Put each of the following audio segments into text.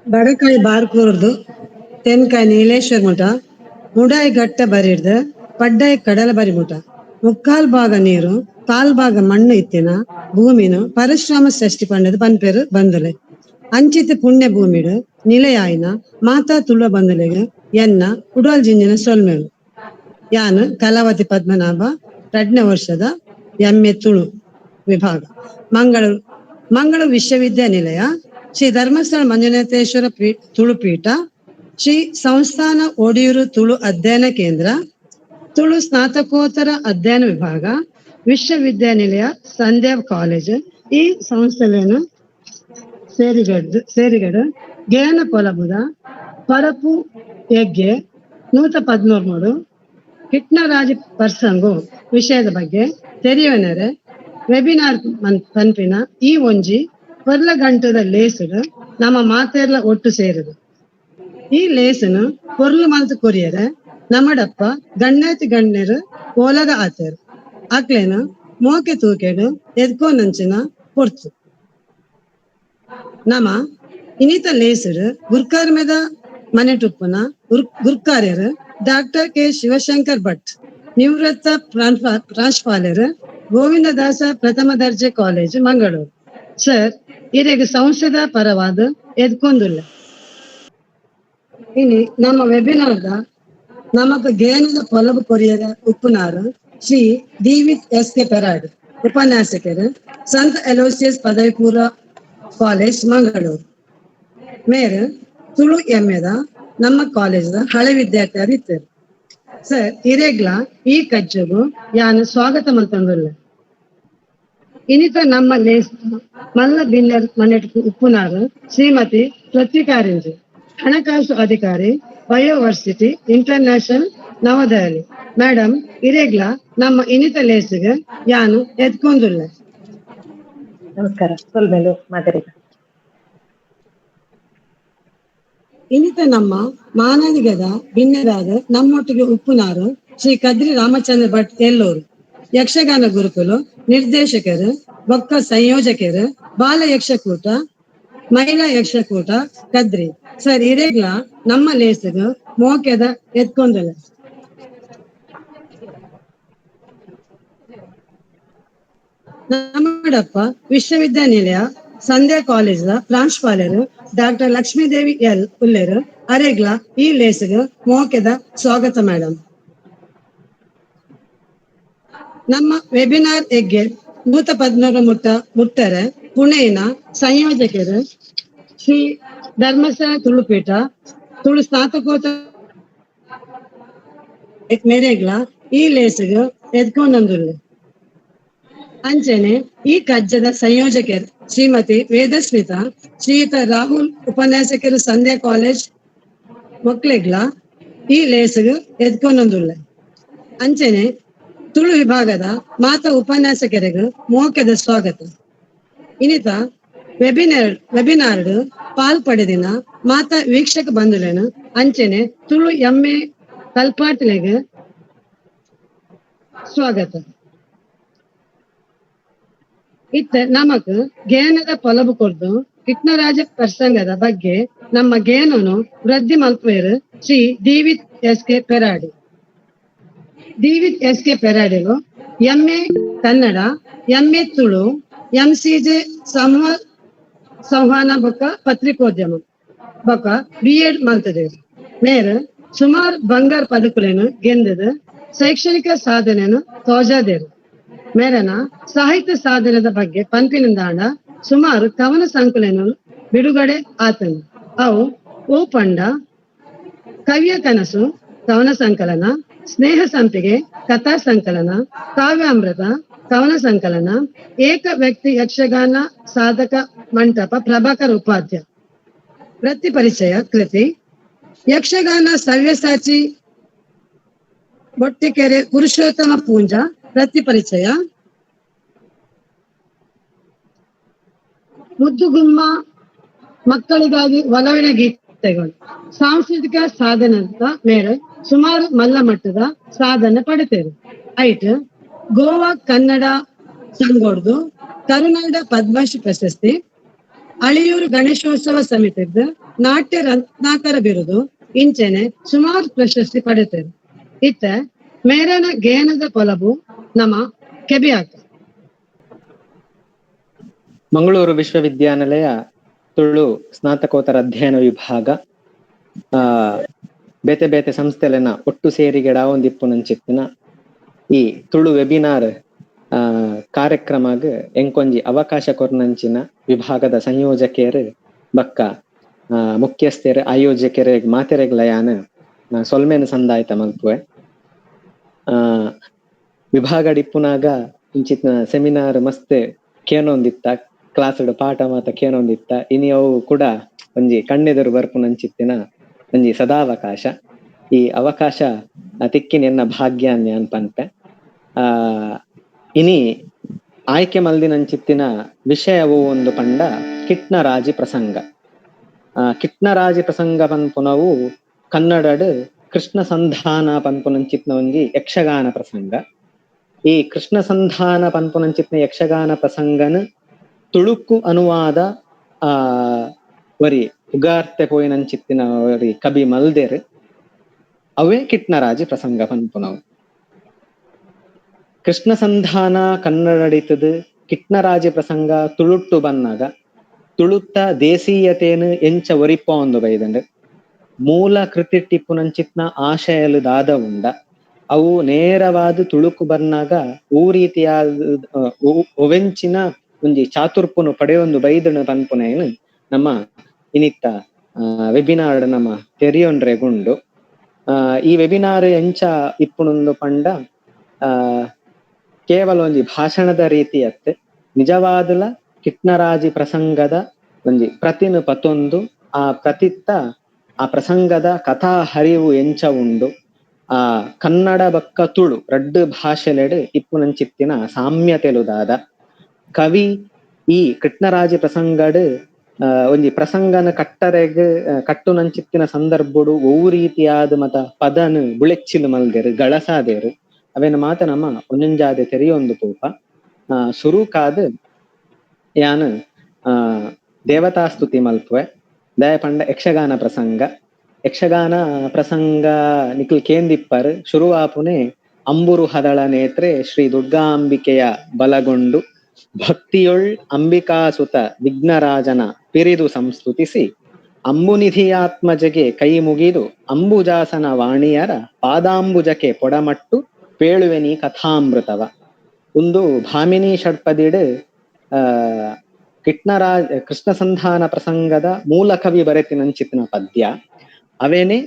ಬಡಕಾಯಿ ಬಾರ್ಕೂರ್ದು ತೆನ್ಕಾಯಿ ನೀಲೇಶ್ವರ ಮುಟ, ಮುಡಾಯಿ ಘಟ್ಟ ಬರಿರ್ದ್ ಪಡ್ಡಾಯಿ ಕಡಲ ಬರಿ ಮುಟ, ಮುಕ್ಕಾಲ್ ಭಾಗ ನೀರು ಕಾಲ್ ಭಾಗ ಮಣ್ಣು ಇತ್ತಿನ ಭೂಮಿನು ಪರಶುರಾಮ ಷಷ್ಠಿ ಪಂಡದು ಪನ್ಪೆರು ಬಂದುಲೆ. ಅಂಚಿತ ಪುಣ್ಯ ಭೂಮಿಡು ನಿಲೆಯಾಯಿನ ಮಾತಾ ತುಳುವ ಬಂಧುಲೆಗ್ ಎನ್ನ ಉಡಲ್ ಜಿಂಜಿನ ಸೊಲ್ಮೆಲು. ಯಾನು ಕಲಾವತಿ ಪದ್ಮನಾಭ, 2ನೇ ವರ್ಷದ ಎಂ.ಎ. ತುಳು ವಿಭಾಗ, ಮಂಗಳೂರು ಮಂಗಳೂರು ವಿಶ್ವವಿದ್ಯಾನಿಲಯ, ಶ್ರೀ ಧರ್ಮಸ್ಥಳ ಮಂಜುನಾಥೇಶ್ವರ ತುಳು ಪೀಠ, ಶ್ರೀ ಸಂಸ್ಥಾನ ಒಡಿಯೂರು ತುಳು ಅಧ್ಯಯನ ಕೇಂದ್ರ, ತುಳು ಸ್ನಾತಕೋತ್ತರ ಅಧ್ಯಯನ ವಿಭಾಗ, ವಿಶ್ವವಿದ್ಯಾನಿಲಯ ಸಂಧ್ಯಾ ಕಾಲೇಜ್ ಈ ಸಂಸ್ಥೆಯನ್ನು ಸೇರಿಗಡು ಗೇನ ಪೊಲಬುದ ಪರಪು ಯಜ್ಞೆ 113 ಕಿಟ್ನರಾಜ ಪರ್ಸಂಗು ವಿಷಯದ ಬಗ್ಗೆ ತೆರಿಯನರೆ ವೆಬಿನಾರ್ ಪನ್ಪಿನ ಈ ಒಂಜಿ ಪೊರ್ಲ ಗಂಟದ ಲೇಸುಡು ನಮ್ಮ ಮಾತೆರ್ಲ ಒಟ್ಟು ಸೇರುದು. ಈ ಲೇಸನು ಪೊರ್ಲು ಮಲ್ತ್ ಕೊರಿಯರೆ ನಮಡಪ್ಪ ಗಣ್ಯಾತಿ ಗಣ್ಯರು ಓಲಗ ಆತೇರು ಅಕ್ಲೇನ ಮೋಕೆ ತೂಕೆಡು ಎದ್ಕೋನಂಚಿನ ಪೊರ್ತು. ನಮ ಇನ್ನಿತ ಲೇಸುಡು ಗುರ್ಕಾರ್ಮೆದ ಮನೆಟುಪ್ಪುನ ಗುರ್ಕಾರ್ಯರು ಡಾಕ್ಟರ್ ಕೆ ಶಿವಶಂಕರ್ ಭಟ್, ನಿವೃತ್ತ ಪ್ರಾಂಶುಪಾಲರು, ಗೋವಿಂದದಾಸ ಪ್ರಥಮ ದರ್ಜೆ ಕಾಲೇಜು ಮಂಗಳೂರು. ಸರ್ ಇರೆಗ್ ಸಂಸ್ಥೆದ ಪರವಾದ ಎದ್ಕೊಂದುಲ್ಲ. ಇನಿ ನಮ್ಮ ವೆಬಿನಾರ್ದ ನಮಕ್ ಗೇನದ ಪೊಲಬು ಕೊರಿಯರ ಉಪ್ಪುನಾರು ಶ್ರೀ ದಿವಿತ್ ಎಸ್ ಕೆ ಪೆರಾಡ್, ಉಪನ್ಯಾಸಕರು, ಸಂತ ಅಲೋಸಿಯಸ್ ಪದವಿ ಪೂರ್ವ ಕಾಲೇಜ್ ಮಂಗಳೂರು. ಮೇರು ತುಳು ಎಮ್ಮೆದ ನಮ್ಮ ಕಾಲೇಜ್ ಹಳೆ ವಿದ್ಯಾರ್ಥಿ ಇತ್ತರು. ಸರ್ ಇರೆಗ್ಲ ಈ ಕಜ್ಜಗು ಯಾನು ಸ್ವಾಗತ ಮಲ್ತೊಂದುಲ್ಲ. ಇನ್ನಿತ ನಮ್ಮ ಲೇಸ್ ಮಲ್ಲ ಬಿನ್ನರ್ ಮನೆಟ್ ಉಪ್ಪುನಾರು ಶ್ರೀಮತಿ ಪೃಥ್ವಿಕಾರಿಂಜಿ, ಹಣಕಾಸು ಅಧಿಕಾರಿ, ಬಯೋವರ್ಸಿಟಿ ಇಂಟರ್ನ್ಯಾಷನಲ್, ನವದೆಹಲಿ. ಮೇಡಮ್ ಇರೆಗ್ಲ ನಮ್ಮ ಇನ್ನಿತ ಲೇಸಿಗೆ ಯಾನು ಎದ್ಕೊಂದುಲ್ಲ. ನಮಸ್ಕಾರ, ಸೊಲ್ಮೆಲು ಮಾದರಿಗ. ಇನ್ನಿತ ನಮ್ಮ ಮಾನವಿಗದ ಭಿನ್ನರಾದ ನಮ್ಮೊಟ್ಟಿಗೆ ಉಪ್ಪುನಾರು ಶ್ರೀ ಕದ್ರಿ ರಾಮಚಂದ್ರ ಭಟ್ ಎಲ್ಲೂರು, ಯಕ್ಷಗಾನ ಗುರುಕುಲು ನಿರ್ದೇಶಕರು, ಬೊಕ್ಕ ಸಂಯೋಜಕರು, ಬಾಲ ಯಕ್ಷಕೂಟ, ಮಹಿಳಾ ಯಕ್ಷಕೂಟ ಕದ್ರಿ. ಸರ್ ಇರೆಗ್ಲ ನಮ್ಮ ಲೇಸಿಗೆ ಮೋಕೆದ ಎತ್ಕೊಂದಲ್ಲ. ನಮ್ಮಡಪ್ಪ ವಿಶ್ವವಿದ್ಯಾನಿಲಯ ಸಂಧ್ಯಾ ಕಾಲೇಜ್ ಪ್ರಾಂಶುಪಾಲರು ಡಾಕ್ಟರ್ ಲಕ್ಷ್ಮೀದೇವಿ ಎಲ್ ಉಲ್ಲೇರು ಅರೆಗ್ಲ ಈ ಲೇಸಿಗೆ ಮೋಕೆದ ಸ್ವಾಗತ ಮೇಡಮ್. ನಮ್ಮ ವೆಬಿನಾರ್ ಎಗ್ಗೆ 113 ಮುಟ್ಟರೆ ಪುಣೆಯ ಸಂಯೋಜಕರು ಶ್ರೀ ಧರ್ಮಸ್ಥಳ ತುಳುಪೀಠ ತುಳು ಸ್ನಾತಕೋತ್ತರ ಮೇರೆಗ್ಲ ಈ ಲೇಸಿಗೆ ಎದ್ಕೊಂಡಂದುಲ್ಲ. ಅಂಚನೆ ಈ ಕಜ್ಜದ ಸಂಯೋಜಕರು ಶ್ರೀಮತಿ ವೇದಸ್ಮಿತಾ, ಶ್ರೀಯುತ ರಾಹುಲ್ ಉಪನ್ಯಾಸಕರು ಸಂಧ್ಯಾ ಕಾಲೇಜ್ ಮಕ್ಕಳಿಗ್ಲ ಈ ಲೇಸಿಗೆ ಎದ್ಕೊಂಡಂದುಲ್ಲ. ಅಂಚನೆ ತುಳು ವಿಭಾಗದ ಮಾತಾ ಉಪನ್ಯಾಸಕರಿಗೆ ಮೋಕೆದ ಸ್ವಾಗತ. ಇನ್ನಿತ ವೆಬಿನಾರ್ ಪಾಲ್ ಪಡೆದಿನ ಮಾತಾ ವೀಕ್ಷಕ ಬಂಧುಲೇನು ಅಂಚನೆ ತುಳು ಎಮ್ಮೆ ಕಲ್ಪಾಟ್ಲೆಗ್ ಸ್ವಾಗತ. ಇತ್ತ ನಮಕ್ ಗೇನದ ಪೊಲಬು ಕೊರ್ದು ಕಿಟ್ನರಾಜ ಪ್ರಸಂಗದ ಬಗ್ಗೆ ನಮ್ಮ ಗೇನನು ವೃದ್ಧಿ ಮಲ್ಪೇರು Shri ದಿವಿತ್ S K Peradi. Divith S K ಪೆರಾಡಿಲು MA Kannada, MA Tulu, MCJ ಸಮೂಹ ಸಂವಹನ ಬೊಕ್ಕ ಪತ್ರಿಕೋದ್ಯಮ ಬೊಕ್ಕ ಬಿ ಎಡ್ ಮಲ್ತದೆ. ಮೇರ್ ಸುಮಾರು ಬಂಗಾರ ಪದಕುಲೇನು ಗೆಂದದ ಶೈಕ್ಷಣಿಕ ಸಾಧನೆಯನ್ನು ತೋಜಾದೇರು. ಮೇರನ ಸಾಹಿತ್ಯ ಸಾಧನದ ಬಗ್ಗೆ ಪಂಪಿನಿಂದಾಂಡ ಸುಮಾರು ಕವನ ಸಂಕಲನ ಬಿಡುಗಡೆ ಆತನು. ಅವು ಓ ಪಂಡ, ಕವಿಯ ಕನಸು ಕವನ ಸಂಕಲನ, ಸ್ನೇಹ ಸಂಪಿಗೆ ಕಥಾ ಸಂಕಲನ, ಕಾವ್ಯಾಮೃತ ಕವನ ಸಂಕಲನ, ಏಕ ವ್ಯಕ್ತಿ ಯಕ್ಷಗಾನ ಸಾಧಕ ಮಂಟಪ ಪ್ರಭಾಕರ್ ಉಪಾಧ್ಯ ವೃತ್ತಿ ಪರಿಚಯ ಕೃತಿ, ಯಕ್ಷಗಾನ ಸವ್ಯಸಾಚಿ ಬೊಟ್ಟಿಕೆರೆ ಪುರುಷೋತ್ತಮ ಪೂಂಜಾ ವೃತ್ತಿ ಪರಿಚಯ, ಮುದ್ದುಗುಮ್ಮ ಮಕ್ಕಳಿಗಾಗಿ ಒಲವಿನ ಗೀತೆಗಳು, ಸಾಂಸ್ಕೃತಿಕ ಸಾಧನದ ಮೇಲೆ ಸುಮಾರು ಮಲ್ಲ ಮಟ್ಟದ ಸಾಧನೆ ಪಡೆತೇವೆ. ಐಟ್ ಗೋವಾ ಕನ್ನಡ ಸಂಗೋಡ್ದು ಕರುನಾಡ ಪದ್ಮಶ್ರೀ ಪ್ರಶಸ್ತಿ, ಅಳಿಯೂರು ಗಣೇಶೋತ್ಸವ ಸಮಿತಿದ್ದು ನಾಟ್ಯ ರತ್ನಾಕರ ಬಿರುದು ಇಂಚೆನೆ ಸುಮಾರು ಪ್ರಶಸ್ತಿ ಪಡೆತೇವೆ. ಇತ್ತ ಮೇರನ ಗೇನದ ಪೊಲಬು ನಮ ಕೆಬಿಯಾಕ. ಮಂಗಳೂರು ವಿಶ್ವವಿದ್ಯಾನಿಲಯ ತುಳು ಸ್ನಾತಕೋತ್ತರ ಅಧ್ಯಯನ ವಿಭಾಗ ಬೇತೆ ಬೇತೆ ಸಂಸ್ಥೆಲೆನ ಒಟ್ಟು ಸೇರಿಗೆಡ ಒಂದಿಪ್ಪುನಂಚಿತ್ತಿನ ಈ ತುಳು ವೆಬಿನಾರ್ ಕಾರ್ಯಕ್ರಮಗ್ ಎಂಕೊಂಜಿ ಅವಕಾಶ ಕೊರ್ನಂಚಿನ ವಿಭಾಗದ ಸಂಯೋಜಕಿಯರು ಬಕ್ಕ ಮುಖ್ಯಸ್ಥರು ಆಯೋಜಕರು ಮಾತೆರೆಗ್ಲಯಾನ ಸೊಲ್ಮೆನ ಸಂದಾಯ್ತ ಮಲ್ಪುವೆ. ವಿಭಾಗ ಡಿಪ್ಪುನಾಗ ಇಂಚಿತ್ನ ಸೆಮಿನಾರ್ ಮಸ್ತ್ ಕೇನೊಂದಿತ್ತ, ಕ್ಲಾಸ್ ಪಾಠ ಮಾತ ಕೇನೊಂದಿತ್ತ, ಇನಿ ಅವು ಕೂಡ ಒಂಜಿ ಕಣ್ಣೆದುರು ಬರ್ಪುನಂಚಿತ್ತಿನ ಒಂಜಿ ಸದಾವಕಾಶ. ಈ ಅವಕಾಶ ತಿಕ್ಕಿನ ಎನ್ನ ಭಾಗ್ಯ ಅನ್ಯಾನ್ ಪನ್ಪೆ. ಇನಿ ಆಯ್ಕೆ ಮಲ್ದಿನಂಚಿತ್ತಿನ ವಿಷಯವು ಒಂದು ಪಂಡ ಕಿಟ್ನರಾಜಿ ಪ್ರಸಂಗ. ಕಿಟ್ನರಾಜಿ ಪ್ರಸಂಗ ಪನ್ಪುನವು ಕನ್ನಡಡ್ ಕೃಷ್ಣ ಸಂಧಾನ ಪನ್ಪುನಂಚಿತ್ನ ಒಂಜಿ ಯಕ್ಷಗಾನ ಪ್ರಸಂಗ. ಈ ಕೃಷ್ಣ ಸಂಧಾನ ಪನ್ಪುನಂಚಿತ್ನ ಯಕ್ಷಗಾನ ಪ್ರಸಂಗನ ತುಳುಕು ಅನುವಾದ ವರಿ ಉಗಾರ್ತೆ ಪೋಯಿನಂಚಿತ್ತಿನ ವರಿ ಕವಿ ಮಲ್ದೆರ್, ಅವೇ ಕಿಟ್ನರಾಜಿ ಪ್ರಸಂಗ ಪನ್ಪುನವು. ಕೃಷ್ಣ ಸಂಧಾನ ಕನ್ನಡಡಿತದು, ಕಿಟ್ನರಾಜಿ ಪ್ರಸಂಗ ತುಳುಟ್ಟು ಬನ್ನಾಗ ತುಳುತ್ತ ದೇಸೀಯತೇನು ಎಂಚ ಒರಿಪ್ಪ ಒಂದು ಬೈದಂಡು ಮೂಲ ಕೃತಿ ಟಿಪ್ಪುನಂಚಿತ್ನ ಆಶಯಲು ದಾದ ಉಂಡ ಅವು ನೇರವಾದ ತುಳುಕು ಬರ್ನಾಗ ಊ ರೀತಿಯಾದ ಒವೆಂಚಿನ ಒಂಜಿ ಚಾತುರ್ಪುನು ಪಡೆಯೊಂದು ಬೈದಣ ಪನ್ಪುನೇನು ನಮ್ಮ ಇನಿತ್ತ ವೆಬಿನಾರ್ ನಮ್ಮ ತೆರಿಯೊಂಡ್ರೆ ಗುಂಡು. ಈ ವೆಬಿನಾರ್ ಎಂಚ ಇಪ್ಪುನೊಂದು ಪಂಡ ಕೇವಲ ಒಂಜಿ ಭಾಷಣದ ರೀತಿಯತ್ತೆ, ನಿಜವಾದಲ ಕಿಟ್ನರಾಜಿ ಪ್ರಸಂಗದ ಒಂಜಿ ಪ್ರತಿನ ಪತೊಂದು ಆ ಪ್ರತಿತ್ತ ಆ ಪ್ರಸಂಗದ ಕಥಾ ಹರಿವು ಎಂಚ ಉಂಡು, ಆ ಕನ್ನಡ ಬಕ್ಕ ತುಳು ರಡ್ಡು ಭಾಷೆಲೆಡು ಇಪ್ಪುನಂಚಿತ್ತಿನ ಸಾಮ್ಯತೆಲುದಾದ ಕವಿ ಈ ಕಿಟ್ನರಾಜಿ ಪ್ರಸಂಗಡ್ ಒಂಜಿ ಪ್ರಸಂಗನ ಕಟ್ಟರೆಗ್ ಕಟ್ಟುನಂಚಿತ್ತಿನ ಸಂದರ್ಭಡು ಒವು ರೀತಿಯಾದ ಮತ ಪದನು ಬುಳೆಚ್ಚಿಲು ಮಲ್ದೆರು ಗಳಸಾದೇರು ಅವೇನ ಮಾತ ನಮ್ಮ ಒಂಜೊಂಜಾದೆ ತೆರಿಯೊಂದು ಪೂಪ. ಸುರುಕಾದ್ ಯಾನು ದೇವತಾಸ್ತುತಿ ಮಲ್ಪುವೆ. ದಯ ಪಂಡ ಯಕ್ಷಗಾನ ಪ್ರಸಂಗ. ಯಕ್ಷಗಾನ ಪ್ರಸಂಗ ನಿಖಿಲ್ ಕೇಂದಿಪ್ಪರ್ ಶುರುವಾಪುನೆ ಅಂಬುರು ಹದಳ ನೇತ್ರೆ ಶ್ರೀ ದುರ್ಗಾಂಬಿಕೆಯ ಬಲಗೊಂಡು ಭಕ್ತಿಯೊಳ್ ಅಂಬಿಕಾಸುತ ವಿಘ್ನರಾಜನ ಪಿರಿದು ಸಂಸ್ತುತಿಸಿ ಅಂಬುನಿಧಿಯಾತ್ಮಜಗೆ ಕೈ ಮುಗಿದು ಅಂಬುಜಾಸನ ವಾಣಿಯರ ಪಾದಾಂಬುಜಕ್ಕೆ ಪೊಡಮಟ್ಟು ಪೇಳುವೆನಿ ಕಥಾಮೃತವ. ಒಂದು ಭಾಮಿನಿ ಷಟ್ಪದಿಡು ಕಿಟ್ನರಾಜ್ ಕೃಷ್ಣ ಸಂಧಾನ ಪ್ರಸಂಗದ ಮೂಲ ಕವಿ ಬರೆತಿನಂಚಿತ್ನ ಪದ್ಯ. ಅವೇನೆ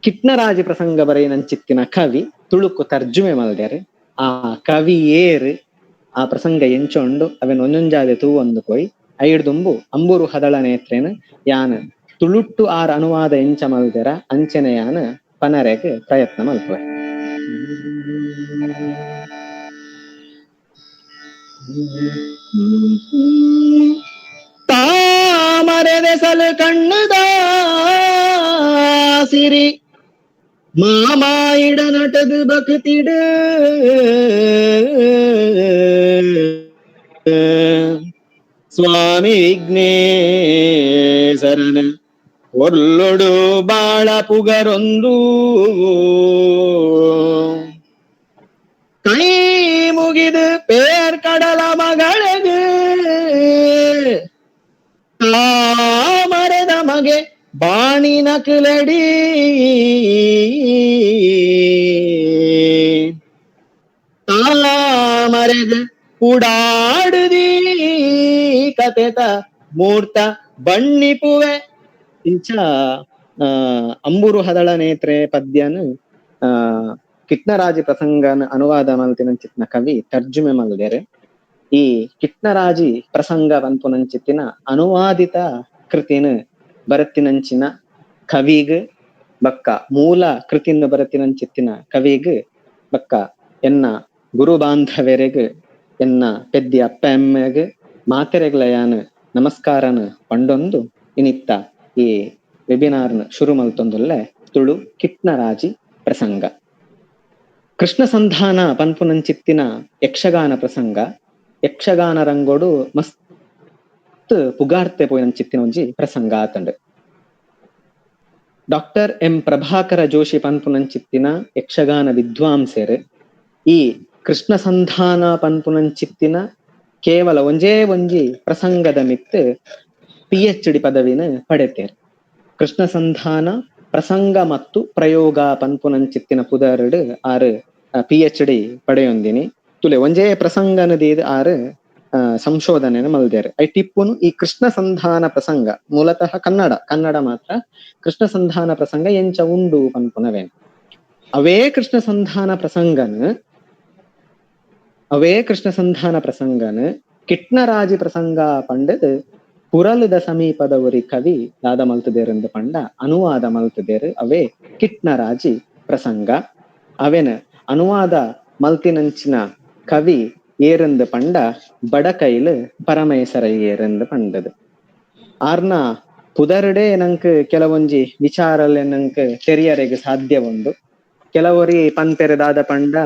ಕಿಟ್ನರಾಜಿ ಪ್ರಸಂಗ ಬರೆಯಿನಂಚಿತ್ತಿನ ಕವಿ ತುಳುಕು ತರ್ಜುಮೆ ಮಲ್ದೆರು. ಆ ಕವಿ ಏರು ಆ ಪ್ರಸಂಗ ಎಂಚೊಂಡು ಅವೇನು ಒಂಜೊಂಜಾದೆ ತೂ ಒಂದು ಕೊಯ್ ಐಡ್ದುಂಬು ಅಂಬೂರು ಹದಳ ನೇತ್ರೇನು ಯಾನ್ ತುಳುಟ್ಟು ಆರ್ ಅನುವಾದ ಎಂಚ ಮಲ್ದೆರ ಅಂಚನೆ ಯಾನ್ ಪನರೆಗ್ ಪ್ರಯತ್ನ ಮಲ್ಪುವೆ. ತಾಮರೆದೆಸಲು ಕಣ್ಣುದ ಸಿರಿ ಮಾಮಾಯಿಡ ನಟದು ಬಕ್ತಿಡು ಸ್ವಾಮಿ ವಿಘ್ನೇಶರನ ಒಲ್ಲೊಡು ಬಾಳ ಪುಗರೊಂದು ಕೈ ಮುಗಿದು ಪೇರ್ ಕಡಲ ಮಗಳಿಗೆ ತಾಮರದ ಮಗೆ ಬಾಣಿನ ಕಿಲಡಿ ತಾಮರದ ಉಡಾಡುದಿ ಕತೆತ ಮೂರ್ತ ಬಣ್ಣಿಪುವೆ. ಇಂಚ ಅಂಬುರು ಹದಳ ನೇತ್ರೆ ಪದ್ಯನು ಕಿಟ್ನರಾಜಿ ಪ್ರಸಂಗನ ಅನುವಾದ ಮಲ್ತಿನಂಚಿತ್ನ ಕವಿ ತರ್ಜುಮೆ ಮಲ್ದೆರೆ. ಈ ಕಿಟ್ನರಾಜಿ ಪ್ರಸಂಗ ಪನ್ಪುನಂಚಿತ್ತಿನ ಅನುವಾದಿತ ಕೃತಿನ ಬರತ್ತಿನಂಚಿನ ಕವಿಗ್ ಬಕ್ಕ ಮೂಲ ಕೃತಿನ ಬರತ್ತಿನಂಚಿತ್ತಿನ ಕವಿಗ್ ಬಕ್ಕ ಎನ್ನ ಗುರು ಬಾಂಧವರೆಗ್ ಎನ್ನ ಪೆದ್ದಿ ಅಪ್ಪ ಅಮ್ಮೆಗ್ ಮಾತೆರೆಗ್ಲಯಾನ್ ನಮಸ್ಕಾರನ ಪಂಡೊಂದು ಇನಿತ್ತ ಈ ವೆಬಿನಾರ್ನ ಶುರು ಮಲ್ತೊಂದುಲ್ಲೆ ತುಳು ಕಿಟ್ನರಾಜಿ ಪ್ರಸಂಗ. ಕೃಷ್ಣ ಸಂಧಾನ ಪನ್ಪುನಂಚಿತ್ತಿನ ಯಕ್ಷಗಾನ ಪ್ರಸಂಗ ಯಕ್ಷಗಾನ ರಂಗೋಡು ಮಸ್ತ್ ಮಸ್ತ್ ಪುಗಾರ್ತೆ ಪೋಯಿನಂಚಿತ್ತಿನ ಒಂಜಿ ಪ್ರಸಂಗ ಆತಂಡ್. ಡಾಕ್ಟರ್ ಎಂ ಪ್ರಭಾಕರ ಜೋಶಿ ಪನ್ಪುನಂಚಿತ್ತಿನ ಯಕ್ಷಗಾನ ವಿದ್ವಾಂಸೆರ್ ಈ ಕೃಷ್ಣ ಸಂಧಾನ ಪನ್ಪುನಂಚಿತ್ತಿನ ಕೇವಲ ಒಂಜೇ ಒಂಜಿ ಪ್ರಸಂಗದ ಮಿತ್ತು PhD ಪದವಿನ ಪಡೆತೇರ್. ಕೃಷ್ಣ ಸಂಧಾನ ಪ್ರಸಂಗ ಮತ್ತು ಪ್ರಯೋಗ ಪನ್ಪುನಂಚಿತ್ತಿನ ಪುದರ್ಡ್ ಆರು PhD ಪಡೆಯೊಂದಿನಿ. ತುಲೆ ಒಂಜೇ ಪ್ರಸಂಗನ ದೀದ್ ಆರು ಸಂಶೋಧನೆಯನ್ನು ಮಲ್ದೇರ್. I ಟಿಪ್ಪುನು ಈ ಕೃಷ್ಣ ಸಂಧಾನ ಪ್ರಸಂಗ ಮೂಲತಃ ಕನ್ನಡ ಕನ್ನಡ ಮಾತ್ರ ಕೃಷ್ಣ ಸಂಧಾನ ಪ್ರಸಂಗ ಎಂಚ ಉಂಡು ಪನ್ಪುನವೇನ್. ಅವೇ ಕೃಷ್ಣ ಸಂಧಾನ ಪ್ರಸಂಗನ ಕಿಟ್ನರಾಜಿ ಪ್ರಸಂಗ ಪಂಡದ್ ಪುರಲದ ಸಮೀಪದ ಒರಿ ಕವಿ ದಾದ ಮಲ್ತದೇರೆಂದು ಪಂಡ ಅನುವಾದ ಮಲ್ತದೇರು. ಅವೇ ಕಿಟ್ನರಾಜಿ ಪ್ರಸಂಗ. ಅವೇನ ಅನುವಾದ ಮಲ್ತಿನಂಚಿನ ಕವಿ ಏರೆಂದು ಪಂಡ ಬಡಕೈಲು ಪರಮೇಶ್ವರಯ್ಯರೆಂದು ಪಂಡದು. ಆರ್ನ ಪುದರ್ಡೆ ನಂಕ್ ಕೆಲವೊಂಜಿ ವಿಚಾರಲೆ ನಂಕ್ ತೆರಿಯರೆಗ್ ಸಾಧ್ಯ ಉಂಡು. ಕೆಲವೊರಿ ಪನ್ಪೆರೆ ದಾದ ಪಂಡ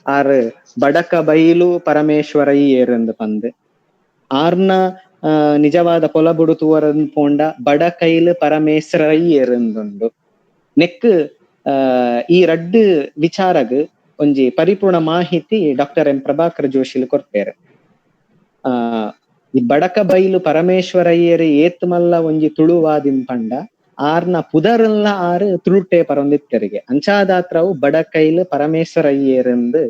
ಆರ್ ಬಡಕ ಬೈಲು ಪರಮೇಶ್ವರಯ್ಯರೆಂದು ಪಂದ್. ಆರ್ನ ನಿಜವಾದ ಪೊಲಬುಡು ತೂವರನ್ ಪೋಂಡ ಬಡಕೈಲು ಪರಮೇಶ್ವರಯ್ಯರೆಂದುಂಡು. ನೆಕ್ ಈ ರಡ್ಡು ವಿಚಾರಗ್ ಒಂಜಿ ಪರಿಪೂರ್ಣ ಮಾಹಿತಿ ಡಾಕ್ಟರ್ ಎಂ ಪ್ರಭಾಕರ್ ಜೋಶಿಲು ಕೊರ್ಪೇರು. ಈ ಬಡಕ ಬೈಲು ಪರಮೇಶ್ವರಯ್ಯರು ಏತ್ ಮಲ್ಲ ಒಂಜಿ ತುಳುವಾದಿನ್ ಪಂಡ ಆರ್ನ ಪುದರೆಲ್ಲ ಆರು ತುಳುಟೆ ಪರೊಂದಿತ್ತೆರಿಗೆ ಅಂಚಾದಾತ್ರವು ಬಡಕೈಲು ಪರಮೇಶ್ವರಯ್ಯರೆಂದು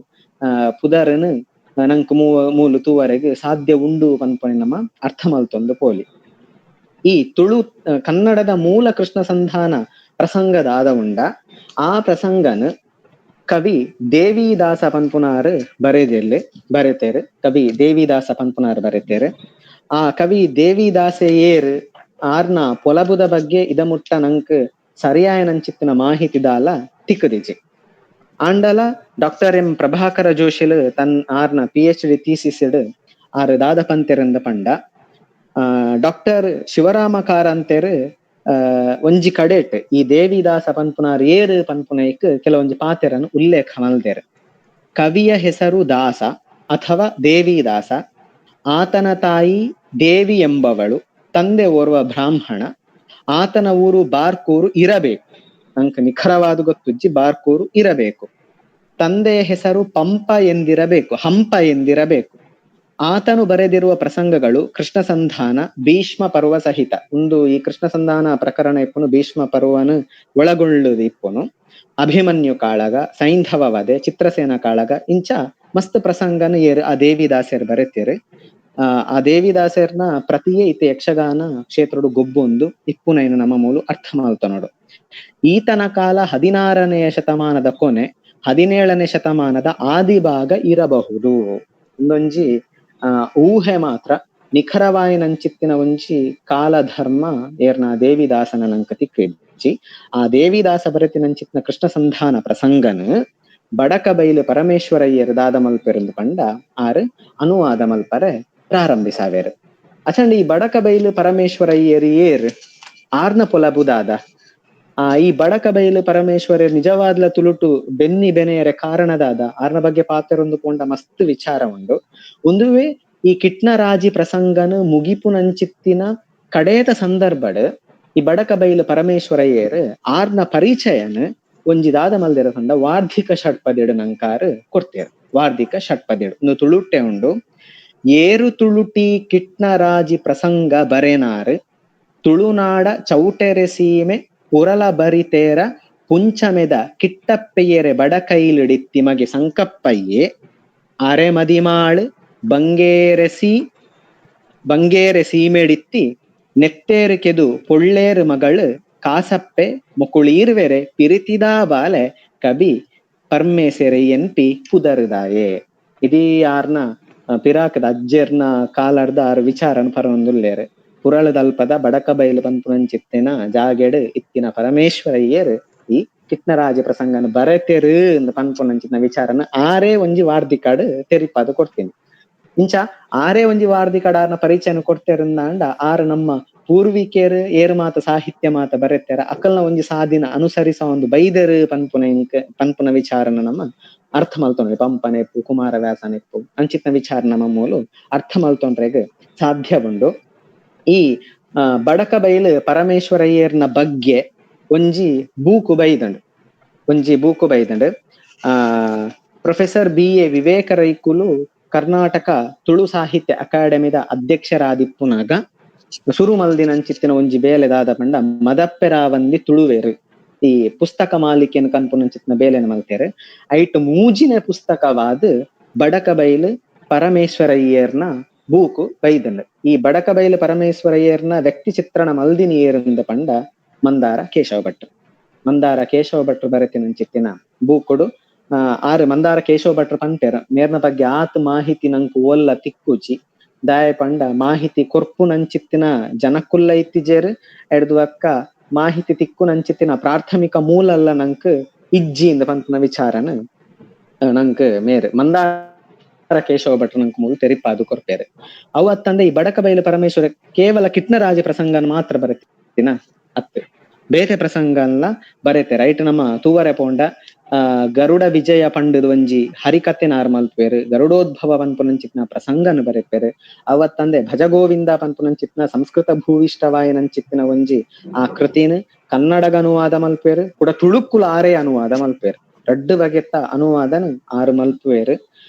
ಪುದರನು ನಂಕ್ ಮೂಲು ತೂವರೆಗ್ ಸಾಧ್ಯ ಉಂಡು ಪನ್ಪುನಿ ನಮ್ಮ ಅರ್ಥ ಮಲ್ತೊಂದು ಪೋಲಿ. ಈ ತುಳು ಕನ್ನಡದ ಮೂಲ ಕೃಷ್ಣ ಸಂಧಾನ ಪ್ರಸಂಗದ ಆದ ಉಂಡ ಆ ಪ್ರಸಂಗನ ಕವಿ ದೇವಿದಾಸ ಪನ್ಪುನಾರು ಬರೆತೇರು. ಕವಿ ದೇವಿದಾಸ ಪನ್ಪುನಾರು ಬರೆತೇರು. ಆ ಕವಿ ದೇವಿದಾಸೆಯೇರು ಆರ್ನ ಪೊಲಬುದ ಬಗ್ಗೆ ಇದಮುಟ್ಟ ನಂಕ್ ಸರಿಯಾಯನಂಚಿತ್ತಿನ ಮಾಹಿತಿ ದಾಲ ತಿಕ್ಕದಿಜಿ. ಆಂಡಲ ಡಾಕ್ಟರ್ ಎಂ ಪ್ರಭಾಕರ ಜೋಶಿಲು ತನ್ ಆರ್ನ PhD ಥೀಸಿಸ್ಡ್ ಆರ್ ದಾದ ಪಂತೆರೆಂದ ಪಂಡ ಡಾಕ್ಟರ್ ಶಿವರಾಮ ಕಾರಂತೆರ್ ಒಂಜಿ ಕಡೆಟ್ ಈ ದೇವಿದಾಸ ಪನ್ಪುನಾರ್ ಏರು ಪನ್ಪುನೈಕ್ ಕೆಲವೊಂಜಿ ಪಾತೆರನ್ನು ಉಲ್ಲೇಖ ಮಲ್ದೆರ್. ಕವಿಯ ಹೆಸರು ದಾಸ ಅಥವಾ ದೇವಿದಾಸ, ಆತನ ತಾಯಿ ದೇವಿ ಎಂಬವಳು, ತಂದೆ ಓರ್ವ ಬ್ರಾಹ್ಮಣ, ಆತನ ಊರು ಬಾರ್ಕೂರು ಇರಬೇಕು, ನಂಗೆ ನಿಖರವಾದ ಗೊತ್ತುಜ್ಜಿ, ಬಾರ್ಕೂರು ಇರಬೇಕು, ತಂದೆಯ ಹೆಸರು ಪಂಪ ಎಂದಿರಬೇಕು, ಹಂಪ ಎಂದಿರಬೇಕು. ಆತನು ಬರೆದಿರುವ ಪ್ರಸಂಗಗಳು ಕೃಷ್ಣ ಸಂಧಾನ, ಭೀಷ್ಮ ಪರ್ವ ಸಹಿತ. ಒಂದು ಈ ಕೃಷ್ಣ ಸಂಧಾನ ಪ್ರಕರಣ ಇಪ್ಪನು ಭೀಷ್ಮ ಪರ್ವನು ಒಳಗೊಳ್ಳುದು ಇಪ್ಪನು, ಅಭಿಮನ್ಯು ಕಾಳಗ, ಸೈಂಧವ ವಧೆ, ಚಿತ್ರಸೇನ ಕಾಳಗ, ಇಂಚ ಮಸ್ತ್ ಪ್ರಸಂಗನ ಏರು ಆ ದೇವಿದಾಸರು ಬರೆತೇರು. ಆ ದೇವಿದಾಸರ್ನ ಪ್ರತಿಯೇ ಇತ್ತ ಯಕ್ಷಗಾನ ಕ್ಷೇತ್ರಡು ಗೊಬ್ಬೊಂದು ಇಪ್ಪುನೈನು ನಮ್ಮ ಮೂಲು ಅರ್ಥ ಮಲ್ತನೋಡು. ಈತನ ಕಾಲ 16ನೇ ಶತಮಾನದ ಕೊನೆ, 17ನೇ ಶತಮಾನದ ಆದಿಭಾಗ ಇರಬಹುದು. ಒಂದೊಂಜಿ ಊಹೆ ಮಾತ್ರ, ನಿಖರವಾಯಿನಂಚಿತ್ತಿನ ಒಂಜಿ ಕಾಲಧರ್ಮ ಏರ್ನ ದೇವಿದಾಸನ ನಂಕ ತಿಕ್ಕಿಜ್ಜಿ. ಆ ದೇವಿದಾಸ ಬರೆತಿನಂಚಿತ್ತಿನ ಕೃಷ್ಣ ಸಂಧಾನ ಪ್ರಸಂಗನ ಬಡಕ ಬೈಲು ಪರಮೇಶ್ವರಯ್ಯರ್ ದಾದ ಮಲ್ಪೆರೆಂದು ಪಂಡ ಆರು ಅನುವಾದ ಮಲ್ಪರೆ ಪ್ರಾರಂಭಿಸಾವೇರು. ಅಚಂಡ ಈ ಬಡಕ ಬೈಲು ಪರಮೇಶ್ವರಯ್ಯರ್ ಏರ್ ಆರ್ನ ಪೊಲಬುದಾದ ಈ ಬಡಕ ಬೈಲು ಪರಮೇಶ್ವರರ್ ನಿಜವಾದ್ಲ ತುಳುಟು ಬೆನ್ನಿ ಬೆನೆಯರೆ ಕಾರಣದಾದ ಆರ್ನ ಬಗ್ಗೆ ಪಾತ್ರೊಂದು ಪೋಂಡ ಮಸ್ತ್ ವಿಚಾರ ಉಂಡು. ಒಂದುವೇ ಈ ಕಿಟ್ನರಾಜಿ ಪ್ರಸಂಗನ ಮುಗಿಪುನಂಚಿತ್ತಿನ ಕಡೇತ ಸಂದರ್ಭಡ್ ಈ ಬಡಕ ಬೈಲು ಪರಮೇಶ್ವರಯ್ಯರ್ ಆರ್ನ ಪರಿಚಯನ ಒಂಜಿ ದಾದ ಮಲ್ದಿರ ಪಂಡ ವಾರ್ಧಿಕ ಷಟ್ಪದಿಡು ನಂಕಾರು ಕೊಡ್ತೇರು. ವಾರ್ಧಿಕ ಷಟ್ಪದಿಡು ಒಂದು ತುಳುಟೆ ಉಂಡು. ಏರು ತುಳುಟಿ ಕಿಟ್ನರಾಜಿ ಪ್ರಸಂಗ ಬರೆನಾರು ತುಳುನಾಡ ಚೌಟೆರೆ ಸೀಮೆ ಪುರಲ ಬರಿತೇರ ಪುಂಚಮೆದ ಕಿಟ್ಟಪ್ಪೆಯರೆ ಬಡಕೈಲಿಡಿತ್ತಿ ಮಗೆ ಸಂಕಪ್ಪಯ್ಯೆ ಅರೆ ಮದಿಮಾಳು ಬಂಗೇರೆ ಸೀಮೆಡಿತ್ತಿ ನೆತ್ತೇರು ಕೆದು ಪೊಳ್ಳೇರು ಮಗಳು ಕಾಸಪ್ಪೆ ಮೊಕುಳೀರ್ವೆರೆ ಪಿರಿತಿದಾ ಬಾಲೆ ಕವಿ ಪರ್ಮೇಸೆರೆ ಎನ್ಪಿ ಪುದರುದಾಯೆ. ಇದೀ ಆರ್ನ ಪಿರಾಕದ ಅಜ್ಜೆರ್ನ ಕಾಲರ್ದ ಆರು ವಿಚಾರನ ಪರವೊಂದುಲ್ಲೇರು. ಪುರಳದಲ್ಪದ ಬಡಕ ಬೈಲು ಪನ್ಪುನಂಚಿತ್ತಿನ ಜಾಗೆಡು ಇತ್ತಿನ ಪರಮೇಶ್ವರಯ್ಯರ್ ಈ ಕಿಟ್ನರಾಜ ಪ್ರಸಂಗನ ಬರೆತೆರು ಪನ್ಪುನಂಚಿತ್ತಿನ ವಿಚಾರನ ಆರೇ ಒಂಜಿ ವಾರ್ಧಿಕಾಡು ತೆರಿಪಾದು ಕೊಡ್ತೀನಿ. ಇಂಚ ಆರೇ ಒಂಜಿ ವಾರ್ಧಿಕಾಡು ಆರ್ನ ಪರಿಚಯನ ಕೊಡ್ತೇರಂದಾಂಡ ಆರು ನಮ್ಮ ಪೂರ್ವಿಕೇರು ಏರು ಮಾತ ಸಾಹಿತ್ಯ ಮಾತ ಬರೆತೇರ ಅಕಲ್ನ ಒಂಜಿ ಸಾದಿನ ಅನುಸರಿಸ ಒಂದು ಬೈದರು ಪನ್ಪುನ ವಿಚಾರನ ನಮ್ಮ ಅರ್ಥ ಮಲ್ತೊಂಡ್ರೆ ಪಂಪನೆಪ್ಪು ಕುಮಾರವ್ಯಾಸನೆಪ್ಪು ಅಂಚಿತ್ನ ವಿಚಾರ ನಮ್ಮ ಮೂಲು ಅರ್ಥ ಮಲ್ತೊಂಡ್ರೆಗ್ ಸಾಧ್ಯ ಉಂಡು. ಈ ಬಡಕಬೈಲು ಪರಮೇಶ್ವರಯ್ಯರ್ನ ಬಗ್ಗೆ ಒಂಜಿ ಬೂಕು ಬೈದಂಡು, ಒಂಜಿ ಬೂಕು ಬೈದಂಡು. ಆ ಪ್ರೊಫೆಸರ್ ಬಿ.ಎ. ವಿವೇಕ ರೈಕುಲು ಕರ್ನಾಟಕ ತುಳು ಸಾಹಿತ್ಯ ಅಕಾಡೆಮಿದ ಅಧ್ಯಕ್ಷರಾದಿಪ್ಪುನಾಗ ಸುರು ಮಲ್ದಿನಂಚಿತ್ತಿನ ಒಂಜಿ ಬೇಲೆ ದಾದ ಪಂಡ ಮದಪ್ಪೆರಾವಂದಿ ತುಳುವೇರು ಈ ಪುಸ್ತಕ ಮಾಲಿಕೆಯನ್ನು ಕನ್ಪುನಂಚಿತ್ತಿನ ಬೇಲೆನ ಮಲ್ತೇರು. ಐಟ್ ಮೂಜಿನ ಪುಸ್ತಕವಾದ ಬಡಕಬೈಲು ಪರಮೇಶ್ವರಯ್ಯರ್ನ ಬೂಕು ಬೈದಂಡು. ಈ ಬಡಕಬೈಲು ಪರಮೇಶ್ವರಯ್ಯರ್ನ ವ್ಯಕ್ತಿ ಚಿತ್ರಣ ಮಲ್ದಿನಿ ಏರಿಂದ ಪಂಡ ಮಂದಾರ ಕೇಶವ ಭಟ್ರು. ಮಂದಾರ ಕೇಶವ ಭಟ್ರು ಬರೆತಿನಂಚಿತ್ತಿನ ಬೂಕುಡು ಆರು ಮಂದಾರ ಕೇಶವ ಭಟ್ರು ಪಂಪೇರ ಮೇರ್ನ ಬಗ್ಗೆ ಆತ್ ಮಾಹಿತಿ ನಂಕು ಓಲ್ಲ ತಿಕ್ಕುಜಿ. ದಾಯ ಪಂಡ ಮಾಹಿತಿ ಕೊರ್ಪು ನಂಚಿತ್ತಿನ ಜನಕ್ಕುಲ್ಲ ಇತ್ತಿಜೇರು, ಎಡ್ದು ಅಕ್ಕ ಮಾಹಿತಿ ತಿಕ್ಕು ನಂಚಿತ್ತಿನ ಪ್ರಾಥಮಿಕ ಮೂಲಲ್ಲ ನಂಕ್ ಇಜ್ಜಿ ಇಂದ ಪಂಪನ ವಿಚಾರನ ನಂಕ್ ಮೇರ್ ಮಂದಾರ ಕೇಶವ ಭಟ್ರು ನಂಕ್ ಮೂಲ ತೆರಿಪಾದು ಕೊರ್ಪೇರು. ಅವು ಅತ್ತಂದೆ ಈ ಬಡಕಬೈಲು ಪರಮೇಶ್ವರ ಕೇವಲ ಕಿಟ್ನರಾಜ ಪ್ರಸಂಗನ ಮಾತ್ರ ಬರೆತಿನ ಅತ್ತು ಬೇತೆ ಪ್ರಸಂಗ ಅಲ್ಲ ಬರೆತೆ. ರೈಟ್ ನಮ್ಮ ತೂವರೆ ಪೋಂಡ ಗರುಡ ವಿಜಯ ಪಂಡದ ಒಂಜಿ ಹರಿಕತೆ ನಾರ್ ಮಲ್ಪೇರು, ಗರುಡೋದ್ಭವ ಪನ್ಪುನಂಚಿತ್ನ ಪ್ರಸಂಗನ ಬರೆಪೇರು. ಅವತ್ತಂದೆ ಭಜಗೋವಿಂದ ಪನ್ಪುನಂಚಿತ್ನ ಸಂಸ್ಕೃತ ಭೂವಿಷ್ಟವಾಯನಂಚಿತ್ತಿನ ಒಂಜಿ ಆ ಕೃತಿನ ಕನ್ನಡಗ ಅನುವಾದ ಮಲ್ಪೇರು, ಕೂಡ ತುಳುಕ್ಕುಲ ಆರೇ ಅನುವಾದ ಮಲ್ಪೇರು. ರಡ್ಡು ಬಗೆತ್ತ ಅನುವಾದನ ಆರು ಮಲ್ಪೇರು.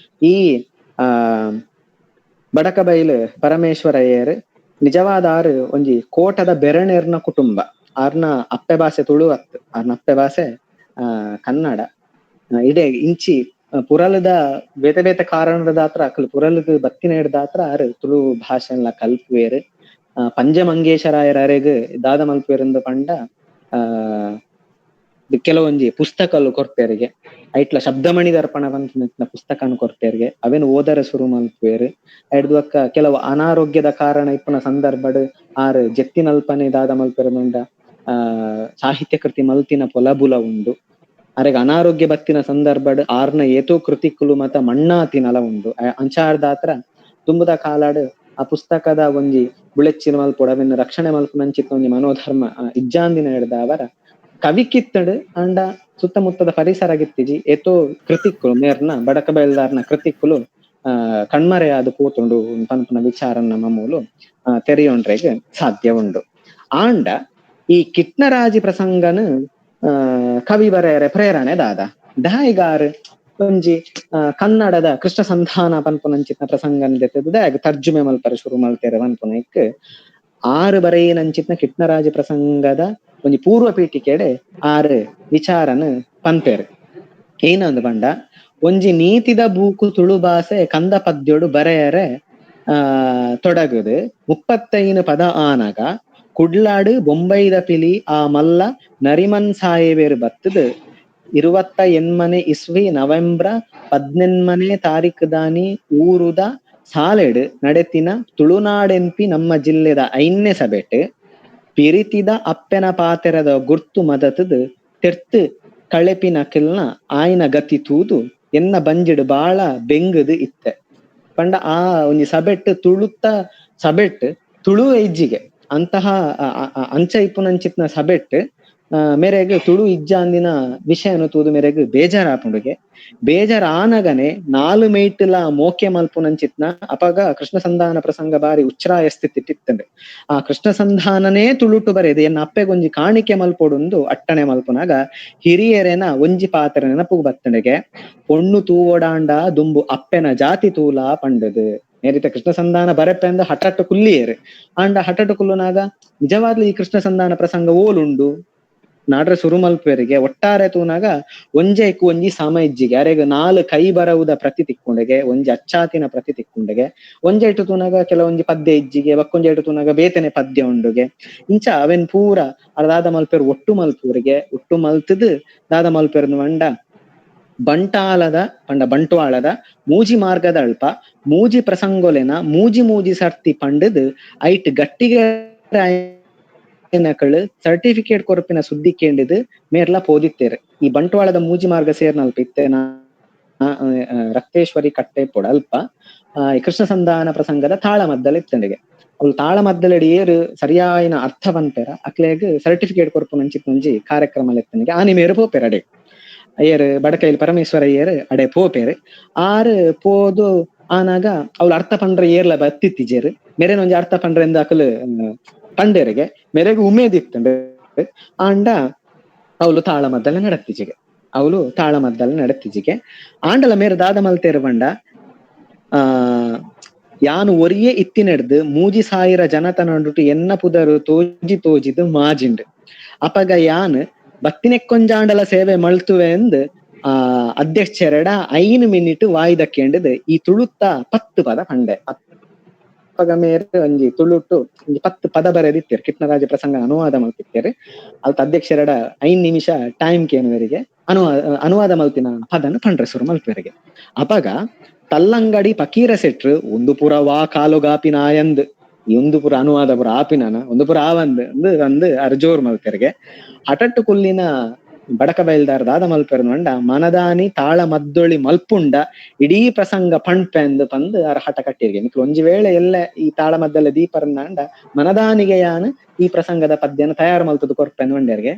ಈ ಆ ಬಡಕಬೈಲು ಪರಮೇಶ್ವರಯ್ಯರು ನಿಜವಾದ ಆರು ಒಂಜಿ ಕೋಟದ ಬೆರಣೆರ್ನ ಕುಟುಂಬ. ಆರ್ನ ಅಪ್ಪೆ ಭಾಷೆ ತುಳು ಅತ್ತು, ಆರ್ನ ಅಪ್ಪೆ ಭಾಷೆ ಕನ್ನಡ. ಇಡೆ ಇಂಚಿ ಪುರಲದ ಬೇತೆ ಬೇತೆ ಕಾರಣದಾತ್ರ ಅಕಲ್ ಪುರಲದ ಬತ್ತಿನ ಹಿಡ್ದಾತ್ರ ಆರು ತುಳು ಭಾಷೆಲ್ಲ ಕಲ್ಪುವೇರು. ಪಂಜ ಮಂಗೇಶರಾಯರ ಅರೆಗ್ ದಾದ ಮಲ್ಪುವೇರೆಂದು ಪಂಡ ಆ ಕೆಲವೊಂಜಿ ಪುಸ್ತಕಲು ಕೊರ್ಪೇರಿಗೆ, ಐಟ್ಲ ಶಬ್ದಮಣಿ ದರ್ಪಣ ಪನ್ಪಿನ ಪುಸ್ತಕನು ಕೊರ್ಪೇರಿಗೆ, ಅವೇನು ಓದರ ಸುರು ಮಲ್ಪುವೇರು. ಐಡ್ದು ಅಕ್ಕ ಕೆಲವು ಅನಾರೋಗ್ಯದ ಕಾರಣ ಇಪ್ಪುನ ಸಂದರ್ಭಡ್ ಆರು ಜೆತ್ತಿನಲ್ಪನೆ ದಾದ ಮಲ್ಪೆರದುಂಡ ಆ ಸಾಹಿತ್ಯ ಕೃತಿ ಮಲ್ತಿನ ಪೊಲಬುಲ ಉಂಡು. ಅರೆಗ್ ಅನಾರೋಗ್ಯ ಬತ್ತಿನ ಸಂದರ್ಭಡ್ ಆರ್ನ ಏತೋ ಕೃತಿಕುಲು ಮತ ಮಣ್ಣಾತಿನಲ ಉಂಡು. ಅಂಚಾರ್ದಾತ್ರ ತುಂಬುದ ಕಾಲಾಡು ಆ ಪುಸ್ತಕದ ಒಂಜಿ ಬುಳೆಚ್ಚಿನ ಮಲ್ಪೊಡು, ಅವೆನ್ ರಕ್ಷಣೆ ಮಲ್ಪುನಂಚಿತ್ತ ಒಂಜಿ ಮನೋಧರ್ಮ ಇಜ್ಜಾಂದಿನ ಹಿಡ್ದ ಅವರ ಕವಿ ಕಿತ್ತಡು ಅಂಡ ಸುತ್ತಮುತ್ತದ ಪರಿಸರ ಗಿತ್ತಿಜಿ ಏತೋ ಕೃತಿಕ್ಕುಲು ಮೇರ್ನ ಬಡಕಬೈಲ್ದಾರ್ನ ಕೃತಿಕ್ಕುಲು ಕಣ್ಮರೆಯಾದ ಕೂತುಂಡು ಪನ್ಪುನ ವಿಚಾರ ನಮ್ಮ ಮೂಲು ತೆರೆಯೊಂಡ್ರೆಗ್ ಸಾಧ್ಯ ಉಂಡು. ಆಂಡ ಈ ಕಿಟ್ನರಾಜಿ ಪ್ರಸಂಗನ ಕವಿ ಬರೆಯರೆ ಪ್ರೇರಣೆ ದಾದ ದಾಯಿಗಾರ್ ಒಂಜಿ ಕನ್ನಡದ ಕೃಷ್ಣ ಸಂಧಾನ ಪನ್ಪುನಂಚಿತ್ನ ಪ್ರಸಂಗನ ದೆತ್ತದ ತರ್ಜುಮೆ ಮಲ್ಪರೆ ಶುರು ಮಲ್ತೇರೆ ಪನ್ಪುನೈಕ್ ಆರು ಬರೆಯಿನಂಚಿತ್ನ ಕಿಟ್ನರಾಜಿ ಪ್ರಸಂಗದ ಒಂಜಿ ಪೂರ್ವ ಪೀಠಿಕೆಡೆ ಆರು ವಿಚಾರನ ಪನ್ಪೇರು. ಏನಂದು ಪಂಡ ಒಂಜಿ ನೀತಿದ ಬೂಕು ತುಳು ಭಾಷೆ ಕಂದ ಪದ್ಯೋಡು ಬರೆಯರೆ ತೊಡಗುದು 35 ಪದ ಆನಗ ಕುಡ್ಲಾಡು ಬೊಂಬೈದ ಪಿಲಿ ಆ ಮಲ್ಲ ನರಿಮನ್ ಸಾಹೇಬೇರು ಬತ್ತದು 28 ಇಸ್ವಿ ನವೆಂಬರ್ 18 ತಾರೀಕು ದಾನಿ ಊರುದ ಸಾಲೆಡು ನಡೆತಿನ ತುಳುನಾಡೆನ್ಪಿ ನಮ್ಮ ಜಿಲ್ಲೆದ 5ನೇ ಸಭೆಟ್ ಪಿರಿತಿದ ಅಪ್ಪೆನ ಪಾತೆರದ ಗುರ್ತು ಮದತದು ತೆರ್ತು ಕಳೆಪಿನ ಕಿಲ್ನ ಆಯ್ನ ಗತಿ ತೂದು ಎನ್ನ ಬಂಜಿಡು ಬಾಳ ಬೆಂಗುದು ಇತ್ತೆ. ಪಂಡ ಆ ಒಂಜಿ ಸಭೆಟ್ ತುಳುತ್ತ ಸಭೆಟ್ ತುಳು ಇಜ್ಜಿಗೆ ಅಂತಹ ಅಂಚ ಇಪ್ಪುನಂಚಿತ್ನ ಸಭೆಟ್ ಮೇರೆಗ್ ತುಳು ಇಜ್ಜಾಂದಿನ ವಿಷಯನು ತೂದು ಮೇರೆಗ್ ಬೇಜಾರಾಪುಂಡುಗೆ. ಬೇಜಾರ ಆನಗನೆ 4 ಮೇಟ್ಲ ಮೋಕೆ ಮಲ್ಪುನಂಚಿತ್ನ ಅಪಗ ಕೃಷ್ಣ ಸಂಧಾನ ಪ್ರಸಂಗ ಬಾರಿ ಉಚ್ಛ್ರಾಯ ಸ್ಥಿತಿ ತಿತ್ತಂಡೆ. ಆ ಕೃಷ್ಣ ಸಂಧಾನನೇ ತುಳುಟು ಬರೆದು ಎನ್ನ ಅಪ್ಪೆಗೊಂಜಿ ಕಾಣಿಕೆ ಮಲ್ಪೊಡುಂದು ಅಟ್ಟಣೆ ಮಲ್ಪುನಾಗ ಹಿರಿಯರೇನ ಒಂಜಿ ಪಾತ್ರ ನೆನಪುಗು ಬತ್ತಂಡೆಗೆ ಪೊಣ್ಣು ತೂವೊಡಾಂಡ ದುಂಬು ಅಪ್ಪೆನ ಜಾತಿ ತೂಲ ಪಂಡದು. ನೇರಿತ ಕೃಷ್ಣ ಸಂಧಾನ ಬರೆಪೆಂದ ಹಠಟ್ಟು ಕುಲ್ಲಿಯರು. ಆಂಡ ಹಠಟ್ಟು ಕುಲ್ಲುನಾಗ ನಿಜವಾಗ್ಲೂ ಈ ಕೃಷ್ಣ ಸಂಧಾನ ಪ್ರಸಂಗ ಓಲುಂಡು ನಾಡ್ರೆ ಸುರು ಮಲ್ಪೇರಿಗೆ ಒಟ್ಟಾರೆ ತೂನಾಗ ಒಂಜೆಕ್ಕು ಒಂಜಿ ಸಾಮ ಇಜ್ಜಿಗೆ ಅರೆಗ್ 4 ಕೈ ಬರವುದ ಪ್ರತಿ ತಿಕ್ಕೊಂಡೆಗೆ, ಒಂಜಿ ಅಚ್ಚಾತಿನ ಪ್ರತಿ ತಿಕ್ಕೊಂಡೆಗೆ, ಒಂಜೆ ಇಟ್ಟು ತೂನಾಗ ಕೆಲವೊಂಜಿ ಪದ್ಯ ಇಜ್ಜಿಗೆ, ಬಕ್ಕೊಂಜೆ ಇಟ್ಟು ತೂನಾಗ ಬೇತನೆ ಪದ್ಯ ಉಂಡುಗೆ. ಇಂಚ ಅವೆನ್ ಪೂರ ದಾದ ಮಲ್ಪೇರು ಒಟ್ಟು ಮಲ್ಪೂರಿಗೆ ಒಟ್ಟು ಮಲ್ತದು ದಾದ ಮಲ್ಪೇರ್ನು ಮಂಡ ಬಂಟಾಲದ ಪಂಡ ಬಂಟ್ವಾಳದ ಮೂಜಿ ಮಾರ್ಗದ ಅಲ್ಪ ಮೂಜಿ ಪ್ರಸಂಗೊಲೆನ ಮೂಜಿ ಮೂಜಿ ಸರ್ತಿ ಪಂಡದು ಐಟ್ ಗಟ್ಟಿಗೆ ಸರ್ಟಿಫಿಕೇಟ್ ಕೊರಪಿನ ಸುದ್ದಿ ಕೇಂಡಿದ್ ಮೇರ್ಲ ಪೋದಿತ್ತೇರು. ಈ ಬಂಟ್ವಾಳದ ಮೂಜಿ ಮಾರ್ಗ ಸೇರ್ನಲ್ಪ ಇತ್ತೇನ ರಕ್ತೇಶ್ವರಿ ಕಟ್ಟೆ ಪೊಡ ಅಲ್ಪ ಕೃಷ್ಣ ಸಂಧಾನ ಪ್ರಸಂಗದ ತಾಳಮದ್ದಲೆ ಇತ್ತಂಡಿಗೆ. ಅವ್ಳು ತಾಳಮದ್ದಲೆಡ್ ಏರು ಸರಿಯಾಯಿನ ಅರ್ಥ ಪನ್ಪೆರ ಅಕ್ಲೆಗ್ ಸರ್ಟಿಫಿಕೇಟ್ ಕೊರಪುನಂಚಿತ್ ಒಂಜಿ ಕಾರ್ಯಕ್ರಮ ಎತ್ತನಿಗೆ ಆನಿ ಮೇರು ಪೋಪೆರ್ ಅಡೆ ಏರು ಬಡಕೈಲ್ ಪರಮೇಶ್ವರ ಏರು ಅಡೆ ಪೋಪೆರು. ಆರು ಪೋದು ಆನಾಗ ಅವ್ಳು ಅರ್ಥ ಪಂಡ್ರೆ ಏರ್ಲ ಬತ್ತಿತ್ತಿಜೇರು ಮೇರೆನ ಒಂಜಿ ಅರ್ಥ ಪಂಡ್ರೆ ಎಂದ ಅಕಲು ಪಂಡೇರಿಗೆ ಮೇರೆಗೆ ಉಮೇದಿತ್ತಂಡೆ ಆಂಡ ಅವಳು ತಾಳಮದ್ದಲೆ ನಡತ್ತಿಜಿಗೆ ಅವಳು ತಾಳಮದ್ದಲೆ ನಡತ್ತಿಜಿಗೆ ಆಂಡಲ ಮೇರೆ ದಾದ ಮಲ್ತೇರು ಬಂಡ ಆ ಯಾನು ಒರಿಯೇ ಇತ್ತಿನೆಡ್ದು ಮೂಜಿ ಸಾವಿರ ಜನತ ನಡುಟು ಎನ್ನ ಪುದರು ತೋಜಿ ತೋಜಿದು ಮಾಜಿಂಡು ಅಪಗ ಯಾನ್ ಬತ್ತಿನೆಕ್ಕೊಂಜಾಂಡಲ ಸೇವೆ ಮಳ್ತುವೆ ಎಂದು ಆ ಅಧ್ಯಕ್ಷರೆಡ 5 ಮಿನಿಟ್ ವಾಯ್ದಕ್ಕೇಂಡದು ಈ ತುಳುತ್ತ 10 ಪದ ಪಂಡೆ. ಅಪಗ ಮೇರೆ ಒಂಜಿ ತುಳುಟ್ಟು ಒಂಜಿ 10 ಪದ ಬರೆದಿತ್ತೇರು ಕಿಟ್ನರಾಜ ಪ್ರಸಂಗ ಅನುವಾದ ಮಲ್ತಿತ್ತೇರು ಅಲ್ತ ಅಧ್ಯಕ್ಷರೆಡ 5 ನಿಮಿಷ ಟೈಮ್ ಕೇನುವರಿಗೆ ಅನುವಾದ ಮಲ್ತಿನ ಪದನ ಪಂಡ್ರೆ ಸುರು ಮಲ್ಪುವರಿಗೆ. ಅಪಗ ತಲ್ಲಂಗಡಿ ಪಕೀರ ಸೆಟ್ರು ಒಂದು ಪುರ ವಾ ಕಾಲುಗಾಪಿ ನಾಯಂದ್ ಒಂದು ಪುರ ಅನುವಾದ ಪುರ ಆಪಿನಾನ ಒಂದು ಪುರ ಆವಂದ್ ಅಂದು ಅರ್ಜೋರ್ ಮಲ್ಪೆರಿಗೆ. ಹಟಟ್ಟು ಕುಲ್ಲಿನ ಬಡಕ ಬಯಲ್ದಾರ ದಾದ ಮಲ್ಪೆರ್ನ ಮಂಡ ಮನದಾನಿ ತಾಳ ಮದ್ದೊಳಿ ಮಲ್ಪುಂಡ ಇಡೀ ಪ್ರಸಂಗ ಪಣ್ಪೆ ಅಂದು ಪಂದು ಅರ ಹಟ ಕಟ್ಟಿರಿಗೆ. ಮಿಕ್ಲು ಒಂಜಿ ವೇಳೆ ಎಲ್ಲ ಈ ತಾಳ ಮದ್ದಲ್ಲ ದೀಪರನ್ನಾಂಡ ಮನದಾನಿಗೆ ಯಾನು ಈ ಪ್ರಸಂಗದ ಪದ್ಯನ ತಯಾರು ಮಲ್ತದ ಕೊರ್ಪೆಂದು ಮಂಡ್ಯರಿಗೆ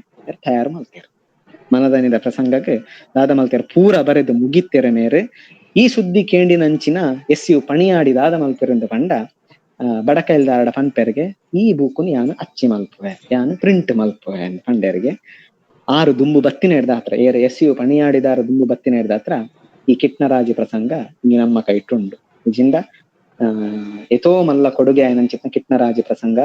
ತಯಾರು ಮಲ್ತೇರು. ಮನದಾನಿದ ಪ್ರಸಂಗಕ್ಕೆ ದಾದ ಮಲ್ತೇರು ಪೂರ ಬರೆದು ಮುಗಿತ್ತೆರ ಮೇರೆ. ಈ ಸುದ್ದಿ ಕೇಂಡಿನಂಚಿನ ಎಸ್ you ಪಣಿಯಾಡಿ ದಾದ ಮಲ್ಪೆರಿಂದ ಪಂಡ ಬಡಕೈಲ್ದಾರಡ ಪನ್ಪೆರ್ಗೆ ಈ ಬೂಕುನು ಯಾನು ಅಚ್ಚಿ ಮಲ್ಪುವೆ ಯಾನು ಪ್ರಿಂಟ್ ಮಲ್ಪುವೆ ಪಂಡೆರಿಗೆ. 6 ದುಂಬು ಬತ್ತಿನ ಹಿಡ್ದ ಹತ್ರ ಏರ ಎಸ್ you ಪಣಿಯಾಡಿದಾರ ದುಂಬು ಬತ್ತಿನ ಹಿಡ್ದ ಹತ್ರ ಈ ಕಿಟ್ನರಾಜಿ ಪ್ರಸಂಗ ನಮ್ಮ ಕೈಟುಂಡು. ನಿಜಿಂದ ಎತೋ ಮಲ್ಲ ಕೊಡುಗೆ ಆಯನಂಚಿತ್ನ ಕಿಟ್ನರಾಜಿ ಪ್ರಸಂಗ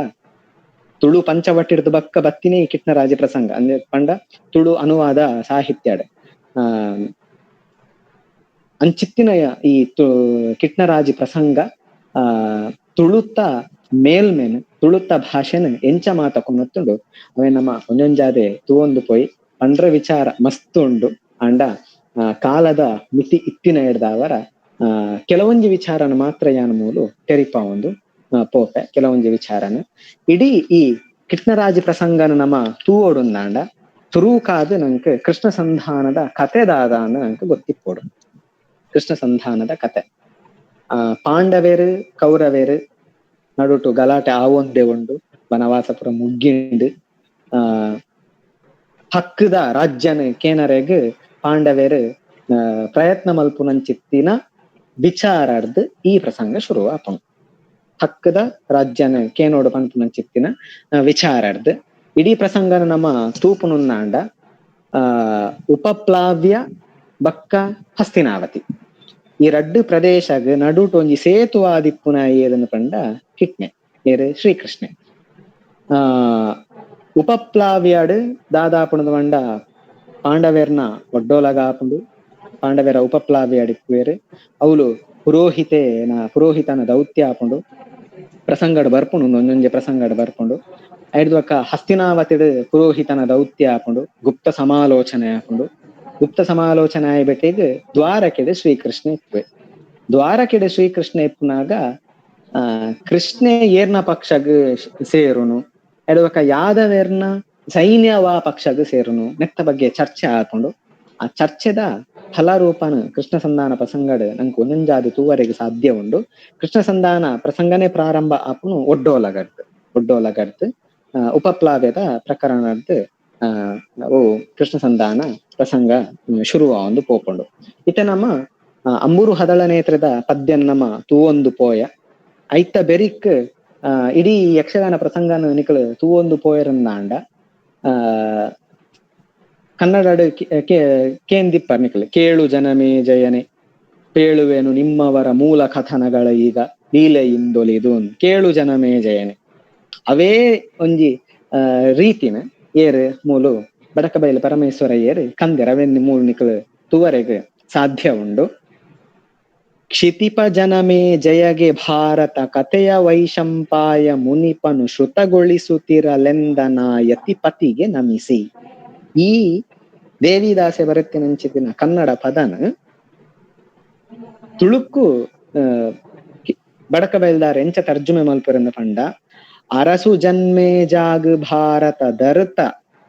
ತುಳು ಪಂಚವಟ್ಟಿಡ್ದು ಬಕ್ಕ ಬತ್ತಿನೇ ಈ ಕಿಟ್ನರಾಜಿ ಪ್ರಸಂಗ ಅಂದ್ರೆ ಪಂಡ ತುಳು ಅನುವಾದ ಸಾಹಿತ್ಯಡ್ ಅಂಚಿತ್ತಿನ ಈ ಕಿಟ್ನರಾಜಿ ಪ್ರಸಂಗ ಆ ತುಳುತ್ತ ಮೇಲ್ಮೇನ್ ತುಳುತ್ತ ಭಾಷೆನ ಎಂಚ ಮಾತ ಕೊನೊತ್ತುಂಡು ಅವೇ ನಮ್ಮ ಒಂಜೊಂಜಾದೆ ತೂವೊಂದು ಪೋಯಿ ಪಂಡ್ರ ವಿಚಾರ ಮಸ್ತ್ ಉಂಡು. ಅಂಡ ಕಾಲದ ಮಿತಿ ಇತ್ತಿನ ಹಿಡ್ದಾವರ ಕೆಲವೊಂಜಿ ವಿಚಾರನ ಮಾತ್ರ ಯಾನ ಮೂಲು ತೆರಿಪ ಒಂದು ಪೋಪೆ ಕೆಲವೊಂಜಿ ವಿಚಾರನ ಇಡೀ ಈ ಕಿಟ್ನರಾಜಿ ಪ್ರಸಂಗನ ನಮ್ಮ ತೂವೊಡುಂದಾಂಡ ತುರುಕಾದ ನಂಗೆ ಕೃಷ್ಣ ಸಂಧಾನದ ಕತೆ ದಾದ ಅಂದ ನಂಗೆ ಗೊತ್ತಿಪ್ಪೋಡು. ಕೃಷ್ಣ ಸಂಧಾನದ ಕತೆ ಪಾಂಡವೇರು ಕೌರವೇರು ನಡುಟು ಗಲಾಟೆ ಆವೊಂದೇ ಉಂಡು ವನವಾಸಪುರ ಮುಗ್ಗಿಂಡು ಹಕ್ಕದ ರಾಜ್ಯನ ಕೇನರೆಗ್ ಪಾಂಡವೇರು ಪ್ರಯತ್ನ ಮಲ್ಪುನಂಚಿತ್ತಿನ ವಿಚಾರಾರ್ದು ಈ ಪ್ರಸಂಗ ಶುರು ಆಪುಂಡು. ಹಕ್ಕದ ರಾಜ್ಯನ ಕೇನೋಡು ಪನ್ಪುನಂಚಿತ್ತಿನ ವಿಚಾರಾರ್ದು ಇಡೀ ಪ್ರಸಂಗನ ನಮ್ಮ ತೂಪುನುನ್ನಾಂಡ ಉಪಪ್ಲಾವ್ಯ ಬಕ್ಕ ಹಸ್ತಿನಾವತಿ ಈ ರಡ್ಡು ಪ್ರದೇಶಗ್ ನಡುಟು ಒಂಜಿ ಸೇತುವಾದಿಪ್ಪುನ ಏದನ್ನು ಪಂಡ ಕಿಟ್ನೆ ಏರು ಶ್ರೀಕೃಷ್ಣೆ. ಉಪಪ್ಲಾವ್ಯಾಡು ದಾದಾಪುಣದ ಪಂಡ ಪಾಂಡವೇರ್ನ ಒಡ್ಡೋಲಗ ಆಪುಂಡು. ಪಾಂಡವೇರ ಉಪಪ್ಲಾವ್ಯಾಡಿಪ್ಪುವೇರು ಅವಳು ಪುರೋಹಿತನ ದೌತ್ಯ ಆಪುಂಡು. ಪ್ರಸಂಗಡ್ ಬರ್ಪುಂಡು ಒಂದೊಂಜೆ ಪ್ರಸಂಗಡ್ ಬರ್ಪುಂಡು. ಐಡ್ದೊಕ್ಕ ಹಸ್ತಿನಾವತಿಡು ಪುರೋಹಿತನ ದೌತ್ಯ ಆಪುಂಡು. ಗುಪ್ತ ಸಮಾಲೋಚನೆ ಆಪುಂಡು. ಗುಪ್ತ ಸಮಾಲೋಚನೆ ಆಯ್ಬೆಟ್ಟಿಗ್ ದ್ವಾರಕೆಡೆ ಶ್ರೀಕೃಷ್ಣ ಇಪ್ಪುವೆ. ದ್ವಾರಕೆಡೆ ಶ್ರೀಕೃಷ್ಣ ಇಪ್ಪುನಾಗ ಕೃಷ್ಣೆ ಏರ್ನ ಪಕ್ಷಗ್ ಸೇರುನು ಎಡವಕ ಯಾದವೇರ್ನ ಸೈನ್ಯವಾ ಪಕ್ಷಗ್ ಸೇರುನು ನೆತ್ತ ಬಗ್ಗೆ ಚರ್ಚೆ ಆಪುಂಡು. ಆ ಚರ್ಚೆದ ಫಲರೂಪನ ಕೃಷ್ಣ ಸಂಧಾನ ಪ್ರಸಂಗಡ್ ನಂಗೆ ಒಂದೊಂಜಾದಿ ತೂವರೆಗೆ ಸಾಧ್ಯ ಉಂಡು. ಕೃಷ್ಣ ಸಂಧಾನ ಪ್ರಸಂಗನೇ ಪ್ರಾರಂಭ ಆಪುನು ಒಡ್ಡೋಲಗಡ್ದು ಉಪಪ್ಲಾವ್ಯದ ಪ್ರಕರಣದ್ದು ಓ ಕೃಷ್ಣ ಸಂಧಾನ ಪ್ರಸಂಗ ಶುರುವ ಒಂದು ಪೋಪುಂಡು. ಇತ್ತೆ ನಮ್ಮ ಅಂಬೂರು ಹದಳ ನೇತ್ರದ ಪದ್ಯನ್ ನಮ್ಮ ತೂವೊಂದು ಪೋಯ ಐತ ಬೆರಿಕ್ ಇಡೀ ಯಕ್ಷಗಾನ ಪ್ರಸಂಗನ ನಿಕಲು ತೂವೊಂದು ಪೋಯರಂದಾಂಡ ಕನ್ನಡ ಕೇಂದಿಪ್ಪರ್ ನಿಕಲು ಕೇಳು ಜನಮೇ ಜಯನೆ ಪೇಳುವೆನು ನಿಮ್ಮವರ ಮೂಲ ಕಥನಗಳ ಈಗ ಲೀಲೆಯಿಂದೊಲಿದು ಕೇಳು ಜನಮೇ ಜಯನೆ ಅವೇ ಒಂಜಿ ರೀತಿನ ಏರು ಮೂಲು ಬಡಕಬೈಲು ಪರಮೇಶ್ವರ ಏರು ಕಂದೆರ ಅವೆನ್ನಿ ಮೂಲು ನಿಕಲು ತುವರೆಗೆ ಸಾಧ್ಯ ಉಂಡು. ಕ್ಷಿತಿಪ ಜನಮೇ ಜಯಗೆ ಭಾರತ ಕಥೆಯ ವೈಶಂಪಾಯ ಮುನಿಪನು ಶ್ರುತಗೊಳಿಸುತ್ತಿರಲೆಂದನ ಯತಿಪತಿಗೆ ನಮಿಸಿ. ಈ ದೇವಿದಾಸೆ ಬರತ್ತಿನಂಚಿತಿನ ಕನ್ನಡ ಪದನ ತುಳುಕು ಬಡಕಬೈಲ್ದಾರ್ ಎಂಚ ತರ್ಜುಮೆ ಮಲ್ಪುರೆಂದ ಪಂಡ ಅರಸು ಜನ್ಮೇ ಜಾಗ ಭಾರತ ದರ್ತ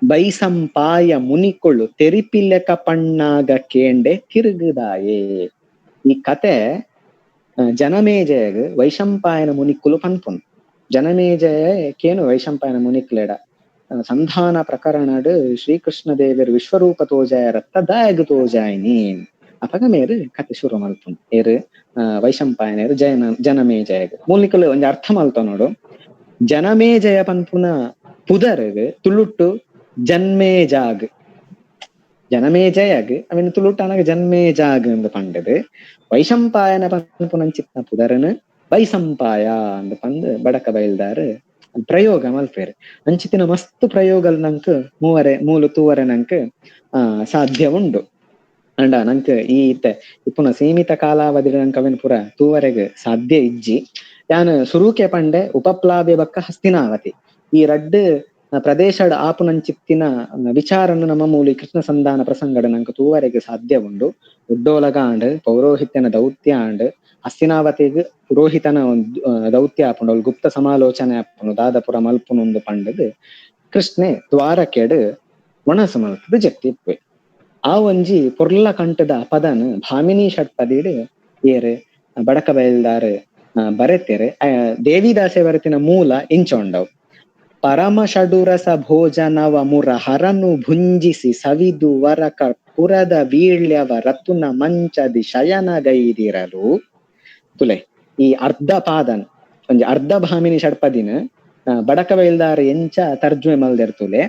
ಬೈಸಂಪಾಯ ಮುನಿಕೊಳ್ಳು ತೆರಿಪಿಲೆಕ ಪಣ್ಣಾಗ ಕೇಂಡೆ ತಿರುಗುದಾಯೇ. ಈ ಕತೆ ಜನಮೇಜಯಗ್ ವೈಶಂಪಾಯನ ಮುನಿಕ್ಕುಲು ಪನ್ಪುನ್. ಜನಮೇಜಯ ಕೇನು ವೈಶಂಪಾಯನ ಮುನಿಕ್ಲೆಡ ಸಂಧಾನ ಪ್ರಕರಣಡ್ ಶ್ರೀಕೃಷ್ಣ ದೇವರು ವಿಶ್ವರೂಪ ತೋಜಾಯ ರತ್ತ ದಾಯಗ್ ತೋಜಾಯಿನಿ. ಅಪಗ ಮೇರು ಕತೆ ಶುರು ಮಲ್ಪುನು ಏರು ವೈಶಂಪಾಯನೇರು ಜಯನ ಜನಮೇಜಯಗ್ ಮೂಲಿಕಲು ಒಂಜಿ ಅರ್ಥ ಮಲ್ತ ನೋಡು. ಜನಮೇಜಯ ಪನ್ಪುನ ಪುದರ್ಗ್ ತುಳುಟ್ಟು ಜನ್ಮೇಜಾಗ್, ಜನಮೇಜಯಗ್ ಅವೆನ್ ತುಳುಟ್ಟು ಅನಗ ಜನ್ಮೇಜಾಗ್ ಅಂದ್ ಪಂಡದು. ವೈಶಂಪಾಯನ ಪನ್ಪುನಂಚಿತ್ನ ಪುದರನ್ ವೈಸಂಪಾಯ ಅಂದ್ ಪಂದ್ ಬಡಕ ಬಯಲ್ದಾರ್ ಪ್ರಯೋಗ ಮಲ್ಪೇರು. ಅಂಚಿತ್ತಿನ ಮಸ್ತ್ ಪ್ರಯೋಗಲ್ ನಂಕ್ ಮೂವರೆ ಮೂಲು ತೂವರೆ ನಂಕ್ ಸಾಧ್ಯ ಉಂಡು. ಅಂಡ ನಂಕ್ ಈ ಇತ್ತೆ ಇಪ್ಪುನ ಸೀಮಿತ ಕಾಲಾವಧಿ ನಂಕ್ ಅವೆನ್ ಪೂರ ತೂವರೆಗ್ ಸಾಧ್ಯ ಇಜ್ಜಿ. ಯಾನ್ ಸುರೂಕೆ ಪಂಡೆ ಉಪಪ್ಲಾವ್ಯ ಬಕ್ಕ ಹಸ್ತಿನಾವತಿ ಈ ರಡ್ಡ್ ಪ್ರದೇಶಡ್ ಆಪುನಂಚಿತ್ತಿನ ವಿಚಾರನ್ನು ನಮ್ಮ ಮೂಲಿ ಕೃಷ್ಣ ಸಂಧಾನ ಪ್ರಸಂಗಡ್ ನಂಕ್ ತೂವರೆಗ್ ಸಾಧ್ಯ ಉಂಡು. ಉಡ್ಡೋಲಗ ಆಂಡ್, ಪೌರೋಹಿತ್ಯನ ದೌತ್ಯ ಆಂಡ್, ಹಸ್ತಿನಾವತಿಗ್ ಪುರೋಹಿತನ ದೌತ್ಯ ಆಪುಂಡು, ಅವ್ಲು ಗುಪ್ತ ಸಮಾಲೋಚನೆ ಆಪುಂಡು, ದಾದಪುರ ಮಲ್ಪುನು ಪಂಡದು ಕೃಷ್ಣೆ ದ್ವಾರಕೆಡ್ ಒಣಸು ಮಲ್ತದ ಜೆತ್ತಿ ಇಪ್ಪೆ. ಆ ಒಂಜಿ ಪೊರ್ಲ ಕಂಠದ ಪದನ್ ಭಾಮಿನಿ ಷಟ್ಪದಿಡ್ ಏರ್ ಬಡಕ ಬಯಲ್ದಾರ್ ಬರೆತೆರ್. ದೇವಿದಾಸೆ ಬರೆತಿನ ಮೂಲ ಇಂಚ ಉಂಡವು. ಪರಮ ಷಡುರಸ ಭೋಜನವ ಮುರ ಹರನು ಭುಂಜಿಸಿ ಸವಿದು ವರಕ ಪುರದ ವೀಳ್ಯವ ರತುನ ಮಂಚದಿ ಶಯನ ಗೈದಿರಲು. ತುಲೆ ಈ ಅರ್ಧ ಪಾದನ್ ಒಂಜಿ ಅರ್ಧ ಭಾಮಿನಿ ಷಟ್ಪದಿನ ಬಡಕ ಬಯಲ್ದಾರ್ ಎಂಚ ತರ್ಜುಮೆ ಮಲ್ದೆರ್ ತುಲೆ.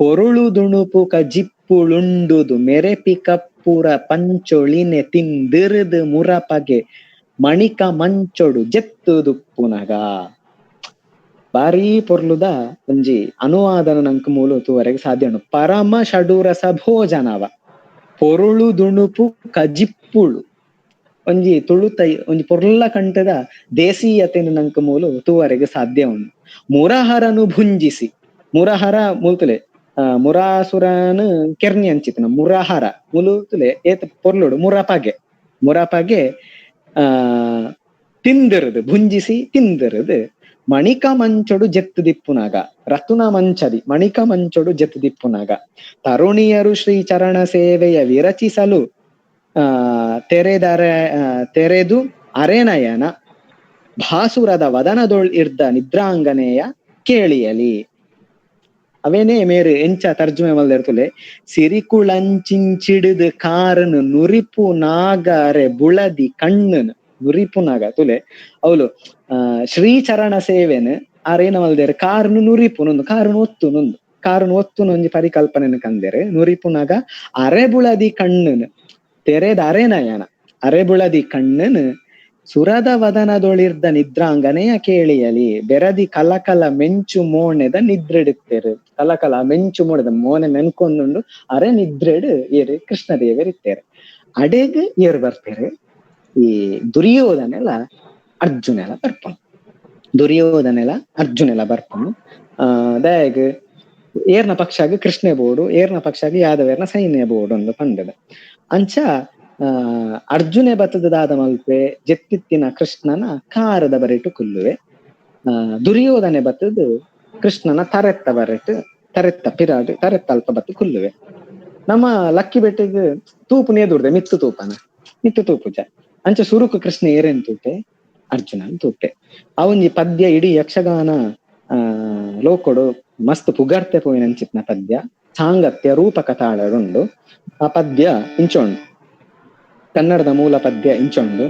ಪೊರುಳು ದುಣುಪು ಕಜಿಪ್ಪುಳುಂಡುದು ಮೆರೆಪಿ ಕಪ್ಪುರ ಪಂಚೊಳಿನೆ ತಿಂದಿರುದು ಮುರಪಗೆ ಮಣಿಕ ಮಂಚೊಡು ಜೆತ್ತುದುಪ್ಪುನಗ. ಬಾರಿ ಪೊರ್ಲುದ ಒಂಜಿ ಅನುವಾದನ ನಂಕ್ ಮೂಲು ತೂವರೆಗೆ ಸಾಧ್ಯ ಉಂಡು. ಪರಮ ಷಡುರಸ ಭೋಜನವ ಪೊರುಳು ದುಣುಪು ಕಜಿಪ್ಪುಳು ಒಂಜಿ ತುಳುತ ಒಂಜಿ ಪೊರ್ಲ ಕಂಠದ ದೇಸೀಯತೆಯನ್ನು ನಂಕ್ ಮೂಲು ತೂವರೆಗೆ ಸಾಧ್ಯ ಉಂಡು. ಮುರಹರನು ಭುಂಜಿಸಿ, ಮುರಹರ ಮೂಲ್ತುಲೆ ಮುರಾಸುರನು ಕೆರ್ನಿ ಅಂಚಿತನ ಮುರಹರ ಮುಲುತುಲೆ ಏತ್ ಪೊರ್ಲುಡು ಮುರಪಗೆ, ಮುರಪಗೆ ತಿಂದಿರುದು ಭುಂಜಿಸಿ ತಿಂದಿರುದು ಮಣಿಕ ಮಂಚೊಡು ಜೆತ್ತು ದಿಪ್ಪುನಾಗ, ರತುನ ಮಂಚದಿ ಮಣಿಕ ಮಂಚೊಡು ಜೆತ್ತು ದಿಪ್ಪುನಾಗ ತರುಣಿಯರು ಶ್ರೀ ಚರಣ ಸೇವೆಯ ವಿರಚಿಸಲು ತೆರೆದರೆ ತೆರೆದು ಅರೆನಯನ ಭಾಸುರದ ವದನದೊಳ್ ಇರ್ದ ನಿದ್ರಾಂಗನೆಯ ಕೇಳಿಯಲಿ. ಅವೇನೇ ಮೇರು ಎಂಚ ತರ್ಜುಮೆ ಮಲ್ದಿರ್ತುಲೆ. ಸಿರಿಕುಳಂಚಿಂಚಿಡಿದು ಕಾರನು ನುರಿಪು ನಾಗರೆ ಬುಳದಿ ಕಣ್ಣನು ನುರಿಪು ನಾಗ ತುಲೆ ಅವಳು ಶ್ರೀಚರಣ ಸೇವೆನು ಆರೇನ ಮಲ್ದೇರು ಕಾರನು ನುರಿಪು ನೊಂದು ಕಾರನು ಒತ್ತು ನೊಂದು ಕಾರನು ಒತ್ತು ನೊಂಜಿ ಪರಿಕಲ್ಪನೆನು ಕಂದೇರು. ನುರಿಪುನಾಗ ಅರೆ ಬುಳದಿ ಕಣ್ಣನು ತೆರೆದ ಅರೆನಯನ ಅರೆ ಬುಳದಿ ಕಣ್ಣನು ಸುರದ ವದನದೊಳಿರ್ದ ನಿದ್ರಾಂಗನೆಯ ಕೇಳಿಯಲಿ. ಬೆರದಿ ಕಲಕಲ ಮೆಂಚು ಮೋಣೆದ ನಿದ್ರೆಡುತ್ತೇರು, ಕಲಕಲ ಮೆಂಚು ಮೋಣೆದ ಮೋನೆ ಮೆನ್ಕೊಂದುಂಡು ಅರೆ ನಿದ್ರೆಡು ಏರು ಕೃಷ್ಣದೇವರಿತ್ತೇರು. ಅಡೆಗ್ ಏರು ಬರ್ತೇರು ಈ ದುರ್ಯೋಧನೆಲ ಅರ್ಜುನೆಲ ಬರ್ಪನು, ದುರ್ಯೋಧನೆಲ ಅರ್ಜುನೆಲ ಬರ್ಪನು. ದಯಗ್ ಏರ್ನ ಪಕ್ಷಾಗ ಕೃಷ್ಣೆ ಬೋಡು, ಏರ್ನ ಪಕ್ಷಾಗ ಯಾದವೇರ್ನ ಸೈನ್ಯ ಬೋಡು ಅಂದು ಪಂಡದ. ಅಂಚ ಅರ್ಜುನೆ ಬತ್ತದ ದಾದ ಮಲ್ಪೆ ಜೆತ್ತಿತ್ತಿನ ಕೃಷ್ಣನ ಕಾರದ ಬರೆಟು ಕುಲ್ಲುವೆ. ದುರ್ಯೋಧನೆ ಬತ್ತದು ಕೃಷ್ಣನ ತರೆತ್ತ ಬರೆಟು ತರೆತ್ತ ಪಿರಾಡು ತರೆತ್ತ ಅಲ್ಪ ಬತ್ತು ಕುಲ್ಲುವೆ. ನಮ್ಮ ಲಕ್ಕಿ ಬೆಟ್ಟಿಗೆ ತೂಪುನೇ ದುರ್ದೆ ಮಿತ್ತು ತೂಪನ ಮಿತ್ತು ತೂಪುಜ. ಅಂಚ ಸುರುಕು ಕೃಷ್ಣ ಏರೇನ್ ತೂಪೆ ಅರ್ಜುನನ್ ತೂಪೆ. ಆ ಒಂಜಿ ಪದ್ಯ ಇಡೀ ಯಕ್ಷಗಾನ ಲೋಕೊಡು ಮಸ್ತ್ ಪುಗರ್ತೆ ಪೋಯಿನಂಚಿತ್ನ ಪದ್ಯ, ಸಾಂಗತ್ಯ ರೂಪಕ ತಾಳಡುಂಡು. ಆ ಪದ್ಯ ಇಂಚೊಂಡು, ಕನ್ನಡದ ಮೂಲ ಪದ್ಯ ಇಂಚೊಂಡು.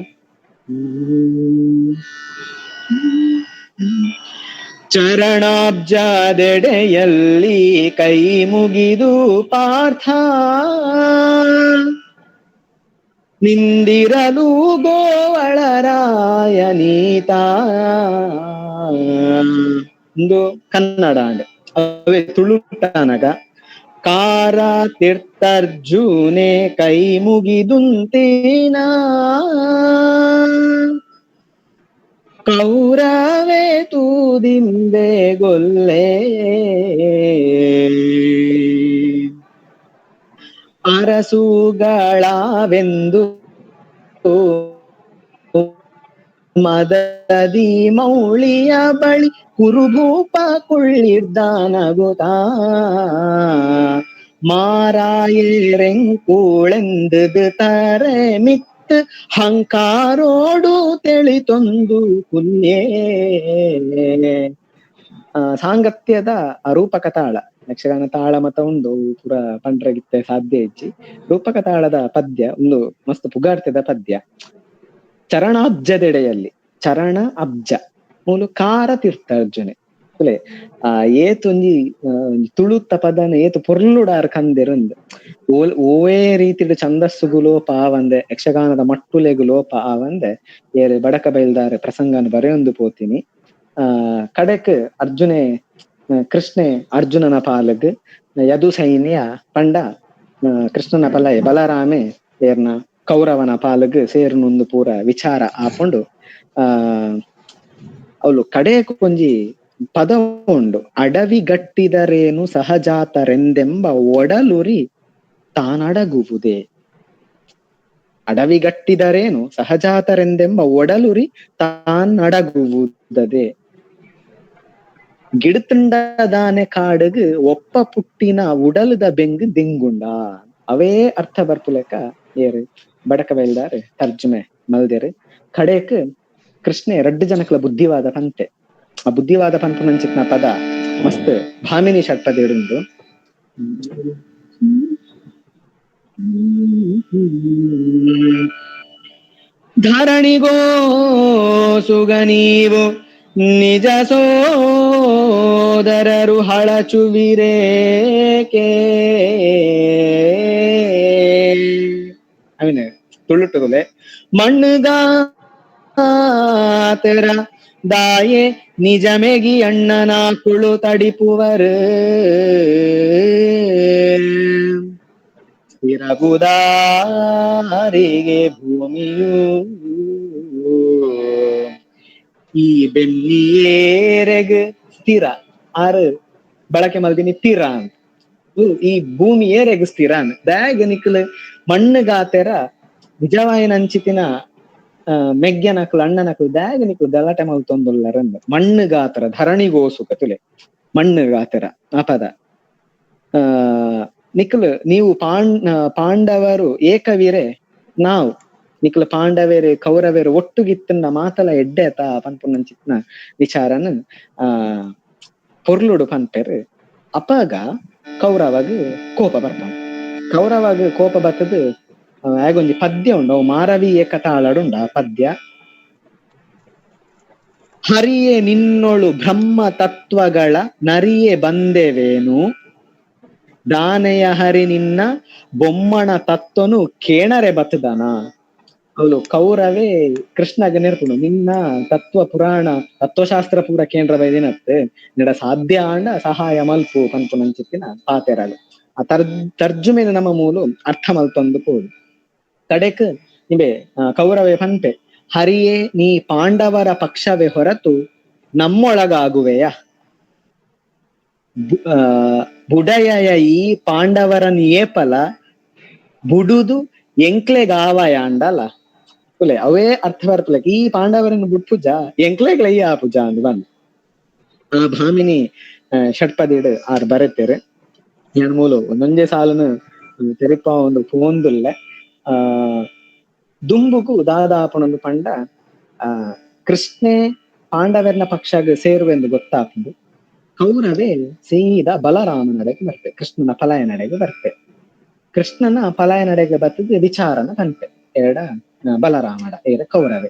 ಚರಣಾಬ್ಜದೆಡೆಯಲ್ಲಿ ಕೈ ಮುಗಿದು ಪಾರ್ಥ ನಿಂದಿರಲು ಗೋವಳರಾಯ ನೀತ. ಒಂದು ಕನ್ನಡ ಅಂಡ್ ಅವೇ ತುಳುಟಾನಗ ಕಾರ ತೀರ್ಥರ್ಜುನೆ ಕೈ ಮುಗಿದುಂತೀನ ಕೌರವೇ ತೂದಿಂದೆ ಗೊಲ್ಲೆ ಅರಸುಗಳಾವೆಂದು ಮದದಿ ಮೌಳಿಯ ಬಳಿ ಕುರುಭೂಪ ಕುಳ್ಳಿರ್ದಾನಗುತ್ತಾ ಮಾರಾಯರೆಂಕೂಳೆಂದು ತಾರೆ ಮಿತ್ ಹಂಕಾರೋಡು ತಿಳಿತೊಂದು ಕುಲ್ಯೇ. ಸಾಂಗತ್ಯದ ರೂಪಕ ತಾಳ Yakshagana ತಾಳ ಮತ ಉಂಡು ಪೂರ ಪಂಡ್ರಗಿತ್ತೆ ಸಾಧ್ಯ ಇಜ್ಜಿ. ರೂಪಕ ತಾಳದ ಪದ್ಯ ಒಂದು ಮಸ್ತ್ ಪುಗಾರ್ತೆದ ಪದ್ಯ. ಚರಣಾಬ್ಜದೆಡೆಯಲ್ಲಿ, ಚರಣ ಅಬ್ಜ ಮೂಲು ಕಾರ ತೀರ್ಥ ಅರ್ಜುನೆ ಕುಲೆ ಆ ಏತೊಂಜಿ ತುಳುತ್ತ ಪದನ ಏತು ಪೊರ್ಲುಡಾರ್ ಕಂದೆರುಂದು ಓವೇ ರೀತಿಡ್ ಛಂದಸ್ಸುಗು ಲೋಪ ಆವಂದೆ, ಯಕ್ಷಗಾನದ ಮಟ್ಟುಲೆಗು ಲೋಪ ಆವಂದೆ ಏರು ಬಡಕ ಬೈಲ್ದಾರೆ ಪ್ರಸಂಗನ ಬರೆಯೊಂದು ಪೋತೀನಿ. ಆ ಕಡೆಕ್ ಅರ್ಜುನೆ ಕೃಷ್ಣೆ ಅರ್ಜುನನ ಪಾಲಗ್ ಯದು ಸೈನ್ಯ ಪಂಡ ಕೃಷ್ಣನ ಪಲಯ ಬಲರಾಮೆ ಏರ್ನ ಕೌರವನ ಪಾಲಗ್ ಸೇರ್ನೊಂದು ಪೂರ ವಿಚಾರ ಆಪುಂಡು. ಆ ಅವಳು ಕಡೆಕ್ ಒಂಜಿ ಪದ ಉಂಡು, ಅಡವಿಗಟ್ಟಿದರೇನು ಸಹಜಾತರೆಂದೆಂಬ ಒಡಲುರಿ ತಾನಡಗುವುದೇ. ಅಡವಿಗಟ್ಟಿದರೇನು ಸಹಜಾತರೆಂದೆಂಬ ಒಡಲುರಿ ತಾನಡಗುವುದೇ. ಗಿಡತುಂಡದಾನೆ ಕಾಡುಗು ಒಪ್ಪ ಪುಟ್ಟಿನ ಉಡಲುದ ಬೆಂಗು ದಿಂಗುಂಡ. ಅವೇ ಅರ್ಥ ಬರ್ಪುಲೆಕ ಏರು ಬಡಕ ಬೈಲ್ದಾರೆ ತರ್ಜುಮೆ ಮಲ್ದೇರು. ಕಡೆಕ್ ಕೃಷ್ಣೆ ರಡ್ಡು ಜನಕ್ಲ ಬುದ್ಧಿವಾದ ಪಂತೆ. ಆ ಬುದ್ಧಿವಾದ ಪನ್ಪುನಂಚಿತ್ನ ಪದ ಮಸ್ತ್ ಭಾಮಿನಿ ಷಟ್ಪದಿಡುಂಡು. ಧರಣಿಗೋ ಸುಗನೀವು ನಿಜ ಸೋದರರು ಹಳಚುವಿರೇಕೆ. ಅವಿನ ತುಳುಟುಲೆ ಮಣ್ಣುಗಾತರ ದಾಯೆ ನಿಜಮೆಗಿ ಅಣ್ಣನ ಕುಳು ತಡಿಪುವರು ಸ್ಥಿರಬುದಾರಿಗೆ ಭೂಮಿಯು ಈ ಬೆನ್ನಿಯೇರೆಗ್ ಸ್ಥಿರ ಆರು ಬಳಕೆ ಮಲ್ದಿನಿ ತೀರ ಅಂತ ಈ ಭೂಮಿ ಏರೆಗ್ ಸ್ಥಿರ ಅಂತ ದಾಗ್ ನಿಕ್ಲು ಮಣ್ಣುಗಾತೆರ ನಿಜವಾಯಿನ ಅಂಚಿತಿನ ಮೆಗ್ಯನಕ್ಲು ಅಣ್ಣನಕ್ಲು ದಾಗ್ ನಿಕ್ಲು ಗಲಾಟೆ ಮಲ್ತೊಂದುಲ್ಲರಂದ ಮಣ್ಣುಗಾತರ ಧರಣಿಗೋಸು ಕತುಲೆ ಮಣ್ಣುಗಾತರ ಆ ಪದ. ಆ ನಿಕ್ಲು ನೀವು ಪಾಂಡವರು ಏಕವೀರೆ ನಾವು ನಿಕ್ಲು ಪಾಂಡವೇರು ಕೌರವೇರು ಒಟ್ಟುಗಿತ್ತನ್ನ ಮಾತಲ ಎಡ್ಡೆ ತಾ ಪನ್ಪುನಂಚಿತ್ನ ವಿಚಾರನ ಆ ಪೊರ್ಲುಡು ಪನ್ಪೆರು. ಅಪಾಗ ಕೌರವಾಗ ಕೋಪ ಬರ್ತಾನ. ಕೌರವಾಗ ಕೋಪ ಬರ್ತದ ಆಗೊಂಜಿ ಪದ್ಯ ಉಂಡು, ಅವು ಮಾರವಿ ಏಕತಾಳಡುಂಡು ಆ ಪದ್ಯ. ಹರಿಯೇ ನಿನ್ನೊಳು ಬ್ರಹ್ಮ ತತ್ವಗಳ ನರಿಯೇ ಬಂದೆವೇನು, ದಾನೆಯ ಹರಿ ನಿನ್ನ ಬೊಮ್ಮಣ ತತ್ವನು ಕೇಣರೆ ಬತ್ತದಾನ. ಅವಳು ಕೌರವೇ ಕೃಷ್ಣಗ ನೆರ್ಪುನು ನಿನ್ನ ತತ್ವ ಪುರಾಣ ತತ್ವಶಾಸ್ತ್ರ ಪೂರ ಕೇಂದ್ರ ಬೈದಿನತ್ತೆ ನಿಡ ಸಾಧ್ಯ ಆಂಡ ಸಹಾಯ ಮಲ್ಪು ಪನ್ಪುನಂಚಿತ್ತಿನ ಪಾತೆರಳು. ಆ ತರ್ಜುಮೆನ ನಮ್ಮ ಮೂಲು ಅರ್ಥ ಮಲ್ತೊಂದು ಪೋಡು. ಕಡೆಕ್ ನಿಂಬೆ ಕೌರವೇ ಪನ್ಪೆ ಹರಿಯೇ ನೀ ಪಾಂಡವರ ಪಕ್ಷವೇ ಹೊರತು ನಮ್ಮೊಳಗಾಗುವೆಯ, ಬುಡಯ ಈ ಪಾಂಡವರನ್ ಏಪಲ ಬುಡುದು ಎಂಕ್ಲೆಗಾವಯಾಂಡಲ ಕುಲೆ ಅವೇ ಅರ್ಥ ಬರ್ಪುಲಕ್ ಈ ಪಾಂಡವರನ್ನು ಬುಡ್ಪುಜ ಎಂಕ್ಲೆಗ್ಲಯ್ಯ ಪೂಜ ಅಂದ್ ಬಂದ್. ಆ ಭಾಮಿನಿ ಷಟ್ಪದಿಡು ಆರ್ ಬರತ್ತೇರು. ಏನ್ ಮೂಲು ಒಂದೊಂದೇ ಸಾಲನು ತೆರಿಪ ಒಂದು ಫೋನ್ದುಲ್ಲೆ. ಆ ದುಂಬುಗು ದಾದಾಪಣೊಂದು ಪಂಡ ಆ ಕೃಷ್ಣೆ ಪಾಂಡವರನ ಪಕ್ಷಗ ಸೇರುವೆಂದು ಗೊತ್ತಾಪುಂಡು. ಕೌರವೇ ಸೀದಾ ಬಲರಾಮನಡೆಗೆ ಬರ್ತೆ, ಕೃಷ್ಣನ ಪಲಾಯನಡೆಗೆ ಬರ್ತೆ. ಕೃಷ್ಣನ ಪಲಾಯನಡೆಗೆ ಬರ್ತದೆ ವಿಚಾರನ ಪನ್ಪೆ ಎರಡ ಬಲರಾಮಡ ಏರ ಕೌರವೆ.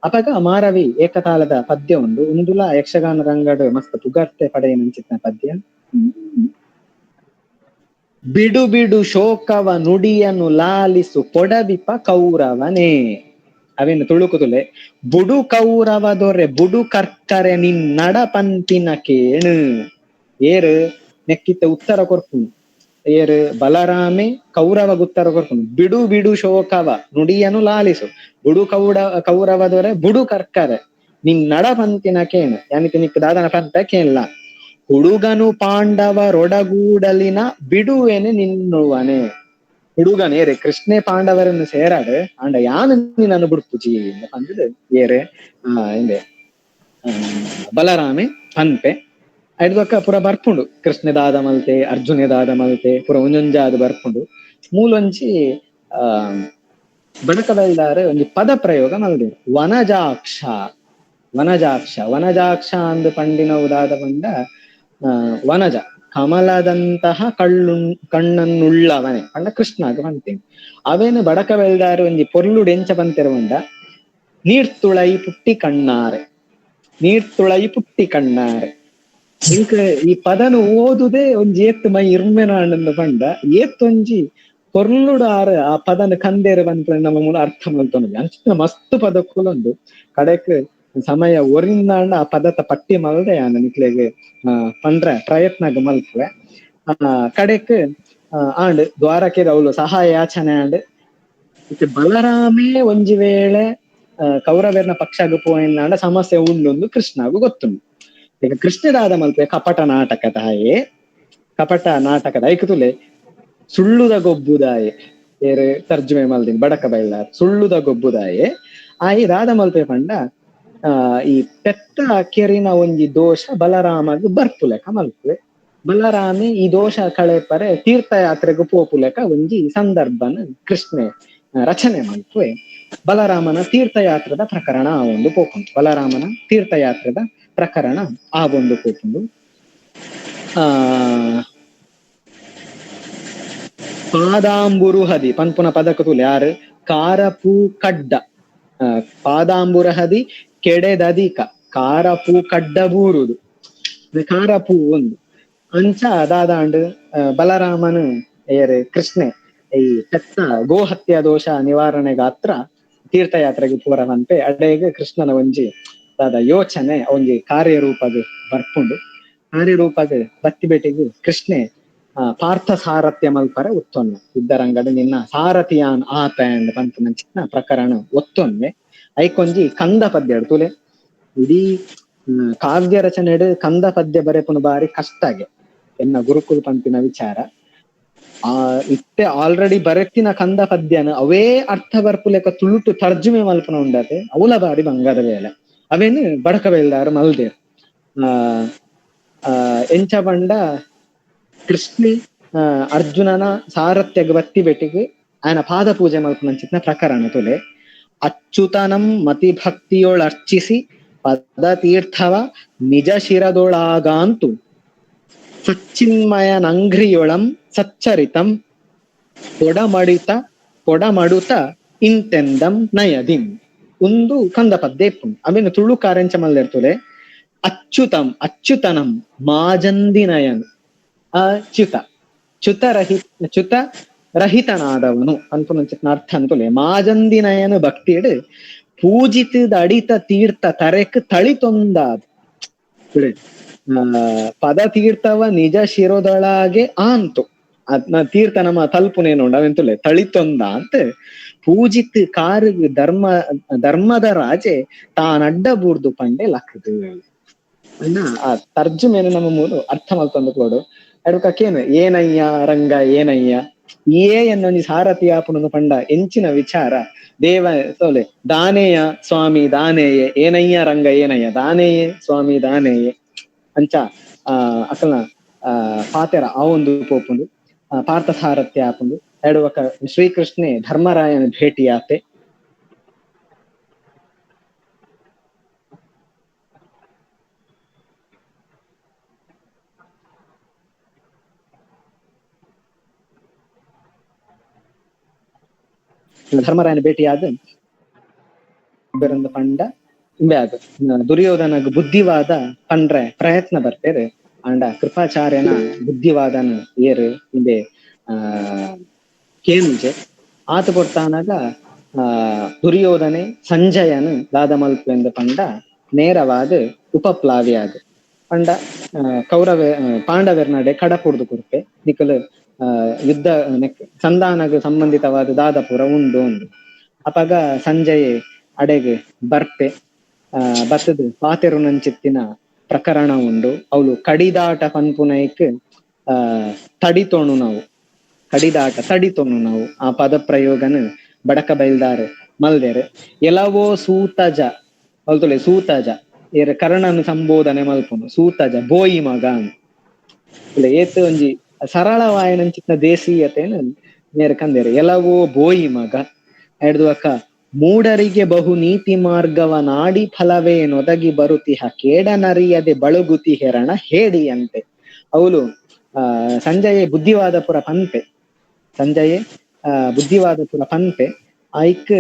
ಅಪಗ ಮಾರವಿ ಏಕತಾಳದ ಪದ್ಯ ಉಂಡು ಉಂದುಲ ಯಕ್ಷಗಾನ ರಂಗಡು ಮಸ್ತ್ ಪುಗರ್ತೆ ಪಡೆಯನಂಚಿತ್ನ ಪದ್ಯ. ಬಿಡು ಬಿಡು ಶೋಕವ ನುಡಿಯನ್ನು ಲಾಲಿಸು ಕೊಡವಿಪ ಕೌರವನೇ. ಅವೇನು ತುಳುಕುತುಲೆ ಬುಡು ಕೌರವ ದೊರೆ ಬುಡು ಕರ್ಕರೆ ನಿನ್ನಡ ಪಂತಿನ ಕೇಣು. ಏರು ನೆಕ್ಕಿತ್ತ ಉತ್ತರ ಕೊರ್ಪುನು ಏರು ಬಲರಾಮೆ ಕೌರವ ಉತ್ತರ ಕೊರ್ಪುನು ಬಿಡು ಬಿಡು ಶೋಕವ ನುಡಿಯನ್ನು ಲಾಲಿಸು ಬುಡು ಕೌರವ ದೊರೆ ಬುಡು ಕರ್ಕರೆ ನಿನ್ನಡ ಪಂತಿನ ಕೇಣು ಯಾನಿಕ್ ನಿಕ್ ದಾದನ ಪಂತ ಕೇಳಲ್ಲ. ಹುಡುಗನು ಪಾಂಡವರೊಡಗೂಡಲಿನ ಬಿಡುವೆನೆ ನಿನ್ನುವನೆ. ಹುಡುಗನೇ ರೇ ಕೃಷ್ಣೆ ಪಾಂಡವರನ್ನು ಸೇರಾಡು ಆಂಡ ಯಾನು ನಿನ್ನನ್ನು ಬುಡ್ಪುಜಿ ಅಂದದು ಏರೆ ಇಂದೆ ಬಲರಾಮೆ ಪನ್ಪೆ. ಐಡ್ದೊಕ್ಕ ಪೂರ ಬರ್ಪುಂಡು ಕೃಷ್ಣೆ ದಾದ ಮಲ್ತೆ ಅರ್ಜುನೆ ದಾದ ಮಲ್ತೆ ಪೂರ ಒಂಜೊಂಜಾದ ಬರ್ಪುಂಡು. ಮೂಲೊಂಜಿ ಆ ಬಡಕಬೈಲ್ದಾರೆ ಒಂಜಿ ಪದ ಪ್ರಯೋಗ ಮಲ್ದೇರು ವನಜಾಕ್ಷ. ವನಜಾಕ್ಷ ವನಜಾಕ್ಷ ಅಂದ್ ಪಂಡಿನ ಉದಾದ ಪಂಡ ವನಜ ಕಮಲದಂತಹ ಕಣ್ಣನ್ನುಳ್ಳವನೇ ಪಂಡ ಕೃಷ್ಣಾಗ ಪಂತೀನಿ. ಅವೇನು ಬಡಕ ಬೆಳ್ದಾರು ಒಂಜಿ ಪೊರ್ಲುಡು ಎಂಚ ಪಂತಿರುವಂಡ ನೀರ್ತುಳೈ ಪುಟ್ಟಿ ಕಣ್ಣಾರೆ, ನೀರ್ತುಳೈ ಪುಟ್ಟಿ ಕಣ್ಣಾರೆ. ಇಂಕ ಈ ಪದನು ಓದುದೇ ಒಂಜಿ ಏತ್ ಮೈ ಇರ್ಮೆನಾಂಡಂದು ಪಂಡ ಏತ್ತೊಂಜಿ ಪೊರ್ಲುಡಾರ ಆ ಪದನ ಕಂದೇರು ಬಂತ ನಮ್ಮ ಮೂಲ ಅರ್ಥ ಮಲ್ತೊಂದು ಅಂಚಿನ ಮಸ್ತ್ ಪದಕ್ಕುಲೊಂದು ಕಡೆಕ್ ಸಮಯ ಒರಿಂದಾಂಡ ಆ ಪದತ ಪಟ್ಟಿ ಮಲ್ದೆ ನಿಕ್ಲೆಗ್ ಪಂಡ್ರೆ ಪ್ರಯತ್ನ ಮಲ್ಪುವೆ. ಕಡೆಕ್ ಆಂಡ್ ದ್ವಾರಕೆದ ಅವಳು ಸಹಾಯ ಯಾಚನೆ ಆಂಡ್ ಬಲರಾಮೇ ಒಂಜಿ ವೇಳೆ ಕೌರವೇರ್ನ ಪಕ್ಷಗ್ ಪೋಯಿನಾಂಡ ಸಮಸ್ಯೆ ಉಂಡೊಂದು ಕೃಷ್ಣಗೂ ಗೊತ್ತುಂಡು. ಈಗ ಕೃಷ್ಣದಾದ ಮಲ್ಪೆ ಕಪಟ ನಾಟಕದಾಯೆ, ಕಪಟ ನಾಟಕದ ಐಕುತುಲೆ ಸುಳ್ಳುದ ಗೊಬ್ಬುದಾಯೆ ಏರು ತರ್ಜುಮೆ ಮಲ್ದಿನ್ ಬಡಕ ಬೈಲಾರ್ ಸುಳ್ಳುದ ಗೊಬ್ಬುದಾಯೆ ಆಯಿ ರಾಧ ಮಲ್ಪೆ ಪಂಡ ಈ ಪೆತ್ತ ಕೆರಿನ ಒಂಜಿ ದೋಷ ಬಲರಾಮಗ್ ಬರ್ಪುಲೆಕ ಮಲ್ಪೆ. ಬಲರಾಮೆ ಈ ದೋಷ ಕಳೆಪರೆ ತೀರ್ಥಯಾತ್ರೆಗೂ ಪೋಪುಲೆಕ ಒಂಜಿ ಸಂದರ್ಭನ ಕೃಷ್ಣೆ ರಚನೆ ಮಲ್ಪೆ. ಬಲರಾಮನ ತೀರ್ಥಯಾತ್ರದ ಪ್ರಕರಣ ಆ ಒಂದು ಪೋಪುಂಡು, ಬಲರಾಮನ ತೀರ್ಥಯಾತ್ರದ ಪ್ರಕರಣ ಆ ಒಂದು ಪೋಪುಂಡು. ಪಾದಾಂಬುರುಹದಿ ಪನ್ಪುನ ಪದಕತುಲ್ ಯಾರು ಕಾರಪೂ ಕಡ್ಡ, ಪಾದಾಂಬುರಹದಿ ಕೆಡೆದದಿಕ ಕಾರಪೂ ಕಡ್ಡ ಬೂರುದು ಕಾರಪೂ ಒಂದು ಅಂಚ ಅದಾದಾಂಡ್ ಬಲರಾಮನು ಏರು ಕೃಷ್ಣೆ ಈ ಪೆತ್ತ ಗೋಹತ್ಯ ದೋಷ ನಿವಾರಣೆಗಾತ್ರ ತೀರ್ಥಯಾತ್ರೆಗೆ ಪೂರವಂತೆ ಅಡೆಗೆ ಕೃಷ್ಣನ ಒಂಜಿ ದಾದ ಯೋಚನೆ ಒಂಜಿ ಕಾರ್ಯರೂಪದ ಬರ್ಪುಂಡು. ಕಾರ್ಯರೂಪದ ಬತ್ತಿ ಬೇಟೆಗೆ ಕೃಷ್ಣೆ ಪಾರ್ಥ ಸಾರಥ್ಯ ಮಲ್ಪರೆ ಒತ್ತೊನ್ನೆ ಇದ್ದರಂಗಡ ನಿನ್ನ ಸಾರಥಿಯಾನ್ ಆಪೆಂಡ್ ಪಂಪುನಂಚಿನ ಪ್ರಕರಣ ಒತ್ತೊನ್ನೆ. ಐಕೊಂಜಿ ಕಂದ ಪದ್ಯ ತುಲೆ ಇಡೀ ಕಾವ್ಯ ರಚನೆಡು ಕಂದ ಪದ್ಯ ಬರೆಪುನ ಬಾರಿ ಕಷ್ಟಾಗೆ ಎನ್ನ ಗುರುಕುಲ್ ಪಂಪಿನ ವಿಚಾರ. ಆ ಇತ್ತೆ ಆಲ್ರೆಡಿ ಬರೆತಿನ ಕಂದ ಪದ್ಯನ ಅವೇ ಅರ್ಥ ಬರ್ಪುಲೆಕ ತುಳುಟು ತರ್ಜುಮೆ ಮಲ್ಪನ ಉಂಡತೆ ಅವಲ ಬಾರಿ ಬಂಗಾರ ವೇಳೆ ಅವೇನು ಬಡಕ ಬೇಲ್ದಾರ ಮಲ್ದೇರ್. ಆ ಎಂಚ ಬಂಡ ಕೃಷ್ಣೆ ಅರ್ಜುನನ ಸಾರಥ್ಯಗ ಬತ್ತಿ ಬೆಟ್ಟಿಗೆ ಆಯನ ಪಾದ ಪೂಜೆ ಮಲ್ಪನಂಚಿತ್ನ ಪ್ರಕರಣ ತುಲೆ. ಅಚ್ಯುತನಂ ಮತಿಭಕ್ತಿಯೊಳರ್ಚಿಸಿ ಪದ ತೀರ್ಥವ ನಿಜ ಶಿರದೊಳಾಗಾಂತು ಸಚ್ಚಿನ್ಮಯನಂಘ್ರಿಯೊಳಂ ಸಚ್ಚರಿತಂ ಕೊಡಮಡಿತ ಕೊಡಮಡುತ ಇಂತೆಂದಂ ನಯದಿಂ ಒಂದು ಕಂದ ಪದ್ಯ ಇಪ್ಪುಂಡು. ಅವೇನು ತುಳು ಕಾರೆಂಚ ಮಲ್ದಿರ್ತುಲೆ ಅಚ್ಯುತಂ ಅಚ್ಯುತನಂ ಮಾಜಂದಿನಯನ್ ಅಚ್ಯುತ ಚ್ಯುತ ಚ್ಯುತ ರಹಿತನಾದವನು ಅನ್ಪುನಂಚಿತ್ನ ಅರ್ಥ ಅಂತುಲೆ. ಮಾಜಂದಿನಯನ ಭಕ್ತಿಯಡು ಪೂಜಿತದ ಅಡಿತ ತೀರ್ಥ ತರೆಕ್ ತಳಿತೊಂದಾದ ಪದ ತೀರ್ಥವ ನಿಜ ಶಿರೋದೊಳಗೆ ಆಂತು ಅದ್ನ ತೀರ್ಥ ನಮ್ಮ ತಲ್ಪುನೇನುಂಡು ಅವೆಂತುಲೆ ತಳಿತೊಂದ ಅಂತ ಪೂಜಿತ್ ಕಾರು ಧರ್ಮ ಧರ್ಮದ ರಾಜೆ ತಾನಡ್ಡ ಬೂರ್ದು ಪಂಡೆ ಲಕ್ಕದು ಅಣ್ಣ. ಆ ತರ್ಜುಮೇನು ನಮ್ಮ ಮೂರು ಅರ್ಥ ಮಲ್ತೊಂದು ಕೊಡು ಅಡ್ಕೇನು ಏನಯ್ಯ ರಂಗ ಏನಯ್ಯ ಏ ಎನ್ನೊಂಜಿ ಸಾರಥಿ ಆಪುನೊಂದು ಪಂಡ ಎಂಚಿನ ವಿಚಾರ ದೇವ ತೋಲೆ ದಾನೇಯ ಸ್ವಾಮಿ ದಾನೇಯೆ ಏನಯ್ಯ ರಂಗ ಏನಯ್ಯ ದಾನೇಯೆ ಸ್ವಾಮಿ ದಾನೇಯೆ ಅಂಚ ಆ ಅಕಲ್ನ ಆ ಪಾತೆರ ಆ ಒಂದು ಪೋಪುಂಡು ಪಾರ್ಥ ಸಾರಥ್ಯ ಆಪುಂಡು. ಎಡುವಕ ಶ್ರೀಕೃಷ್ಣೆ ಧರ್ಮರಾಯನ ಭೇಟಿಯಾತೆ. ಧರ್ಮರಾಯನ ಭೇಟಿಯಾದ ಪಂಡ ದುರ್ಯೋಧನ ಬುದ್ಧಿವಾದ ಪಂಡ್ರೆ ಪ್ರಯತ್ನ ಬರ್ತೇವೆ. ಅಂಡ ಕೃಪಾಚಾರ್ಯನ ಬುದ್ಧಿವಾದನ ಏರು ಇಂದೆ ಆ ಕೇಂಜೆ ಆತ ಕೊಡ್ತಾನಾಗ ಆ ದುರ್ಯೋಧನೆ ಸಂಜಯನು ದಾದ ಮಲ್ಪೆಂದು ಪಂಡ ನೇರವಾದ ಉಪಪ್ಲಾವಿಯಾದ ಪಂಡ ಕೌರವ ಪಾಂಡವೆರ್ನಡೆ ಕಡಪುಡ್ದು ಕುರ್ಪೆ ನಿಕಲು ಯುದ್ಧ ಸಂಧಾನಗ ಸಂಬಂಧಿತವಾದ ದಾದಪುರ ಉಂಡು ಉಂಡು. ಅಪಗ ಸಂಜಯ್ ಅಡೆಗೆ ಬರ್ಪೆ ಬತ್ತದ ಪಾತೆರುನಂಚಿತ್ತಿನ ಪ್ರಕರಣ ಉಂಡು. ಅವಳು ಕಡಿದಾಟ ಪನ್ಪುನೈಕ್ ತಡಿತೋಣು ನಾವು ಕಡಿದಾಟ ತಡಿತೋಣು ನಾವು ಆ ಪದ ಪ್ರಯೋಗನ ಬಡಕ ಬೈಲ್ದಾರೆ ಮಲ್ದೇರೆ. ಎಲ್ಲವೋ ಸೂತಜ ಅಲ್ತೊಲೆ ಸೂತಜ ಏರ ಕರ್ಣನ ಸಂಬೋಧನೆ ಮಲ್ಪುನು ಸೂತಜ ಬೋಯಿ ಮಗ ಇಲ್ಲ ಏತ್ ಒಂಜಿ ಸರಳವಾಯನಂಚಿತ್ನ ದೇಶೀಯತೆಯನ್ನು ನೇರ ಕಂದೇರೆ. ಎಲ್ಲವೋ ಬೋಯಿ ಮಗ ಎಡ್ದು ಅಕ್ಕ ಮೂಡರಿಗೆ ಬಹು ನೀತಿ ಮಾರ್ಗವ ನಾಡಿ ಫಲವೇನೊದಗಿ ಬರುತಿಹ ಕೇಡನರಿಯದೆ ಬಳುಗುತಿ ಹೆರಣ ಹೇಡಿಯಂತೆ. ಅವಳು ಸಂಜಯೆ ಬುದ್ಧಿವಾದಪುರ ಪನ್ಪೆ, ಸಂಜಯೆ ಬುದ್ಧಿವಾದಪುರ ಪನ್ಪೆ ಐಕ್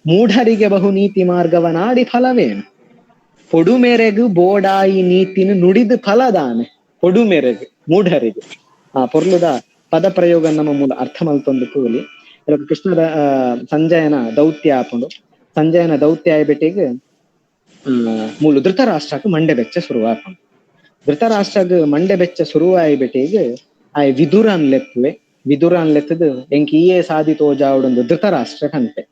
ಮೂಢರಿಗೆ ಬಹು ನೀತಿ ಮಾರ್ಗವನಾಡಿ ಫಲವೇನು, ಪೊಡುಮೆರೆಗು ಬೋಡಾಯಿ ನೀತಿನ ನುಡಿದು ಫಲದಾನೆ. ಪೊಡುಮೆರೆಗು ಮೂಢರಿಗೆ ಆ ಪೊರ್ಲುದ ಪದ ಪ್ರಯೋಗ ನಮ್ಮ ಮೂಲ ಅರ್ಥ ಮಲ್ತೊಂದು ಕೂಲಿ. ಕೃಷ್ಣದ ಸಂಜಯನ ದೌತ್ಯ ಆಪುಂಡು. ಸಂಜಯನ ದೌತ್ಯ ಆಯ್ಬಿಟ್ಟಿಗ್ ಮೂಲು ಧೃತರಾಷ್ಟ್ರಕ್ಕೆ ಮಂಡೆ ಬೆಚ್ಚ ಶುರುವಾಪುಂಡು. ಧೃತರಾಷ್ಟ್ರಗ್ ಮಂಡೆ ಬೆಚ್ಚ ಶುರುವಾಯ್ಬಿಟ್ಟಿಗ್ ಆಯ್ ವಿದುರನ್ ಲೆಪ್ಪುವೆ. ವಿದುರನ್ ಲೆತ್ತದು ಎಂಕ್ ಈಯೇ ಸಾದಿ ತೋಜಾವುಡೊಂದು ಧೃತರಾಷ್ಟ್ರ ಪನ್ಪೆ.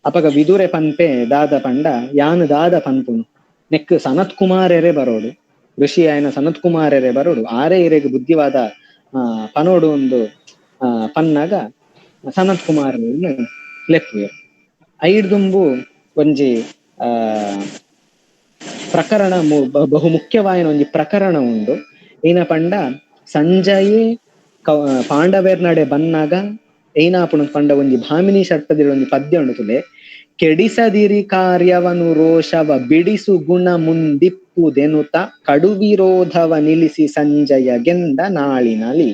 ಅಪಗ ವಿದುರೆ ಪನ್ಪೆ ದಾದ ಪಂಡ ಯಾನು ದಾದ ಪನ್ಪುನು, ನೆಕ್ ಸನತ್ ಕುಮಾರರೇ ಬರೋಡು, ಋಷಿ ಆಯನ ಸನತ್ ಕುಮಾರರೇ ಬರೋಡು, ಆರೇ ಇರೆಗ್ ಬುದ್ಧಿವಾದ ಪನೋಡು ಒಂದು ಪನ್ನಾಗ ಸನತ್ ಕುಮಾರರನ್ನು ಲೆಪ್ಪುವೆರ್. ಐಡ್ದುಂಬು ಒಂಜಿ ಪ್ರಕರಣ ಬಹು ಮುಖ್ಯವಾಯಿನ ಒಂಜಿ ಪ್ರಕರಣ ಉಂಡು. ಏನ ಪಂಡ ಸಂಜಯೆ ಪಾಂಡವೇರ್ನಡೆ ಬನ್ನಾಗ ಏನಾಪುಣ ಪಂಡ ಒಂಜಿ ಭಾಮಿನಿ ಷಟ್ಪದಿರ ಒಂಜಿ ಪದ್ಯ ಉಂಡು ತುಲೆ. ಕೆಡಿಸದಿರಿ ಕಾರ್ಯವನು ರೋಷವ ಬಿಡಿಸು ಗುಣ ಮುಂದಿಪ್ಪುದೆನುತ ಕಡುವಿರೋಧವ ನಿಲ್ಲಿಸಿ ಸಂಜಯ ಗೆಂದ ನಾಳಿನಲಿ.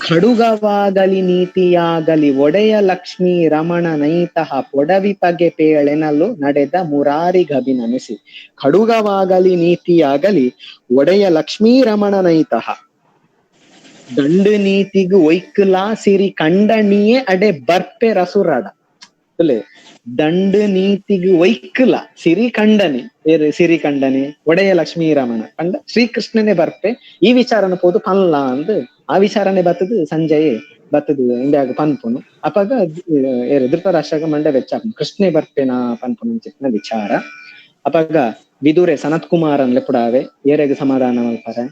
ಖಡುಗವಾಗಲಿ ನೀತಿಯಾಗಲಿ ಒಡೆಯ ಲಕ್ಷ್ಮೀ ರಮಣ ನೈತಃ ಪೊಡವಿ ಪಗೆ ಪೇಳೆನಲು ನಡೆದ ಮುರಾರಿ ಗಭಿನಮಿಸಿ. ಖಡುಗವಾಗಲಿ ನೀತಿಯಾಗಲಿ ಒಡೆಯ ಲಕ್ಷ್ಮೀ ರಮಣ ನೈತಃ ದಂಡು ನೀತಿಗು ಒಯ್ಕುಲಾ ಸಿರಿ ಕಂಡಣಿಯೇ ಅಡೆ ಬರ್ಪೆ ರಸುರಡ. ದಂಡು ನೀತಿಗು ಒಯ್ಕುಲ ಸಿರಿ ಕಂಡನೆ, ಸಿರಿ ಕಂಡನೆ ಒಡೆಯ ಲಕ್ಷ್ಮೀ ರಮಣ ಕಂಡ ಶ್ರೀಕೃಷ್ಣನೇ ಬರ್ಪೆ ಈ ವಿಚಾರನ ಪೋದು ಪನ್ಲ ಅಂದ್ ಆ ವಿಚಾರನೆ ಬತ್ತದು ಸಂಜಯೆ ಬತ್ತದು ಇಂದಾಗ ಪನ್ಪುನು. ಅಪಗ ಧೃತರಾಷ್ಟ್ರಗ ಮಂಡೆ ಬೆಚ್ಚ ಕೃಷ್ಣೆ ಬರ್ಪೆನಾ ಪನ್ಪುನು ಅಂಚಿತ್ತಿನ ವಿಚಾರ. ಅಪಗ ವಿದುರೆ ಸನತ್ ಕುಮಾರನ್ ಲೆಪುಡಾವೆ ಏರೆಗ್ ಸಮಾಧಾನ ಮಲ್ಪಾರೆ,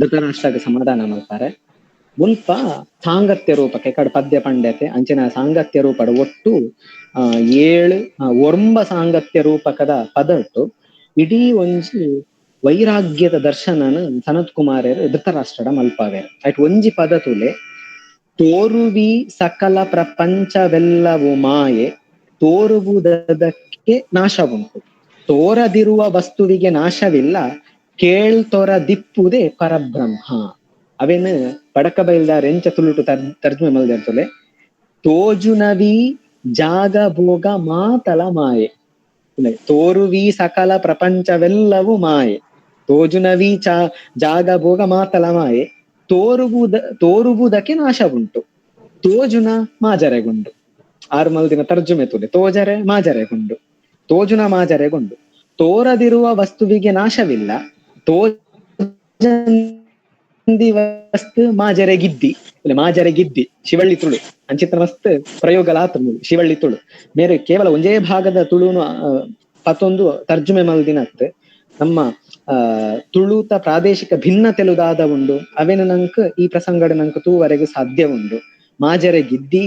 ಧೃತರಾಷ್ಟ್ರಗ ಸಮಾಧಾನ ಮಲ್ಪಾರೆ. ಮುಲ್ಪ ಸಾಂಗತ್ಯ ರೂಪಕ್ಕೆ ಕಡೆ ಪದ್ಯ ಪಂಡ್ಯತೆ ಅಂಚಿನ ಸಾಂಗತ್ಯ ರೂಪದ ಒಟ್ಟು 7 ಒರ್ಂಬ ಸಾಂಗತ್ಯ ರೂಪಕದ ಪದಟ್ಟು ಇಡೀ ಒಂಜಿ ವೈರಾಗ್ಯದ ದರ್ಶನನ ಸನತ್ ಕುಮಾರರು ಧೃತರಾಷ್ಟ್ರಡ ಮಲ್ಪಾವೇರು. ಆಯ್ತು ಒಂಜಿ ಪದ ತುಲೆ, ತೋರುವಿ ಸಕಲ ಪ್ರಪಂಚವೆಲ್ಲವೂ ಮಾಯೆ ತೋರುವುದಕ್ಕೆ ನಾಶವುಂಟು, ತೋರದಿರುವ ವಸ್ತುವಿಗೆ ನಾಶವಿಲ್ಲ ಕೇಳ್ತೊರ ದಿಪ್ಪುದೇ ಪರಬ್ರಹ್ಮ. ಅವೇನು ಪಡಕ ಬೈಲ್ದಾರ್ ಎಂಚ ತುಳುಟು ತರ್ಜುಮೆ ಮಲ್ದಿರ್ತಲೆ, ತೋಜುನವಿ ಜಾಗ ಭೋಗ ಮಾತಲ ಮಾಯೆ, ತೋರುವಿ ಸಕಲ ಪ್ರಪಂಚವೆಲ್ಲವೂ ಮಾಯೆ, ತೋಜುನವಿ ಜಾಗ ಭೋಗ ಮಾತಲ ಮಾಯೆ, ತೋರುವುದಕ್ಕೆ ನಾಶವುಂಟು, ತೋಜುನ ಮಾಜರೆಗುಂಡು. 6 ಮಲ್ದಿನ ತರ್ಜುಮೆ ತುಲೆ, ತೋಜರೆ ಮಾಜರೆಗುಂಡು, ತೋಜುನ ಮಾಜರೆಗುಂಡು, ತೋರದಿರುವ ವಸ್ತುವಿಗೆ ನಾಶವಿಲ್ಲ, ತೋಜಂದಿ ವಸ್ತು ಮಾಜರೆ ಗಿದ್ದಿ, ಮಾಜರೆ ಗಿದ್ದಿ ಶಿವಳ್ಳಿ ತುಳು ಅಂಚಿತ್ರ ಮಸ್ತ್ ಪ್ರಯೋಗಲಾತ್ ಶಿವಳ್ಳಿ ತುಳು ಮೇರೆ ಕೇವಲ ಒಂದೇ ಭಾಗದ ತುಳುನು ಪತ್ತೊಂದು ತರ್ಜುಮೆ ಮಲ್ದಿನತ್ ನಮ್ಮ ತುಳುತ ಪ್ರಾದೇಶಿಕ ಭಿನ್ನತೆಲುದಾದ ಉಂಡು. ಅವೇನು ನಂಕ್ ಈ ಪ್ರಸಂಗಡ ನಂಕ್ ತೂವರೆಗೂ ಸಾಧ್ಯ ಉಂಡು. ಮಾಜರೆ ಗಿದ್ದಿ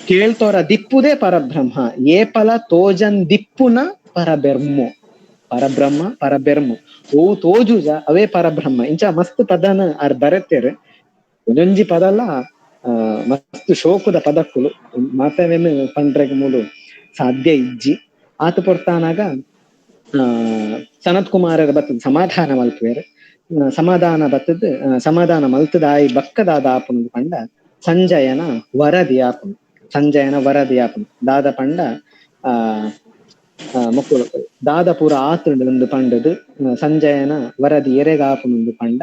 ಕೇಳ್ತೋರ ದಿಪ್ಪುದೇ ಪರಬ್ರಹ್ಮ, ಏಪಲ ತೋಜನ್ ದಿಪ್ಪುನ ಪರಬೆರ್ಮು, ಪರಬ್ರಹ್ಮ ಪರಬೆರ್ಮು ಓ ತೋಜುಜ ಅವೇ ಪರಬ್ರಹ್ಮ. ಇಂಚ ಮಸ್ತ್ ಪದನ ಆರ್ ಬರೆತೇರು. ಒಂಜೊಂಜಿ ಪದಲ ಮಸ್ತ್ ಶೋಕದ ಪದಕ್ಕುಲು ಮಾತವೇನು ಪಂಡ್ರೆಗ್ ಮೂಲು ಸಾಧ್ಯ ಇಜ್ಜಿ. ಆತ ಪೊರ್ತಾನಾಗ ಸನತ್ ಕುಮಾರರ ಬತ್ತದ ಸಮಾಧಾನ ಮಲ್ಪುವೇರು. ಸಮಾಧಾನ ಬತ್ತದ ಸಮಾಧಾನ ಮಲ್ತದಾಯಿ ಬಕ್ಕದಾದ ಆಪುಂಡು ಪಂಡ ಸಂಜಯನ ವರದಿ ಆಪುಂಡು. ಸಂಜಯನ ವರದಿ ಆಪುಂಡು ದಾದ ಪಂಡ ಮೊಕ್ಕಳು ದಾದ ಪೂರ ಆತುಂಡು ಪಂಡದು ಸಂಜಯನ ವರದಿ ಎರೆಗಾಪುಂಡು ಪಂಡ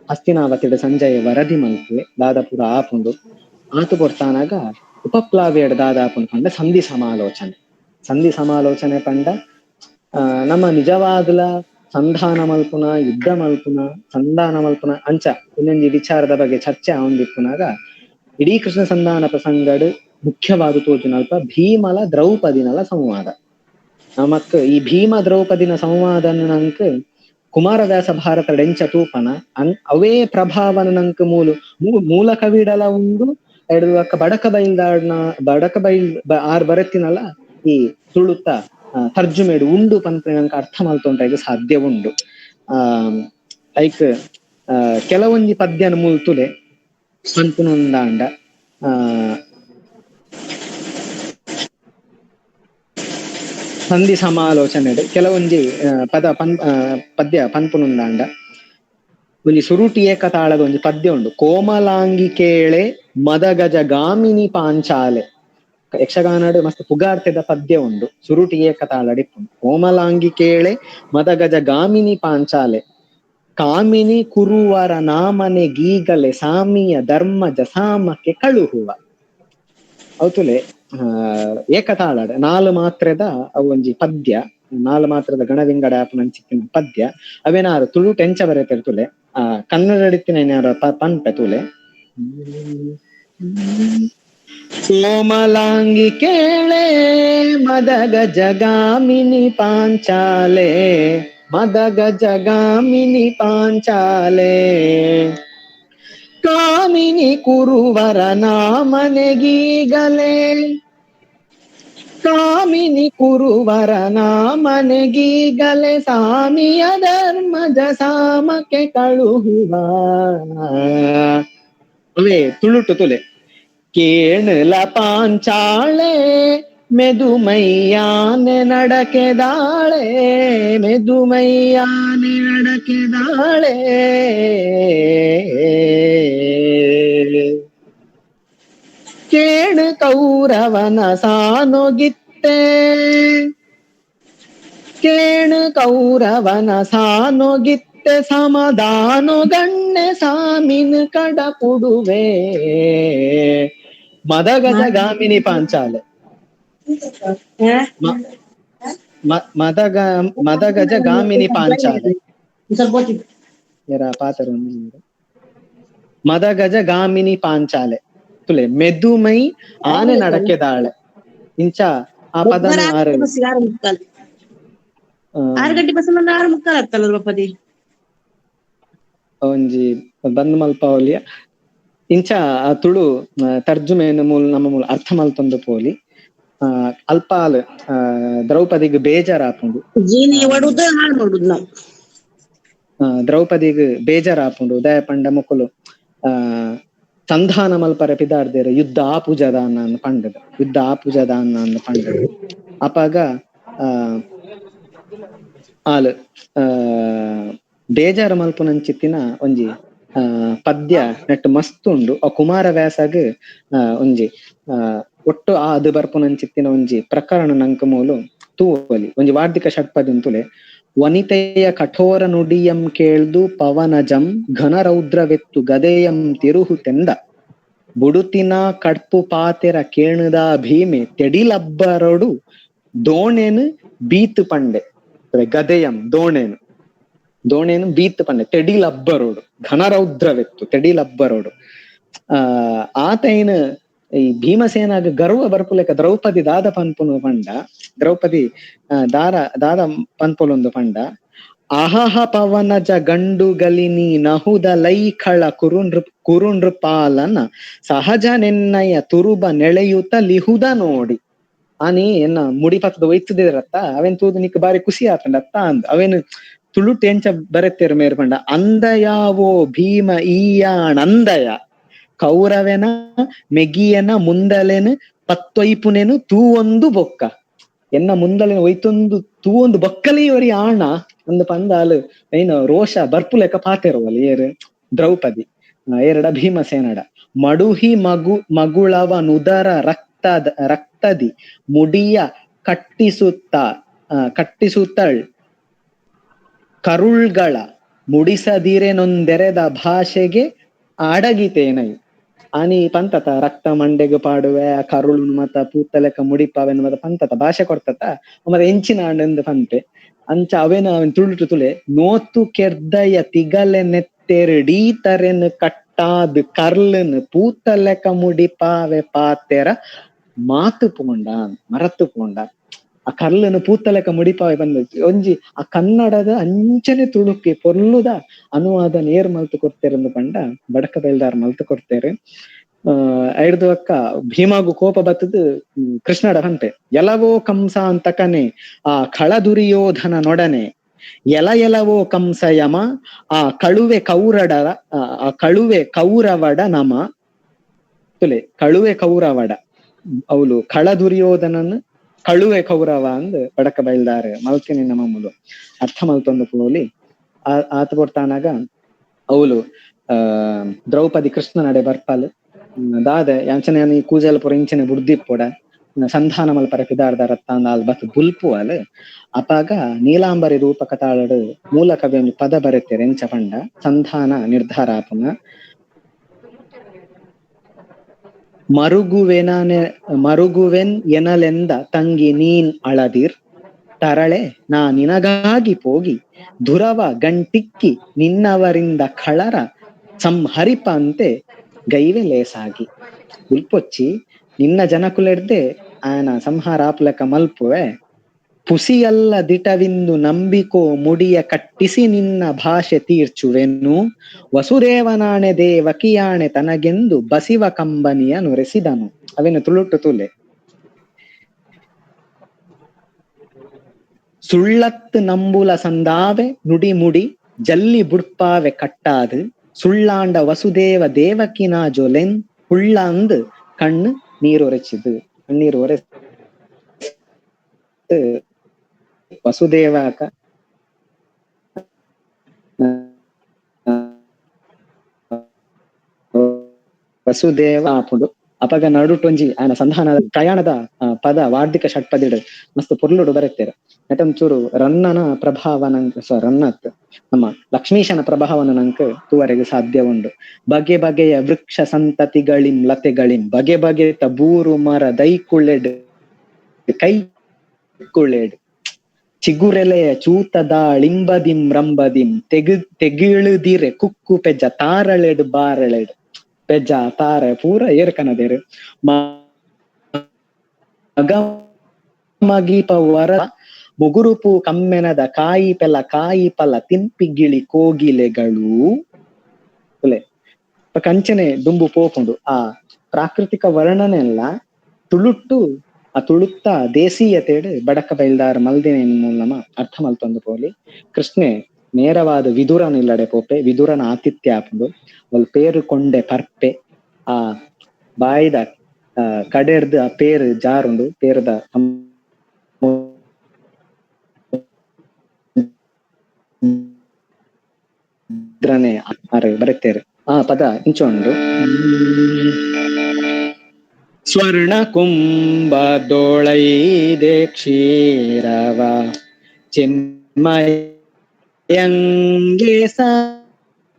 ಹಸ್ತಿನಾವತಿಡ ಸಂಜಯ ವರದಿ ಮಲ್ಪುವೆ ದಾದ ಪೂರ ಆಪುಂಡು. ಆತು ಪೊರ್ತಾನಾಗ ಉಪಪ್ಲಾವ್ಯಡ ದಾದ ಆಪುಂಡು ಪಂಡ ಸಂಧಿ ಸಮಾಲೋಚನೆ. ಸಂಧಿ ಸಮಾಲೋಚನೆ ಪಂಡ ನಮ್ಮ ನಿಜವಾಗ್ಲ ಸಂಧಾನ ಮಲ್ಪುನ, ಯುದ್ಧ ಮಲ್ಪುನ, ಸಂಧಾನ ಮಲ್ಪುನ ಅಂಚ ಒಂದೊಂಜಿ ವಿಚಾರದ ಬಗ್ಗೆ ಚರ್ಚೆ ಆವೊಂದಿಪ್ಪುನಾಗ ಇಡೀ ಕೃಷ್ಣ ಸಂಧಾನ ಪ್ರಸಂಗಡ್ ಮುಖ್ಯವಾದ ತೋಜುನಲ್ಪ ಭೀಮಲ ದ್ರೌಪದಿನಲ ಸಂವಾದ. ನಮಕ್ ಈ ಭೀಮ ದ್ರೌಪದಿನ ಸಂವಾದ ನಂಕ್ ಕುಮಾರವ್ಯಾಸ ಭಾರತ ಡೆಂಚ ತೂಪನ ಅವೇ ಪ್ರಭಾವನ ನಂಕ್ ಮೂಲ ಕವಿಡಲ ಉಂಡು, ಎರಡು ಬಡಕ ಬೈಲ್ದಾಡ್ನ ಬಡಕ ಬೈಲ್ ಆರ್ ಬರತ್ತಿನಲ್ಲ ಈ ತುಳುತ ತರ್ಜುಮೆಡು ಉಂಡು ಪನ್ಪಿನ ನಂಕ್ ಅರ್ಥ ಮಲ್ತೊಂಡ್ರೆಗ್ ಸಾಧ್ಯ ಉಂಡು. ಲೈಕ್ ಕೆಲವೊಂಜಿ ಪದ್ಯನ ಮೂಲ್ ತುಲೆ ಪನ್ಪುನೊಂದಾಂಡ ಸಂಧಿ ಸಮಾಲೋಚನೆ ಕೆಲವೊಂಜಿ ಪದ ಪದ್ಯ ಪನ್ಪುನುಂದಾಂಡ, ಒಂಜಿ ಸುರುಟಿ ಏಕತಾಳದ ಒಂಜಿ ಪದ್ಯ ಉಂಡು. ಕೋಮಲಾಂಗಿ ಕೇಳೆ ಮದಗಜ ಗಾಮಿನಿ ಪಾಂಚಾಲೆ. ಯಕ್ಷಗಾನಡ್ ಮಸ್ತ್ ಪುಗಾರ್ತೆದ ಪದ್ಯ ಉಂಡು ಸುರುಟಿ ಏಕತಾಳಡಿಪ್ಪುಂಡು. ಕೋಮಲಾಂಗಿ ಕೇಳೆ ಮದಗಜ ಗಾಮಿನಿ ಪಾಂಚಾಲೆ ಕಾಮಿನಿ ಕುರುವರ ನಾಮನೆ ಗೀಗಲೆ ಸಾಮಿಯ ಧರ್ಮಜ ಸಾಮಕ್ಕೆ ಕಳುಹುವ. ಅವತುಲೆ ಏಕತಾಳಡ್ ನಾಲು ಮಾತ್ರೆದ ಅವು ಒಂಜಿ ಪದ್ಯ, ನಾಲು ಮಾತ್ರದ ಗಣವಿಂಗಡ ಆಪುನಂಚಿತ್ತಿನ ಪದ್ಯ. ಅವೇನಾರು ತುಳು ಟೆಂಚ ಬರೆತೆರ್ ತುಲೆ, ಆ ಕನ್ನಡ ಏನಾರ ಪನ್ಪೆ ತುಲೆ. ಕೋಮಲಾಂಗಿ ಕೇಳೆ ಮದಗ ಜಗಾಮಿನಿ ಪಾಂಚಾಲೆ ಮದಗ ಜಗಾಮಿನಿ ಪಾಂಚಾಲೆ ಕಾಮಿನಿ ಕುರುವರ ನಾಮನೆಗೀಗಲೇ ಕಾಮಿನಿ ಕುರುವರ ನಾಮನೆಗೀಗಲೇ ಸಾಮಿಯ ಧರ್ಮಜ ಸಾಮಕ್ಕೆ ಕಳುಹುವ. ಅವೇ ತುಳುಟು ತುಲೆ. ಕೇಣಲ ಪಾಂಚಾಳೆ ಮೆದುಮೈಯಾನೆ ನಡಕೆದಾಳೆ ಮೆದುಮೈಯಾನೆ ನಡಕೆದಾಳೆ ಕೇಣು ಕೌರವನ ಸಾನೊಗಿತ್ತೆ ಕೇಣು ಕೌರವನ ಸಾನೊಗಿತ್ತೆ ಸಮಾಧಾನೊ ಗಣ್ಣೆ ಸಾಮಿನ ಕಡಪುಡುವೆ ಮದಗಜ ಗಾಮಿನಿ ಪಾಂಚಾಲೆ ಮದಗ ಮದಗಜ ಗಾಮಿನಿ ಪಾಂಚಾಲೆ ಪಾತ್ರ ಮದಗಜ ಗಾಮಿನಿ ಪಾಂಚಾಲೆ ತುಲೆ ಮೆದುಮೈ ಆನೆ ನಡಕೆದಾಳೆ ಇಂಚ ಆ ಪದ ಒಂಜಿ ಬಂದ್ ಮಲ್ಪಾವಲಿಯ ಇಂಚ ಆ ತುಳು ತರ್ಜುಮೆಯನ್ನು ಮೂಲ ನಮ್ಮ ಮೂಲ ಅರ್ಥ ಮಲ್ತೊಂದು ಪೋಲಿ. ಅಲ್ಪಾಲ್ ದ್ರೌಪದಿಗೆ ಬೇಜಾರಾಪುಂಡು, ದ್ರೌಪದಿಗೆ ಬೇಜಾರಾಪುಂಡು. ಉದಯ ಪಂಡ ಮುಕುಲು ಆ ಸಂಧಾನ ಮಲ್ಪರ ಪಿದಾರ್ದೇರು ಯುದ್ಧ ಆಪುಜದಾನ ಪಂಡದ ಯುದ್ಧ ಆಪುಜದಾನ ಪಂಡದ. ಅಪಾಗ ಆಲ್ ಬೇಜಾರು ಮಲ್ಪುನಂಚಿತ್ತಿನ ಒಂಜಿ ಪದ್ಯ ನೆಟ್ ಮಸ್ತ್ ಉಂಡು. ಆ ಕುಮಾರ ವ್ಯಾಸಗ್ ಒಂಜಿ ಒಟ್ಟು ಆ ಅದು ಬರ್ಪುನಂಚಿತ್ತಿನ ಒಂಜಿ ಪ್ರಕರಣ ನಂಕ ಮೂಲು ತೂವಲಿ. ಒಂಜಿ ವಾರ್ಧಿಕ ಷಟ್ಪದಿ ಉಂತುಲೆ. ವನಿತೆಯ ಕಠೋರ ನುಡಿಯಂ ಕೇಳ್ದು ಪವನಜಂ ಘನರೌದ್ರವೆತ್ತು ಗದೆಯಂ ತಿರುಹು ತೆಂದ ಬುಡುತಿನ ಕಡ್ಪು ಪಾತೆರ ಕೇಣುದ ಭೀಮೆ ತೆಡಿಲಬ್ಬರೊಡು ದೋಣೆನು ಬೀತು ಪಂಡೆ. ಗದೆಯಂ ದೋಣೆನು ದೋಣೆನು ಬೀತು ಪಂಡೆ ತೆಡಿಲಬ್ಬರೋಡು ಘನರೌದ್ರವೆತ್ತು ತೆಡಿಲಬ್ಬರೋಡು. ಆತೈನ ಈ ಭೀಮಸೇನಾಗ ಗರ್ವ ಬರ್ಪುಲೆಕ ದ್ರೌಪದಿ ದಾದ ಪನ್ಪುನು ಪಂಡ ದ್ರೌಪದಿ ದಾರ ದಾದ ಪನ್ಪುಲೊಂದು ಪಂಡ. ಅಹಹ ಪವನಜ ಗಂಡು ಗಲಿನಿ ನಹುದ ಲೈಖಳ ಕುರುನೃಪಾಲನ ಸಹಜ ನೆನ್ನಯ ತುರುಬ ನೆಳೆಯುತ ಲಿಹುದ ನೋಡಿ. ಆನಿ ಎನ್ನ ಮುಡಿ ಪತ್ತದ ಒಯ್ತದಿರತ್ತ ಅವೇನ್ ತೂದು ನಿಕ್ ಬಾರಿ ಖುಷಿ ಆತಂಡ ಅತ್ತ ಅಂದ್ ಅವೇನು ತುಳುಟು ಎಂಚ ಬರೆತ್ತೇರು ಮೇರು ಪಂಡ. ಅಂದಯಾವೋ ಭೀಮ ಈಯಾಣಂದಯ ಕೌರವೆನ ಮೆಗಿಯನ ಮುಂದಲೆನು ಪತ್ತೊಯ್ಪುನೆನು ತೂವೊಂದು ಬೊಕ್ಕ ಎನ್ನ ಮುಂದಲೆನ ಒಯ್ತೊಂದು ತೂವೊಂದು ಬೊಕ್ಕಲಿ ಒರಿ ಆಣ ಅಂದ್ ಪಂದಾಲು ಏನ ರೋಷ ಬರ್ಪುಲೆಕ ಪಾತೆರುವಲ್ ಏರು ದ್ರೌಪದಿ ಏರಡ ಭೀಮಸೇನಡ. ಮಡುಹಿ ಮಗು ಮಗುಳವ ನುದರ ರಕ್ತದ ರಕ್ತದಿ ಮುಡಿಯ ಕಟ್ಟಿಸುತ್ತ ಕಟ್ಟಿಸುತ್ತಳ್ ಕರುಳ್ಗಳ ಮುಡಿಸದಿರೆನೊಂದೆರೆದ ಭಾಷೆಗೆ ಅಡಗಿತೇನೈ. ಆನಿ ಪಂತತ ರಕ್ತ ಮಂಡೆಗ್ ಪಾಡುವೆ ಕರುಳು ಮತ ಪೂತಲೆಕ ಮುಡಿಪಾವೆನ್ ಮತ ಪಂತತ ಭಾಷೆ ಕೊಡ್ತತ ಮತ್ತ ಎಂಚಿನ ಆಂಡ್ ಪಂತೆ ಅಂಚ ಅವೇನ ಅವನ್ ತುಳುಟು ತುಲೆ. ನೋತು ಕೆರ್ದಯ ತಿಗಲೆ ನೆತ್ತೆರಡೀತರೆನ್ ಕಟ್ಟಾದ್ ಕರ್ಲನ್ ಪೂತಲೆಕ ಮುಡಿಪಾವೆ ಪಾತೆರ ಮಾತು ಪೋಂಡ ಮರತು ಪೋಂಡ. ಆ ಕರ್ಲನ್ ಪೂತಲೆಕ ಮುಡಿಪಾವೆ ಬಂದ ಒಂಜಿ ಆ ಕನ್ನಡದ ಅಂಚನೆ ತುಳುಕಿ ಪೊರ್ಲುದ ಅನುವಾದ ನೇರ್ ಮಲ್ತು ಕೊಡ್ತೇರೆಂದು ಪಂಡ ಬಡಕ ಬೈಲ್ದಾರ್ ಮಲ್ತು ಕೊಡ್ತೇರೆ. ಐಡ್ದು ಅಕ್ಕ ಭೀಮಾಗು ಕೋಪ ಬತ್ತದು ಕೃಷ್ಣಡ ಪಂಪೆ. ಎಲವೋ ಕಂಸ ಅಂತಕನೆ ಆ ಖಳ ದುರ್ಯೋಧನ ನೊಡನೆ ಎಲ ಎಲವೋ ಕಂಸ ಯಮ ಆ ಕಳುವೆ ಕೌರಡ ಆ ಕಳುವೆ ಕೌರವಡ ನಮ ತುಲೆ ಕಳುವೆ ಕೌರವಡ ಅವಳು ಖಳ ದುರ್ಯೋಧನನ್ ಕಳುವೆ ಕೌರವ ಅಂದ್ ಬಡಕ ಬೈಲ್ದಾರೆ ಮಲ್ತಿನಿ ನಮ್ಮ ಮುಲು ಅರ್ಥ ಮಲ್ತೊಂದು ಪೋಲಿ. ಆತ ಕೊಡ್ತಾನಾಗ ಅವಳು ದ್ರೌಪದಿ ಕೃಷ್ಣ ನಡೆ ಬರ್ಪಾಲ್ ದಾದೆ ಯಾಂಚನೆ ಈ ಕೂಜಲ್ ಪುರ ಇಂಚನೆ ಬುಡ್ದಿಪ್ಪೊಡ ಸಂಧಾನ ಮಲ್ಪರ ಪಿದಾರ್ದ ರತ್ತಾಂದಾಲ್ ಬತ್ ಬುಲ್ಪು ಅಲ್ ಅಪಾಗ ನೀಲಾಂಬರಿ ರೂಪಕ ತಾಳಡು ಮೂಲ ಕವಿ ಒಂದು ಪದ ಬರೆತೇರೆ ಎಂಚ ಪಂಡ ಸಂಧಾನ ನಿರ್ಧಾರ ಆಪುನ ಮರುಗುವೆನ್ ಎನಲೆಂದ ತಂಗಿ ನೀನ್ ಅಳದಿರ್ ತರಳೆ ನಾ ನಿನಗಾಗಿ ಪೋಗಿ ದುರವ ಗಂಟಿಕ್ಕಿ ನಿನ್ನವರಿಂದ ಖಳರ ಸಂಹರಿಪಂತೆ ಗೈವೆ ಲೇಸಾಗಿ ಉಲ್ಪೊಚ್ಚಿ ನಿನ್ನ ಜನಕುಲೆಡ್ದೆ ಆಯನ ಸಂಹಾರ ಆಪುಲಕ ಮಲ್ಪುವೆ ಪುಸಿಯಲ್ಲ ದಿಟವಿಂದು ನಂಬಿಕೋ ಮುಡಿಯ ಕಟ್ಟಿಸಿ ನಿನ್ನ ಭಾಷೆ ತೀರ್ಚುವೆನು ವಸುದೇವನಾಣೆ ದೇವಕಿಯಾಣೆ ತನಗೆಂದು ಬಸಿವ ಕಂಬನಿಯ ನುರೆಸಿದನು. ಅವೇನು ತುಳುಟ್ಟು ತುಲೆ ಸುಳ್ಳತ್ತು ನಂಬುಲ ಸಂದಾವೆ ನುಡಿ ಮುಡಿ ಜಲ್ಲಿ ಬುಡ್ಪಾವೆ ಕಟ್ಟಾದು ಸುಳ್ಳಾಂಡ ವಸುದೇವ ದೇವಕಿನ ಜೊಲೆನ್ ಹುಳ್ಳಂದು ಕಣ್ಣು ನೀರೊರೆಚಿದು ಕಣ್ಣೀರು ಒರೆ ವಸುದೇವಕ ವಸುದೇವ ಆಪುಂಡು. ಅಪಗ ನಡುಟೊಂಜಿ ಆಯನ ಸಂಧಾನ ಪ್ರಯಾಣದ ಪದ ವಾರ್ಧಿಕ ಷಟ್ಪದಿಡು ಮಸ್ತ್ ಪೊರ್ಲುಡು ಬರೆತ್ತೇರು. ನೆಟೊಂಚೂರು ರನ್ನನ ಪ್ರಭಾವ ನಂಕ್ ರನ್ನತ್ ನಮ್ಮ ಲಕ್ಷ್ಮೀಶನ ಪ್ರಭಾವನ ನಂಕ್ ತೂವರೆಗೆ ಸಾಧ್ಯ ಉಂಡು. ಬಗೆ ಬಗೆಯ ವೃಕ್ಷ ಸಂತತಿಗಳಿಂ ಲತೆಗಳಿಂ ಬಗೆ ಬಗೆತ ಬೂರು ಮರ ದೈಕುಳೆಡ್ ಕೈ ಕುಳೆಡ್ ಚಿಗುರೆಲೆಯ ಚೂತದ ಳಿಂಬದಿಂ ರಂಬದಿಂ ತೆಗಿಳುದಿರೆ ಕುಕ್ಕು ಪೆಜ್ಜ ತಾರಳೆಡ್ ಬಾರಳೆಡ್ ಪೆಜ್ಜ ತಾರೆ ಪೂರ ಏರ್ಕನದೇರು ಮಗ ಮಗೀಪ ವರ ಮುಗುರುಪು ಕಮ್ಮೆನದ ಕಾಯಿ ಪೆಲ ಕಾಯಿ ಪಲ ತಿಂಪಿಗಿಳಿ ಕೋಗಿಲೆಗಳು ಕಂಚನೆ ದುಂಬು ಪೋಪುಂಡು. ಆ ಪ್ರಾಕೃತಿಕ ವರ್ಣನೆ ಎಲ್ಲ ತುಳುಟ್ಟು ಆ ತುಳುತ್ತ ದೇಸೀಯತೆಡು ಬಡಕ ಬೈಲ್ದಾರ ಮಲ್ದಿನ ಮೂಲಮ ಅರ್ಥ ಮಲ್ತೊಂದು ಪೋಲಿ. ಕೃಷ್ಣೆ ನೇರವಾದ ವಿದುರನ ಇಲ್ಲಡೆ ಪೋಪೆ ವಿದುರನ ಆತಿಥ್ಯ ಆಪುಂಡು. ಅವಳು ಪೇರು ಕೊಂಡೆ ಪರ್ಪೆ ಆ ಬಾಯಿದ ಕಡೆರ್ದು ಆ ಪೇರು ಜಾರುಂಡು ಪೇರದ ಬರೆತೇರು ಆ ಪದ ಇಂಚುಂಡು. ಸ್ವರ್ಣ ಕುಂಭದೊಳೈದೆ ಕ್ಷೀರವ ಚಿನ್ಮಯಂಗೆ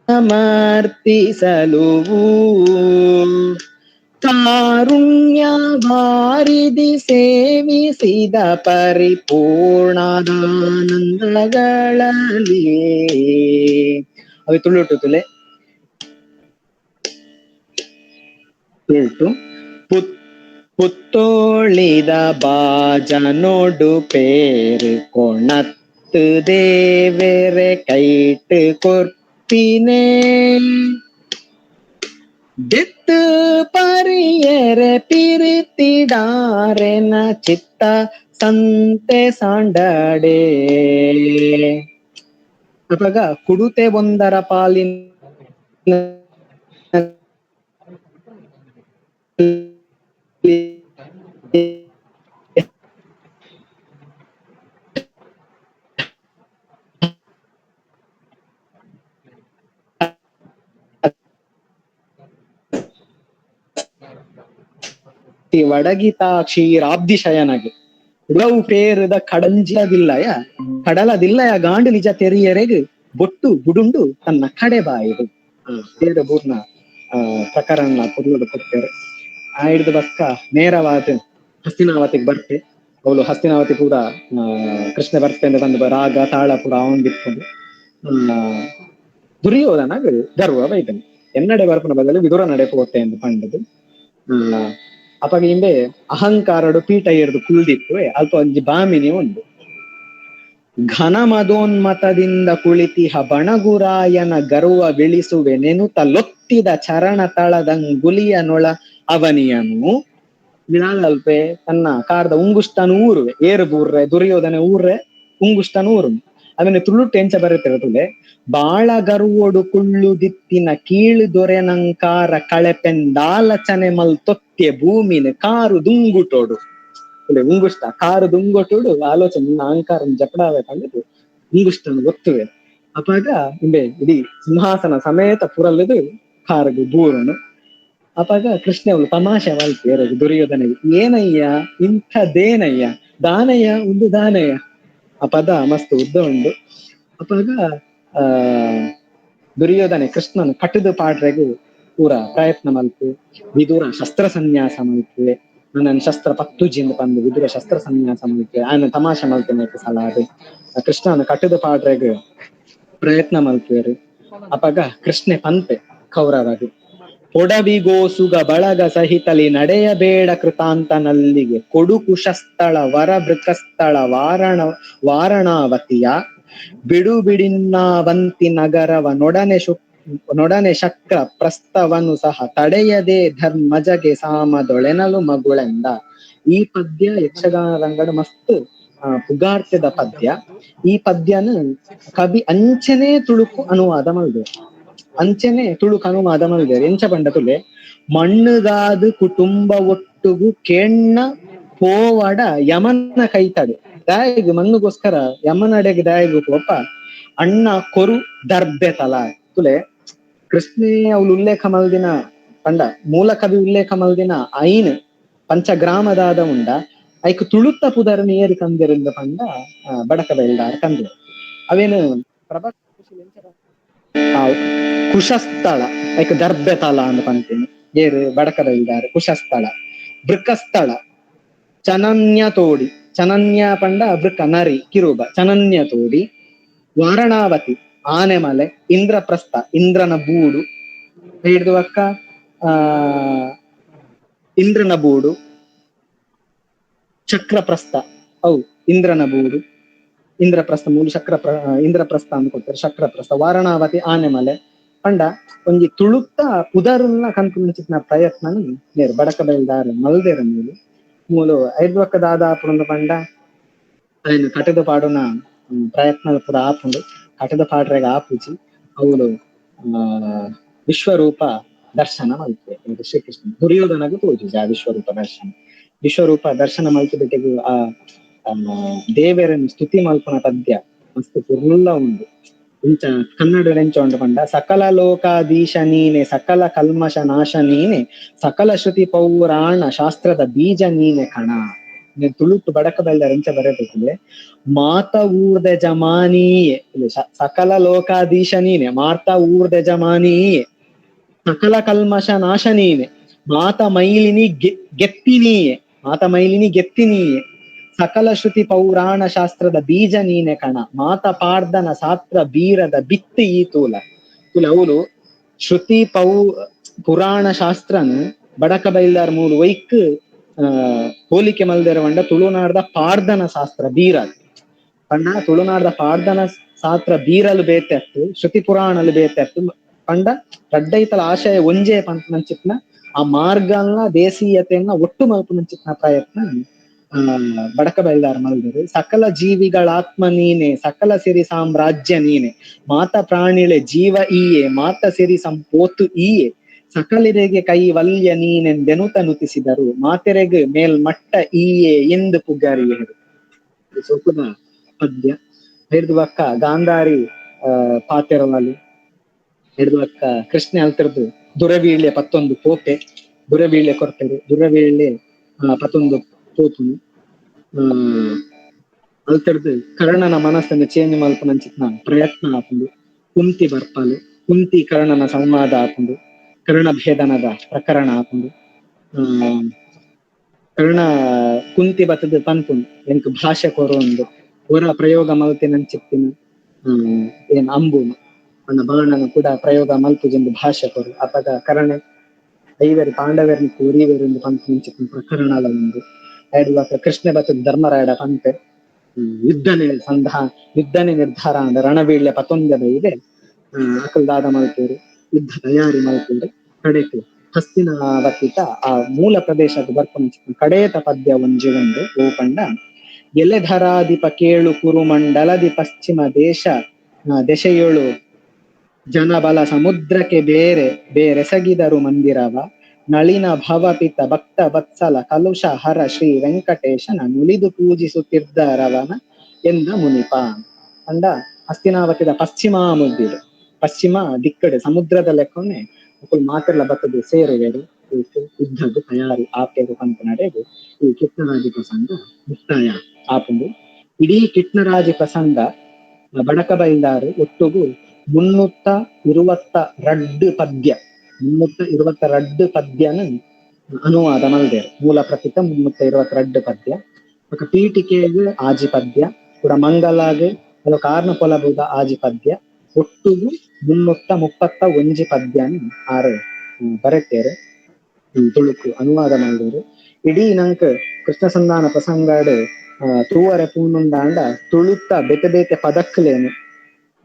ಸಮರ್ಪಿಸಲು ಕಾರುಣ್ಯ ವಾರಿಧಿ ಸೇವಿಸಿದ ಪರಿಪೂರ್ಣಾನಂದಗಳಲ್ಲಿ. ಅవి ತುಳುಟು ತುಲೆ ತುಳುಟು ಪುತ್ತೋಳಿದ ಬಾಜನೋಡು ಪೇರು ಕೊಣತ್ತು ದೇವೆರೆ ಕೈಟು ಕೊರ್ಪಿನೇ ದೆತ್ತು ಪರಿಯರೆ ಪಿರಿತಿಡಾರೆನ ಚಿತ್ತ ಸಂತೆ ಸಾಂಡಡೆ. ಅಪಗ ಕುಡುತೆ ಒಂದರ ಪಾಲಿನ ವಡಗಿತಾ ಕ್ಷೀರಾಬ್ಧಿ ಶಯನಗೆ ಉಳವು ಪೇರದ ಕಡಂಜಿಲದಿಲ್ಲಯ ಕಡಲದಿಲ್ಲಯ ಗಾಂಡು ನಿಜ ತೆರಿಯರೆಗ್ ಬೊಟ್ಟು ಬುಡುಂಡು ತನ್ನ ಕಡೆ ಬಾಯಿಡು ಪೇರ ಬೂರ್ನ ಪ್ರಕರಣ ಪೊರ್ಲುಡು ಕೊಡ್ತೇವೆ. ಆ ಹಿಡಿದು ಬಕ್ಕ ನೇರವಾದ ಹಸ್ತಿನಾವತಿಗೆ ಬರ್ತೆ. ಅವಳು ಹಸ್ತಿನಾವತಿ ಕೂಡ ಕೃಷ್ಣ ಬರ್ತೆ ಅಂತ ಬಂದು ರಾಗ ತಾಳ ಕೂಡ ಅವನ್ ಬಿಟ್ಕೊಂಡು ದುರ್ಯೋಧನ ಗರ್ವ ಬೈತಾನೆ. ಎನ್ನಡೆ ಬರ್ಪನ ಬದಲು ವಿದುರ ನಡೆ ಪೋತೆ ಎಂದು ಪಂಡದು. ಅಪಗ ಹಿಂದೆ ಅಹಂಕಾರಡು ಪೀಠ ಏರ್ದು ಕುಳ್ದಿತ್ತು ಅಲ್ಪ ಒಂಜಿ ಬಾಮಿನಿ ಉಂಡು. ಘನ ಮದೋನ್ಮತದಿಂದ ಕುಳಿತಿಹ ಬಣಗುರಾಯನ ಗರ್ವ ವಿಳಿಸುವೆ ನೆನುತ ಲೊತ್ತಿದ ಚರಣ ತಳದಂಗುಲಿಯ ನೊಳ ಅವನಿಯನು ಅಲ್ಪೆ ತನ್ನ ಕಾರದ ಉಂಗುಷ್ಟನು ಊರುವೆ ಏರು ಬೂರ್ರೆ ದುರ್ಯೋಧನೆ ಊರ್ರೆ ಉಂಗುಷ್ಟನು ಊರು. ಅವನ ತುಳುಟು ಎಂಚ ಬರುತ್ತಿರತುಲೆ ಬಾಳ ಗರ್ವೋಡು ಕುಳ್ಳುದಿತ್ತಿನ ಕೀಳು ದೊರೆನಂಕಾರ ಕಳೆಪೆಂದಾಲಚನೆ ಮಲ್ ತೊತ್ತೆ ಭೂಮಿನ ಕಾರು ದುಂಗುಟೋಡು ಉಂಗುಷ್ಟ ಕಾರು ದುಂಗುಟೋಡು ಆಲೋಚನೆ ನಿನ್ನ ಅಹಂಕಾರ ಜಪಡಾವೆ ಕಂಡು ಉಂಗುಷ್ಟನು ಗೊತ್ತುವೆ. ಅಪಾಗ ಇಂಬೆ ಇಡೀ ಸಿಂಹಾಸನ ಸಮೇತ ಪುರಲ್ಲದು ಕಾರಗು ಬೂರನು. ಅಪಾಗ ಕೃಷ್ಣ ಅವಳು ತಮಾಷೆ ಮಲ್ಪೇರು ದುರ್ಯೋಧನಿಗೆ, ಏನಯ್ಯ ಇಂಥದೇನಯ್ಯ ದಾನಯ್ಯ ಒಂದು ದಾನಯ್ಯ. ಆ ಪದ ಮಸ್ತ್ ಉದ್ದ ಉಂಡು. ಅಪಾಗ ಆ ದುರ್ಯೋಧನೆ ಕೃಷ್ಣನ ಕಟ್ಟದ ಪಾಡ್ರೆಗು ಪೂರ ಪ್ರಯತ್ನ ಮಲ್ಪು, ವಿದುರ ಶಸ್ತ್ರ ಸನ್ಯಾಸ ಮಲ್ಪೆ, ನನ್ನ ಶಸ್ತ್ರ ಪತ್ತುಜಿಂದ ಬಂದು ವಿದುರ ಶಸ್ತ್ರ ಸನ್ಯಾಸ ಮಲ್ಪೆ, ಆಯನ ತಮಾಷೆ ಮಲ್ತೇನೆ ಸಲಾರು ಕೃಷ್ಣನ ಕಟ್ಟದ ಪಾಡ್ರೆಗ್ ಪ್ರಯತ್ನ ಮಲ್ಪೇರು. ಅಪಾಗ ಕೃಷ್ಣೆ ಪಂಪೆ ಕೌರವಗೆ, ಪೊಡವಿಗೋಸುಗ ಬಳಗ ಸಹಿತಲಿ ನಡೆಯಬೇಡ ಕೃತಾಂತನಲ್ಲಿಗೆ, ಕೊಡು ಕುಶಸ್ಥಳ ವರ ವೃಕಸ್ಥಳ ವಾರಣಾವತಿಯ, ಬಿಡು ಬಿಡಿನ್ನಾವಂತಿ ನಗರವ ನೊಡನೆ ಶಕ್ರ ಪ್ರಸ್ತವನು ಸಹ ತಡೆಯದೆ ಧರ್ಮಜಗೆ ಸಾಮದೊಳೆನಲು ಮಗುಳೆಂದ. ಈ ಪದ್ಯ ಯಕ್ಷಗಾನ ರಂಗಡ ಮಸ್ತ್ ಪುಗಾರ್ತೆದ ಪದ್ಯ. ಈ ಪದ್ಯನ ಕವಿ ಅಂಚನೆ ತುಳುಕು ಅನುವಾದ ಮಲ್ದೆ, ಅಂಚನೆ ತುಳುಕು ಅನುವಾದ ಮಲ್ದೆ. ಎಂಚ ಪಂಡ ತುಲೆ ಮಣ್ಣುಗಾದು ಕುಟುಂಬ ಒಟ್ಟುಗು ಕೇಣ್ಣ ಪೋವಡ ಯಮನ ಕೈತಡೆ, ದಾಯಿಗು ಮಣ್ಣುಗೋಸ್ಕರ ಯಮನಡೆಗೆ ದಾಯಿಗು ಪೋಪ ಅಣ್ಣ ಕೊರು ದರ್ಬೆ ತಲ. ತುಲೆ ಕೃಷ್ಣೆ ಅವಳು ಉಲ್ಲೇಖ ಮಲ್ದಿನ ಪಂಡ ಮೂಲ ಕವಿ ಉಲ್ಲೇಖ ಮಲ್ದಿನ ಐನ್ ಪಂಚಗ್ರಾಮದಾದ ಉಂಡ ಐಕ್ ತುಳುತ್ತ ಪುದರ್ ನೀರು ಕಂದಿರಿಂದ ಪಂಡ ಬಡಕ ಬೈಲ್ದಾರ್ ಕಂದಿರು. ಅವೇನು ಪ್ರಭಾ ಕುಶಸ್ಥಳ ಐಕ್ ದರ್ಬೆ ತಲ ಅಂತ ಪಂತೀನಿ, ಏರು ಬಡಕ ಬೈಲ್ದಾರ್ ಕುಶಸ್ಥಳ. ವೃಕಸ್ಥಳ ಚನನ್ಯ ತೋಡಿ, ಚನನ್ಯ ಪಂಡ ವೃಕ ನರಿ ಕಿರುಬ, ಚನನ್ಯ ತೋಡಿ. ವಾರಣಾವತಿ ಆನೆಮಲೆ, ಇಂದ್ರಪ್ರಸ್ಥ ಇಂದ್ರನ ಬೂಡು, ಹಿಡಿದು ಅಕ್ಕ ಆ ಇಂದ್ರನ ಬೂಡು, ಚಕ್ರಪ್ರಸ್ಥ ಅವು ಇಂದ್ರನ ಬೂಡು, ಇಂದ್ರಪ್ರಸ್ಥ ಮೂಲ ಚಕ್ರ ಇಂದ್ರಪ್ರಸ್ಥ ಅಂತ ಕೊಡ್ತಾರೆ, ಚಕ್ರಪ್ರಸ್ಥ. ವಾರಣಾವತಿ ಆನೆಮಲೆ ಪಂಡ ಒಂಜಿ ತುಳುತ್ತ ಪುದರ್ನ ಕನ್ಪುನ ಪ್ರಯತ್ನ ನೇರು ಬಡಕ ಬೈಲ್ದಾರ ಮಲ್ದೇರ ಮೂಲು ಮೂಲು ಐದು ಪಕ್ಕ ದಾದ ಆಪುಂಡು ಪಂಡ ಅದನ್ನು ಕಟದ ಪಾಡುನ ಪ್ರಯತ್ನ ಪೂರ ಆಪುಂಡು. ಕಟದ ಪಾಡ್ರೆಗ ಆಪುಜಿ ಅವಳು ವಿಶ್ವರೂಪ ದರ್ಶನ ಮಲ್ಪೆ ಶ್ರೀಕೃಷ್ಣ ದುರ್ಯೋಧನಗೂ ತೋಜುಜಿ ಆ ವಿಶ್ವರೂಪ ದರ್ಶನ. ವಿಶ್ವರೂಪ ದರ್ಶನ ಮಲ್ತು ಬಿಟ್ಟಿಗೂ ಆ ದೇವರನ್ನು ಸ್ತುತಿ ಮಲ್ಪನ ಪದ್ಯ ಮಸ್ತ್ ಪುರ್ಲ ಉಂಡು. ಇಂಚ ಕನ್ನಡ ಎಂಚ ಉಂಡು ಪಂಡ ಸಕಲ ಲೋಕಾಧೀಶ ನೀನೆ, ಸಕಲ ಕಲ್ಮಶ ನಾಶ ನೀನೆ, ಸಕಲ ಶ್ರುತಿ ಪೌರಾಣ ಶಾಸ್ತ್ರದ ಬೀಜ ನೀನೆ ಕಣ. ತುಳುಟು ಬಡಕ ಬಲ್ಲಾರ ಎಂಚ ಬರಬೇಕಿದೆ, ಮಾತ ಊರ್ದ ಜಮಾನೀಯೆ, ಸಕಲ ಲೋಕಾಧೀಶ ನೀನೆ, ಮಾತ ಊರ್ದ ಜಮಾನೀಯೆ, ಸಕಲ ಕಲ್ಮಶ ನಾಶ ನೀನೆ, ಮಾತ ಮೈಲಿನಿ ಗೆತ್ತಿನೀಯೆ, ಮಾತ ಮೈಲಿನಿ ಗೆತ್ತಿನೀಯೆ, ಸಕಲ ಶ್ರುತಿ ಪೌರಾಣ ಶಾಸ್ತ್ರದ ಬೀಜ ನೀನೆ ಕಣ, ಮಾತ ಪಾರ್ದನ ಸಾತ್ರ ಬೀರದ ಬಿತ್ತಿ ಈ ತೂಲ. ತುಲ ಅವಳು ಶ್ರುತಿ ಪುರಾಣ ಶಾಸ್ತ್ರನ ಬಡಕ ಬೈಲ್ದಾರ್ ಮೂಲು ವೈಕ್ ಹೋಲಿಕೆ ಮಲ್ದೆರವಂಡ ತುಳುನಾಡ್ದ ಪಾರ್ದನ ಶಾಸ್ತ್ರ ಬೀರಲ್ ಪಂಡ, ತುಳುನಾಡ್ದ ಪಾರ್ದನ ಶಾಸ್ತ್ರ ಬೀರಲು ಬೇತೆ ಅತ್ತು, ಶ್ರುತಿ ಪುರಾಣಲು ಬೇತೆ ಅತ್ತು ಪಂಡ ರಡ್ಡೈತಲ ಆಶಯ ಒಂಜೇ ಪಂಚಿತ್ನ ಆ ಮಾರ್ಗನ ದೇಶೀಯತೆಯನ್ನ ಒಟ್ಟು ಮಲ್ಪುನಂಚಿತ್ನ ಪ್ರಯತ್ನ ಬಡಕ ಬೈಲ್ದಾರ್ ಮಲ್ದರು. ಸಕಲ ಜೀವಿಗಳಾತ್ಮ ನೀನೆ, ಸಕಲ ಸಿರಿ ಸಾಮ್ರಾಜ್ಯ ನೀನೆ, ಮಾತ ಪ್ರಾಣಿಳೆ ಜೀವ ಈಯೆ, ಮಾತ ಸಿರಿ ಸಂಪೋತು ಈಯೆ, ಸಕಲಿರೆಗೆ ಕೈ ವಲ್ಯ ನೀನೆಂದೆನುತ ನುತಿಸಿದರು, ಮಾತೆರೆಗೆ ಮೇಲ್ಮಟ್ಟ ಈಯೆ ಎಂದು ಪುಗಾರಿಯರು. ಸೋಕುದ ಪದ್ಯ. ಹಿಡಿದು ಅಕ್ಕ ಗಾಂಧಾರಿ ಪಾತೆರವಲು, ಹಿಡಿದು ಅಕ್ಕ ಕೃಷ್ಣ ಅಲ್ತಿರ್ದು ದುರವೀಳ್ಯ ಪತ್ತೊಂದು ಪೋಪೆ, ದುರವೀಳ್ಯ ಕೊರ್ಪೆರು, ದುರವೀಳ್ಯ ಪತ್ತೊಂದು ಪೋಪುನು ಅಲ್ತಿರ್ದು ಕರ್ಣನ ಮನಸ್ಸನ್ನು ಚೇಂಜ್ ಮಲ್ಪನಂಚಿತ್ನ ಪ್ರಯತ್ನ ಆಪುಂಡು. ಕುಂತಿ ಬರ್ಪಲು, ಕುಂತಿ ಕರ್ಣನ ಸಂವಾದ ಆಪುಂಡು, ಕರ್ಣ ಭೇದನದ ಪ್ರಕರಣ ಆಪುಂಡು. ಕರ್ಣ ಕುಂತಿ ಬತ್ತದ ಪನ್ಪುಂಡು ಎಂಕ್ ಭಾಷೆ ಕೊರೊಂದು ಹೊರ ಪ್ರಯೋಗ ಮಲ್ತಿನಂಚಿತ್ತಿನ ಏನ್ ಅಂಬುನು ಅಣ್ಣ ಬಾಣನ ಕೂಡ ಪ್ರಯೋಗ ಮಲ್ಪುಜೆಂದು ಭಾಷೆ ಕೊರು. ಅಪಗ ಕರ್ಣ ಐವರು ಪಾಂಡವರನ್ನು ಕೋರಿವೆರೆಂದು ಪನ್ಪುನಂಚಿತ್ತಿನ ಪ್ರಕರಣಲ ಉಂಡು. ಐದು ಕೃಷ್ಣ ಬತ್ತದ ಧರ್ಮರಾಯಡ ಪಂಪೆ ಯುದ್ಧನೆ ಯುದ್ಧನೆ ನಿರ್ಧಾರ ಅಂದ ರಣವೀಳ್ಯ ಪತೊಂದದ ಇದೆ ಅಕಲ್ದಾದ ಮಲ್ಪೂರು ಯುದ್ಧ ತಯಾರಿ ಮಲ್ಪೂರು. ಕಡೆಕು ಹಸ್ತಿನಾವತಿತ ಆ ಮೂಲ ಪ್ರದೇಶದ ಬರ್ಪುನ ಕಡೇತ ಪದ್ಯ ಒಂಜಿ ಒಂದು ಓ ಪಂಡ ಎಲೆಧರಾಧಿಪ ಕೇಳು ಕುರುಮಂಡಲದಿ ಪಶ್ಚಿಮ ದೇಶ ದೆಸೆಯೊಳು ಜನಬಲ ಸಮುದ್ರಕ್ಕೆ ಬೇರೆ ಬೇರೆಸಗಿದರು ಮಂದಿರವ, ನಳಿನ ಭವಪಿತ ಭಕ್ತ ವತ್ಸಲ ಕಲುಷ ಹರ ಶ್ರೀ ವೆಂಕಟೇಶನ ನುಲಿದು ಪೂಜಿಸುತ್ತಿದ್ದರವನ ಎಂದ ಮುನಿಪ. ಅಂಡ ಹಸ್ತಿನಾವತಿದ ಪಶ್ಚಿಮ ಮುದ್ದಿಡು ಪಶ್ಚಿಮ ದಿಕ್ಕಡೆ ಸಮುದ್ರದ ಲೆಕ್ಕನೆ ಮುಕುಲ್ ಮಾತೆರ್ಲ ಬತ್ತದು ಸೇರುವೆರು ಯುದ್ಧದ ತಯಾರಿ ಆಪೇರು ಪನ್ಪುನಡೆಗ್ ಈ ಕಿಟ್ನರಾಜಿ ಪ್ರಸಂಗ ಮುಕ್ತಾಯ ಆಪುಂಡು. ಇಡೀ ಕಿಟ್ನರಾಜಿ ಪ್ರಸಂಗ ಬಡಕ ಬೈಲ್ದಾರು ಒಟ್ಟುಗು 322 ಪದ್ಯ, 322 ಪದ್ಯನ ಅನುವಾದ ಮಲ್ದೇರು. ಮೂಲ ಪ್ರತಿತ 322 ಪದ್ಯ, ಬೊಕ ಪೀಠಿಕೆಗ್ ಆಜಿ ಪದ್ಯ, ಕೂಡ ಮಂಗಲಾಗ್ ಅದು ಕಾರ್ನ ಪೊಲಬುದ ಆಜಿ ಪದ್ಯ, ಒಟ್ಟುಗು 331 ಪದ್ಯನ ಆರು ಬರೆತೇರು, ತುಳುಕು ಅನುವಾದ ಮಲ್ದೇರು. ಇಡೀ ನಂಕ್ ಕೃಷ್ಣ ಸಂಧಾನ ಪ್ರಸಂಗಡ್ ತೂವರೆ ಪೂನುಂಡಾಂಡ ತುಳುತ್ತ ಬೇತೆ ಬೇತೆ ಪದಕ್ಲೇನು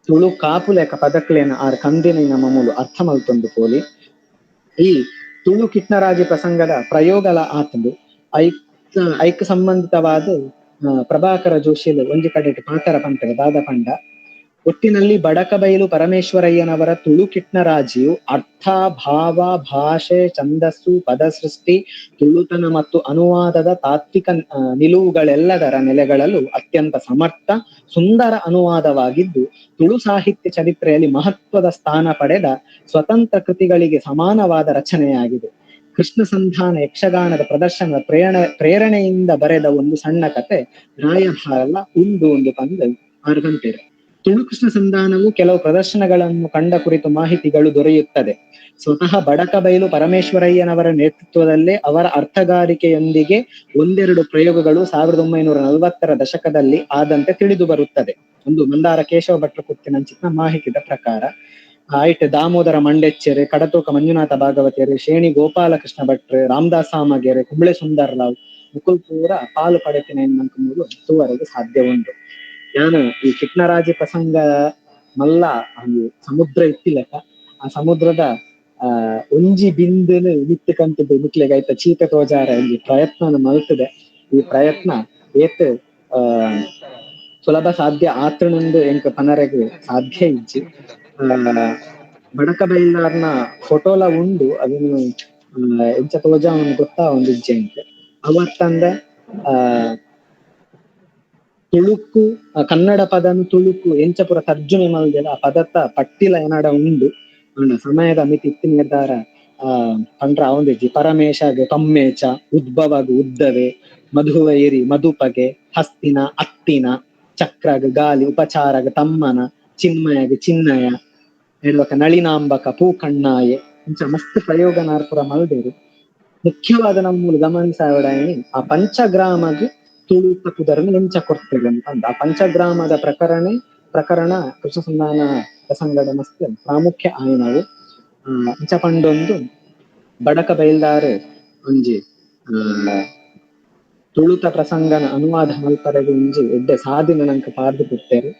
ತುಳು ಕಾಪುಲೇಕ ಪದಕ್ಲೇನ ಆರ್ ಕಂದಿನ ನಮ್ಮ ಮೂಲು ಅರ್ಥ ಮಲ್ತೊಂದು ಪೋಲಿ. ಈ ತುಳು ಕಿಟ್ನರಾಜಿ ಪ್ರಸಂಗದ ಪ್ರಯೋಗಲ ಆತಂದು ಐಕ್ ಸಂಬಂಧಿತವಾದ ಪ್ರಭಾಕರ ಜೋಶಿಲು ಒಂಜಿ ಕಡೆಟ್ ಪಾತರ ಪಂಪೆರೆ ದಾದ ಪಂಡ ಒಟ್ಟಿನಲ್ಲಿ ಬಡಕಬೈಲು ಪರಮೇಶ್ವರಯ್ಯನವರ ತುಳು ಕಿಟ್ನರಾಜಿಯು ಅರ್ಥ, ಭಾವ, ಭಾಷೆ, ಛಂದಸ್ಸು, ಪದ ಸೃಷ್ಟಿ, ತುಳುತನ ಮತ್ತು ಅನುವಾದದ ತಾತ್ವಿಕ ನಿಲುವುಗಳೆಲ್ಲದರ ನೆಲೆಗಳಲ್ಲೂ ಅತ್ಯಂತ ಸಮರ್ಥ ಸುಂದರ ಅನುವಾದವಾಗಿದ್ದು ತುಳು ಸಾಹಿತ್ಯ ಚರಿತ್ರೆಯಲ್ಲಿ ಮಹತ್ವದ ಸ್ಥಾನ ಪಡೆದ ಸ್ವತಂತ್ರ ಕೃತಿಗಳಿಗೆ ಸಮಾನವಾದ ರಚನೆಯಾಗಿದೆ. ಕೃಷ್ಣ ಸಂಧಾನ ಯಕ್ಷಗಾನದ ಪ್ರದರ್ಶನದ ಪ್ರೇರಣೆಯಿಂದ ಬರೆದ ಒಂದು ಸಣ್ಣ ಕತೆ ರಾಯಭಾರಲ್ಲ ಉಂಡು ಒಂದು ಪಂದು ಆರು. ತುಳು ಕೃಷ್ಣ ಸಂಧಾನವು ಕೆಲವು ಪ್ರದರ್ಶನಗಳನ್ನು ಕಂಡ ಕುರಿತು ಮಾಹಿತಿಗಳು ದೊರೆಯುತ್ತದೆ. ಸ್ವತಃ ಬಡಕಬೈಲು ಪರಮೇಶ್ವರಯ್ಯನವರ ನೇತೃತ್ವದಲ್ಲೇ ಅವರ ಅರ್ಥಗಾರಿಕೆಯೊಂದಿಗೆ ಒಂದೆರಡು ಪ್ರಯೋಗಗಳು 1940ರ ದಶಕದಲ್ಲಿ ಆದಂತೆ ತಿಳಿದು ಬರುತ್ತದೆ. ಒಂದು ಮಂದಾರ ಕೇಶವ ಭಟ್ರ ಕುತ್ತಿನಂಚಿನ ಮಾಹಿತಿದ ಪ್ರಕಾರ ಆಯ್ತು ದಾಮೋದರ ಮಂಡೆಚ್ಚೆರೆ, ಕಡತೋಕ ಮಂಜುನಾಥ ಭಾಗವತಿಯರು, ಶೇಣಿ ಗೋಪಾಲಕೃಷ್ಣ ಭಟ್ರು, ರಾಮದಾಸ ಸಾಮಗೆರೆ, ಕುಂಬಳೆ ಸುಂದರ್ರಾವ್ ಮುಕುಲ್ ಪೂರ ಪಾಲು ಪಡೆತಿನ ಮೂಲು ತೂವರೆಗೆ ಸಾಧ್ಯ ಉಂಟು. ನಾನು ಈ ಕಿಟ್ನರಾಜಿ ಪ್ರಸಂಗ ಮಲ್ಲ ಒಂದು ಸಮುದ್ರ ಇತ್ತಿಲೆಕ್ಕ ಆ ಸಮುದ್ರದ ಆ ಒಂಜಿ ಬಿಂದುನು ಮಿತ್ತು ಕಂತದ್ದು ಮಿಕ್ಲೆಗ್ ಚೀತ ತೋಜಾರ ಒಂಜಿ ಪ್ರಯತ್ನ ಮಲ್ತದೆ. ಈ ಪ್ರಯತ್ನ ಏತ್ ಸುಲಭ ಸಾಧ್ಯ ಆತಣಂದು ಎಂಕ ಪನರೆಗ್ ಸಾಧ್ಯ ಇಜ್ಜಿ. ಬಡಕ ಬೈಲಾರ್ನ ಫೋಟೋಲ ಉಂಡು, ಅದನ್ನು ಎಂಚ ತೋಜ ಗೊತ್ತಾ ಒಂದು ಇಜ್ಜೆ ಎಂಕ್. ಅವತ್ತಂದ ತುಳುಕು ಕನ್ನಡ ಪದನು ತುಳುಕು ಎಂಚಪುರ ತರ್ಜುಮೆ ಮಲ್ದೆಲ ಆ ಪದತ್ತ ಪಟ್ಟಿಲ ಏನಾಡ ಉಂಡು. ಸಮಯದ ಮಿತಿ ಇತ್ತಿನ ನಿರ್ಧಾರ ಪಂಡ್ರ ಅವಂದಿಜ್ಜಿ. ಪರಮೇಶಾಗ ಪಮ್ಮೇಚ, ಉದ್ಭವಗ ಉದ್ದವೆ, ಮಧುವೈರಿ ಮಧುಪಗೆ, ಹಸ್ತಿನ ಅತ್ತಿನ, ಚಕ್ರಗ ಗಾಲಿ, ಉಪಚಾರಗ ತಮ್ಮನ, ಚಿನ್ಮಯಗ ಚಿನ್ನಯ, ಹೇಳುವಕ ನಳಿನಾಂಬಕ ಪೂಕಣ್ಣಾಯೆ ಇಂಚ ಮಸ್ತ್ ಪ್ರಯೋಗ ನಾರ್ಪುರ ಮಲ್ದೇರು. ಮುಖ್ಯವಾದ ನಮ್ಮ ಗಮನಿಸಾವಡಾಯನಿ ಆ ಪಂಚಗ್ರಾಮಗ್ ತುಳುತ ಪುದರನ್ನು ಎಂಚ ಕೊಡ್ತೇವೆ ಅಂತ ಆ ಪಂಚಗ್ರಾಮದ ಪ್ರಕರಣ ಕೃಷ್ಣ ಸಂಧಾನ ಪ್ರಸಂಗದ ಮಸ್ತ್ ಪ್ರಾಮುಖ್ಯ ಆಯನವು. ಇಂಚ ಪಂಡೊಂದು ಬಡಕ ಬೈಲ್ದಾರು ಒಂಜಿ ತುಳುತ ಪ್ರಸಂಗನ ಅನುವಾದ ಮಲ್ಪರೆಗ್ ಒಂಜಿ ಎಡ್ಡೆ ಸಾದಿನ ನಂಕ ಪಾರ್ದು ಕೊಡ್ತೇವೆ.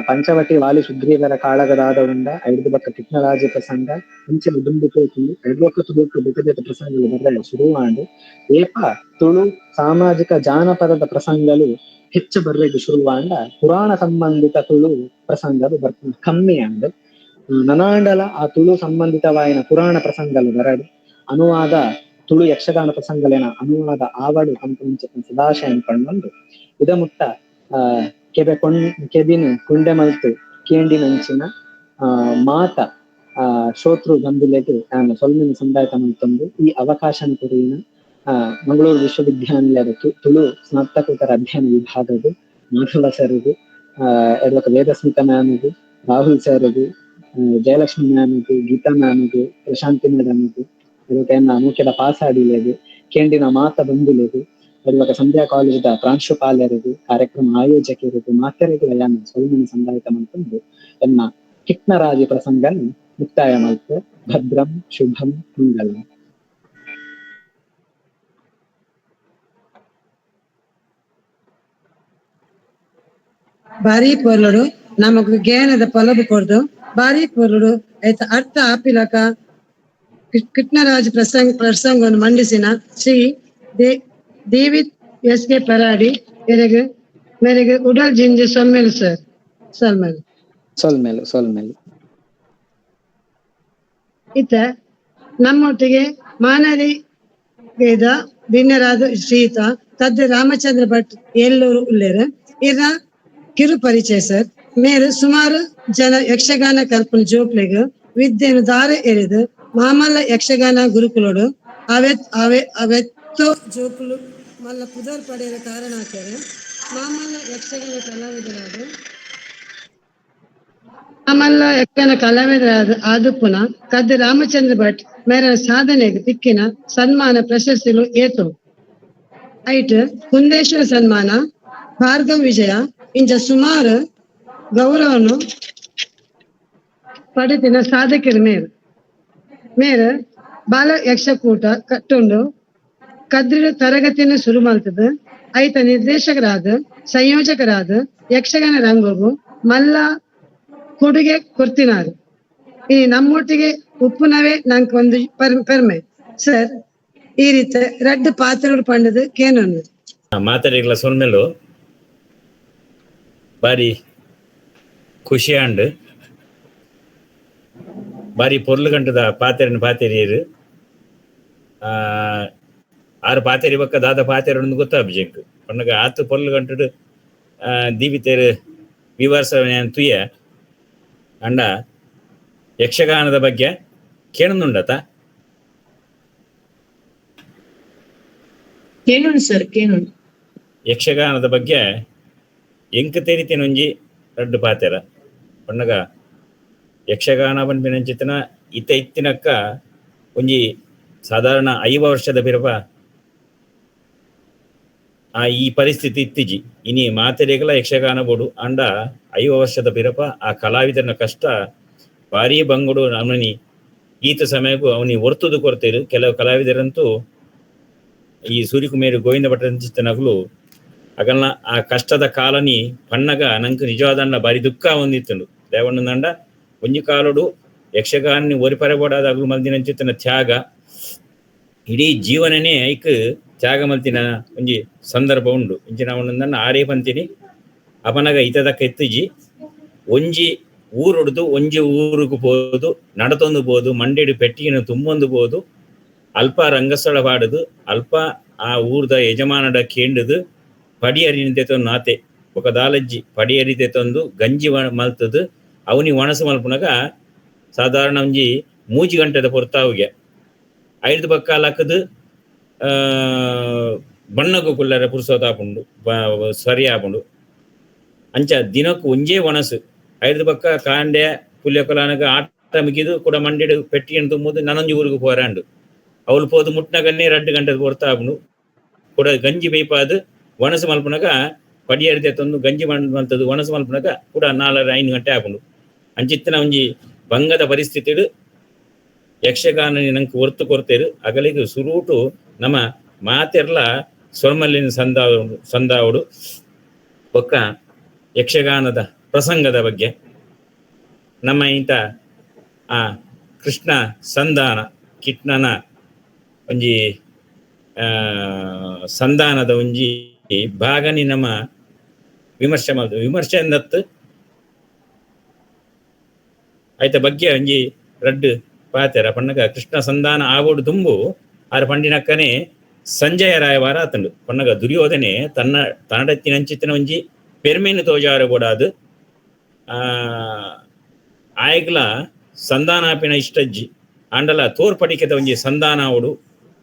ಪಂಚವಟಿ ವಾಲಿ ಸುಗ್ರೀವರ ಕಾಳಗದಾದ ಉಂಡ ಐದು ಬಕ್ಕ ಕಿಟ್ನರಾಜ ಪ್ರಸಂಗ ಅಂಚೆ ದುಂಬು ತೋತುಂಡು ಐದು ಬಕ್ಕ ತುಳುಕು ಬೇತೆ ಬೇತೆ ಪ್ರಸಂಗಗಳು ಬರ್ರೆ ಶುರುವಾಂಡು. ಏಪ ತುಳು ಸಾಮಾಜಿಕ ಜಾನಪದದ ಪ್ರಸಂಗಗಳು ಹೆಚ್ಚು ಬರ್ರೆಗ್ ಶುರುವಾಂಡ ಪುರಾಣ ಸಂಬಂಧಿತ ತುಳು ಪ್ರಸಂಗಲು ಬರ್ಪುನ ಕಮ್ಮಿ ಆಂಡ್. ನನಾಂಡಲ ಆ ತುಳು ಸಂಬಂಧಿತವಾಯಿನ ಪುರಾಣ ಪ್ರಸಂಗಲು ಬರಡು ಅನುವಾದ ತುಳು ಯಕ್ಷಗಾನ ಪ್ರಸಂಗಲೇನ ಅನುವಾದ ಆವಡು ಪಂಪುನಂಚಿತ್ತಿನ ಸದಾಶಯನ್ ಪಂಡೊಂದು ಇದ ಮುಟ್ಟ ಕೆಬೆ ಕೆಬಿನ್ ಕುಂಡೆ ಮಲ್ತು ಕೇಂಡಿನಂಚಿನ ಮಾತ ಶ್ರೋತೃ ಬಂಧುಲೆಗ್ ಆನ್ ಸೊಲ್ಮೆನ್ ಸಂದಾಯತ ಮಲ್ತೊಂದು ಈ ಅವಕಾಶನ್ ಕೊರಿನ ಮಂಗಳೂರು ವಿಶ್ವವಿದ್ಯಾನಿಲಯದ ತುಳು ಸ್ನಾತಕೋತ್ತರ ಅಧ್ಯಯನ ವಿಭಾಗದ ಮಾಧವ ಸರ್ಗು, ಎಡ್ಲಕ ವೇದಸ್ಮಿತಾ ಮ್ಯಾಮ್ಗು, ರಾಹುಲ್ ಸರ್ಗು, ಜಯಲಕ್ಷ್ಮಿ ಮ್ಯಾಮ್ಗು, ಗೀತಾ ಮ್ಯಾಮ್ಗು, ಪ್ರಶಾಂತಿ ಮೇಡಮ್ಗು, ಎಡ್ಲಕ ಎನ್ನ ಮುಖ್ಯದ ಪಾಸಾಡಿಲೆಗ್, ಕೇಂಡಿನ ಮಾತ ಬಂಧುಲೆಗ್, ಎಡ್ಲಕ ಸಂಧ್ಯಾ ಕಾಲೇಜದ ಪ್ರಾಂಶುಪಾಲರಿಗು, ಕಾರ್ಯಕ್ರಮ ಆಯೋಜಕರಿಗು ಮಾತರಿಗೂ ಯಾನ್ ಸೊಲ್ಮೆನ್ ಸಂದಾಯತ ಮಲ್ತೊಂದು ಎನ್ನ ಕಿಟ್ನರಾಜಿ ಪ್ರಸಂಗನ್ ಮುಕ್ತಾಯ ಮಲ್ತ್. ಭದ್ರಂ ಶುಭಂ ಮಂಗಲಂ. ಬಾರಿ ಪೊರ್ಲುಡು ನಮಗ್ ಜ್ಞಾನದ ಪೊಲಬು ಕೊರ್ದು ಬಾರಿ ಪೊರ್ಲುಡು ಐತ ಅರ್ಥ ಆಪಿಲಕ ಕಿಟ್ನರಾಜ್ ಪ್ರಸಂಗವನ್ನು ಮಂಡಿಸಿನ ಶ್ರೀ ದೇವಿ ಎಸ್ ಕೆ ಪರಾಡಿ ಮೇರೆಗೆ ಮೇರೆಗೆ ಉಡಲ್ ಜಿಂಜಿ ಸೊಲ್ಮೇಲು ಸರ್. ಸೊಲ್ಮೇಲು ಸೊಲ್ಮೇಲು ಸೊಲ್ಮೇಲು. ಇತ್ತ ನಮ್ಮೊಟ್ಟಿಗೆ ಮಾನವಿ ವೇದ ಬಿನ್ನರಾದ ಶ್ರೀಯುತ ತದ್ದೆ ರಾಮಚಂದ್ರ ಭಟ್ ಎಲ್ಲೂರು ಉಲ್ಲೇರು. ಇರ ಕಿರು ಪರಿಚಯ ಸರ್. ಮೇರು ಸುಮಾರು ಜನ ಯಕ್ಷಗಾನ ಕಲ್ಪನ ಜೋಕ್ಲೆಗ್ ವಿದ್ಯೆನು ದಾರ ಎರೆದು ಮಾಮಲ್ಲ ಯಕ್ಷಗಾನ ಗುರುಕುಲೋಡು ಅವೆತ್ ಅವೆ ಅವೆತ್ತೋ ಜೋಕುಲು ಮಲ್ಲ ಪುದರ್ ಪಡೆಯಲು ಕಾರಣ ಆಚಾರೆ. ಮಾಮಲ್ಲ ಯಕ್ಷಗಾನ ಕಲಾವಿದರಾದ ಮಾಮಲ್ಲ ಯಕ್ಷಗಾನ ಕಲಾವಿದರಾದ ಆದುಪ್ಪುನ ಕದ್ದೆ ರಾಮಚಂದ್ರ ಭಟ್ ಮೇರ ಸಾಧನೆಗೆ ತಿಕ್ಕಿನ ಸನ್ಮಾನ ಪ್ರಶಸ್ತಿಗಳು ಏತು ಐಟ್ ಕುಂದೇಶ್ವರ ಸನ್ಮಾನ, ಭಾರ್ಗವ ವಿಜಯ ಇಂಚ ಸುಮಾರು ಗೌರವನು ಪಡೆದಿನ ಸಾಧಕರು ಮೇರು. ಮೇರು ಬಾಲ ಯಕ್ಷಕೂಟ ಕಟ್ಟುಂಡು ಕದ್ರಿನ ತರಗತಿಯನ್ನು ಶುರು ಮಾಡ್ತದ. ಐತ ನಿರ್ದೇಶಕರಾದ ಸಂಯೋಜಕರಾದ ಯಕ್ಷಗಾನ ರಂಗವು ಮಲ್ಲ ಕೊಡುಗೆ ಕೊಡ್ತಿನಾರು. ಈ ನಮ್ಮೊಟ್ಟಿಗೆ ಉಪ್ಪುನವೇ ನಂಗೆ ಒಂದು ಪೆರ್ಮೆ ಸರ್. ಈ ರೀತಿ ರಡ್ಡು ಪಾತ್ರಗಳು ಪಂಡದು ಕೇನೊಂದು ಮಾತಾಡಿಗಳ ಸೊನ್ಮೆಲು ಬಾರಿ ಖುಷಿ ಆಂಡ್ ಬಾರಿ ಪೊರ್ಲು ಗಂಟದ ಪಾತೆರನ್ ಪಾತೆರಿಯರು. ಆರು ಪಾತೆರಿ ಬಕ್ಕ ದಾದ ಪಾತೆರ ಗೊತ್ತಾ ಅಭಿಷೇಕ್ ಪಣ್ಣಗ ಆತು ಪೊರ್ಲು ಗಂಟಡು ದೀಪಿತೇರು ವಿವರ್ಸ ತುಯ್ಯ ಅಂಡ ಯಕ್ಷಗಾನದ ಬಗ್ಗೆ ಕೇಳನುಂಡತ ಕೇನುಂಡು ಸರ್, ಕೇನುಂಡು. ಯಕ್ಷಗಾನದ ಬಗ್ಗೆ ಎಂಕ್ ತೆರಿತೇನೊಂಜಿ ರಡ್ಡು ಪಾತೆರ ಪಣ್ಣಗ ಯಕ್ಷಗಾನ ಪನ್ಪಿನಂಚಿತನ ಇತ್ತ ಇತ್ತಿನಕ್ಕ ಒಂಜಿ ಸಾಧಾರಣ 50 ವರ್ಷದ ಬಿರಪ ಆ ಈ ಪರಿಸ್ಥಿತಿ ಇತ್ತಿಜಿ. ಇನಿ ಮಾತೆರೆಗಳ ಯಕ್ಷಗಾನ ಬೋಡು ಅಂಡ 50 ವರ್ಷದ ಬಿರಪ ಆ ಕಲಾವಿದನ ಕಷ್ಟ ಭಾರೀ ಬಂಗುಡು. ಅವನಿ ಈತ ಸಮಯಕ್ಕೂ ಅವನಿ ಒರ್ತುದು ಕೊರತೇರು. ಕೆಲವು ಕಲಾವಿದರಂತೂ ಈ ಸೂರ್ಯಕುಮಾರಿ ಗೋವಿಂದ ಭಟ್ಟರಂಚಿತನಗಲು ಅಗಲ್ನ ಆ ಕಷ್ಟದ ಕಾಲನಿ ಪಣ್ಣಗ ನಂಗೆ ನಿಜವಾದಂಡ ಭಾರಿ ದುಃಖ ಹೊಂದಿತ್ತಂಡು. ದೇವಣ್ಣಂದಂಡ ಒಂಜಿ ಕಾಲೋಡು ಯಕ್ಷಗಾನ ಒರಿಪರೆ ಬೋಡಾದ ಅಗಲು ಮಲ್ದಿನಂಚಿತನ ತ್ಯಾಗ ಇಡೀ ಜೀವನನೇ ಐಕ್ ತ್ಯಾಗ ಮಲ್ತಿನ ಒಂಜಿ ಸಂದರ್ಭ ಉಂಡು. ಇಂಚಿನ ಅವನಂದನ್ನ ಆರೇ ಪಂತಿನಿ ಅಪನಗ ಇತದಕ್ಕ ಎತ್ತಿಜಿ ಒಂಜಿ ಊರೊಡ್ದು ಒಂಜಿ ಊರಿಗೆ ಪೋದು ನಡತೊಂದು ಪೋದು ಮಂಡೆಡು ಪೆಟ್ಟಿಗೆನ ತುಂಬೊಂದು ಪೋದು ಅಲ್ಪ ರಂಗಸ್ಥಳ ಪಾಡುದು ಅಲ್ಪ ಆ ಊರ್ದ ಯಜಮಾನಡ ಕೇಂಡುದು ಪಡಿ ಅರಿನಿದೆ ತಂದು ನಾತೆ ఒక ದಾಲಜ್ಜಿ ಪಡಿ ಅರಿತೆ ತಂದು ಗಂಜಿ ಮಲ್ತದು ಅವನಿ ಒಣಸು ಮಲ್ಪುನಗ ಸಾಧಾರಣ ಒಂಜಿ 3 ಗಂಟೆದ ಪೊರ್ತಾವಿಗೆ 5 ಬಕ್ಕ ಲಕ್ಕದು ಬಣ್ಣಗು ಕುಲ್ಲರ ಪುರುಸೋತಾಪುಂಡು ಸರಿ ಆಪುಂಡು. ಅಂಚ ದಿನಕ್ಕೂ ಒಂಜೇ ಒಣಸು 5 ಬಕ್ಕ ಕಾಂಡೆ ಪುಲ್ಯಕೊಲಾನಗ ಆಟ ಮುಗಿದು ಕೂಡ ಮಂಡೆಡು ಪೆಟ್ಟಿಗೆನು ತುಂಬುದು ನನೊಂಜಿ ಊರಿಗೆ ಪೋರಾಂಡು ಅವಳು ಪೋದು ಮುಟ್ನಗನ್ನೇ 2 ಗಂಟೆದ ಪೊರ್ತಾಪುಂಡು. ಕೂಡ ಗಂಜಿ ಬೇಯ್ಪಾದು ಒಣಸು ಮಲ್ಪುನಗ ಪಡಿಯರಿದೆ ತಂದು ಗಂಜಿ ಮಲ್ತದು ಒಣಸು ಮಲ್ಪುನಗ ಕೂಡ 4-5 ಗಂಟೆ ಆಪುಂಡು. ಅಂಚಿತ್ತಿನ ಒಂಜಿ ಬಂಗದ ಪರಿಸ್ಥಿತಿಡು ಯಕ್ಷಗಾನ ನಂಗೆ ಒರ್ತು ಕೊರ್ತೇರು. ಅಗಲಿಗೆ ಸುರೂಟು ನಮ್ಮ ಮಾತೆರ್ಲ ಸೊರ್ಮಲ್ಲಿನ ಸಂದಾವುಡು ಬೊಕ್ಕ ಯಕ್ಷಗಾನದ ಪ್ರಸಂಗದ ಬಗ್ಗೆ ನಮ್ಮ ಇಂಥ ಆ ಕೃಷ್ಣ ಸಂಧಾನ ಕಿಟ್ನನ ಒಂಜಿ ಸಂಧಾನದ ಒಂಜಿ ಭಾಗನಿ ನಮ್ಮ ವಿಮರ್ಶೆ ಮಾಡು ವಿಮರ್ಶೆ ಎಂದತ್ತು ಆಯ್ತ ಬಗ್ಗೆ ಒಂಜಿ ರಡ್ಡು ಪಾತೆರ ಪಣ್ಣಗ ಕೃಷ್ಣ ಸಂಧಾನ ಆವೋಡು ತುಂಬು ಆರು ಪಂಡಿನಕ್ಕನೆ ಸಂಜಯ ರಾಯವಾರ ಆತಂಡು. ಪಣ್ಣಗ ದುರ್ಯೋಧನೆ ತನ್ನ ತನ್ನಡತ್ತಿನಂಚಿತ್ತಿನ ಒಂಜಿ ಪೆರ್ಮೆನು ತೋಜಾರ ಕೂಡಾದು ಆಯಗ್ಲ ಸಂಧಾನಾಪಿನ ಇಷ್ಟಜ್ಜಿ ಆಂಡಲ ತೋರ್ಪಡಿಕೆದ ಒಂಜಿ ಸಂಧಾನ ಅವಡು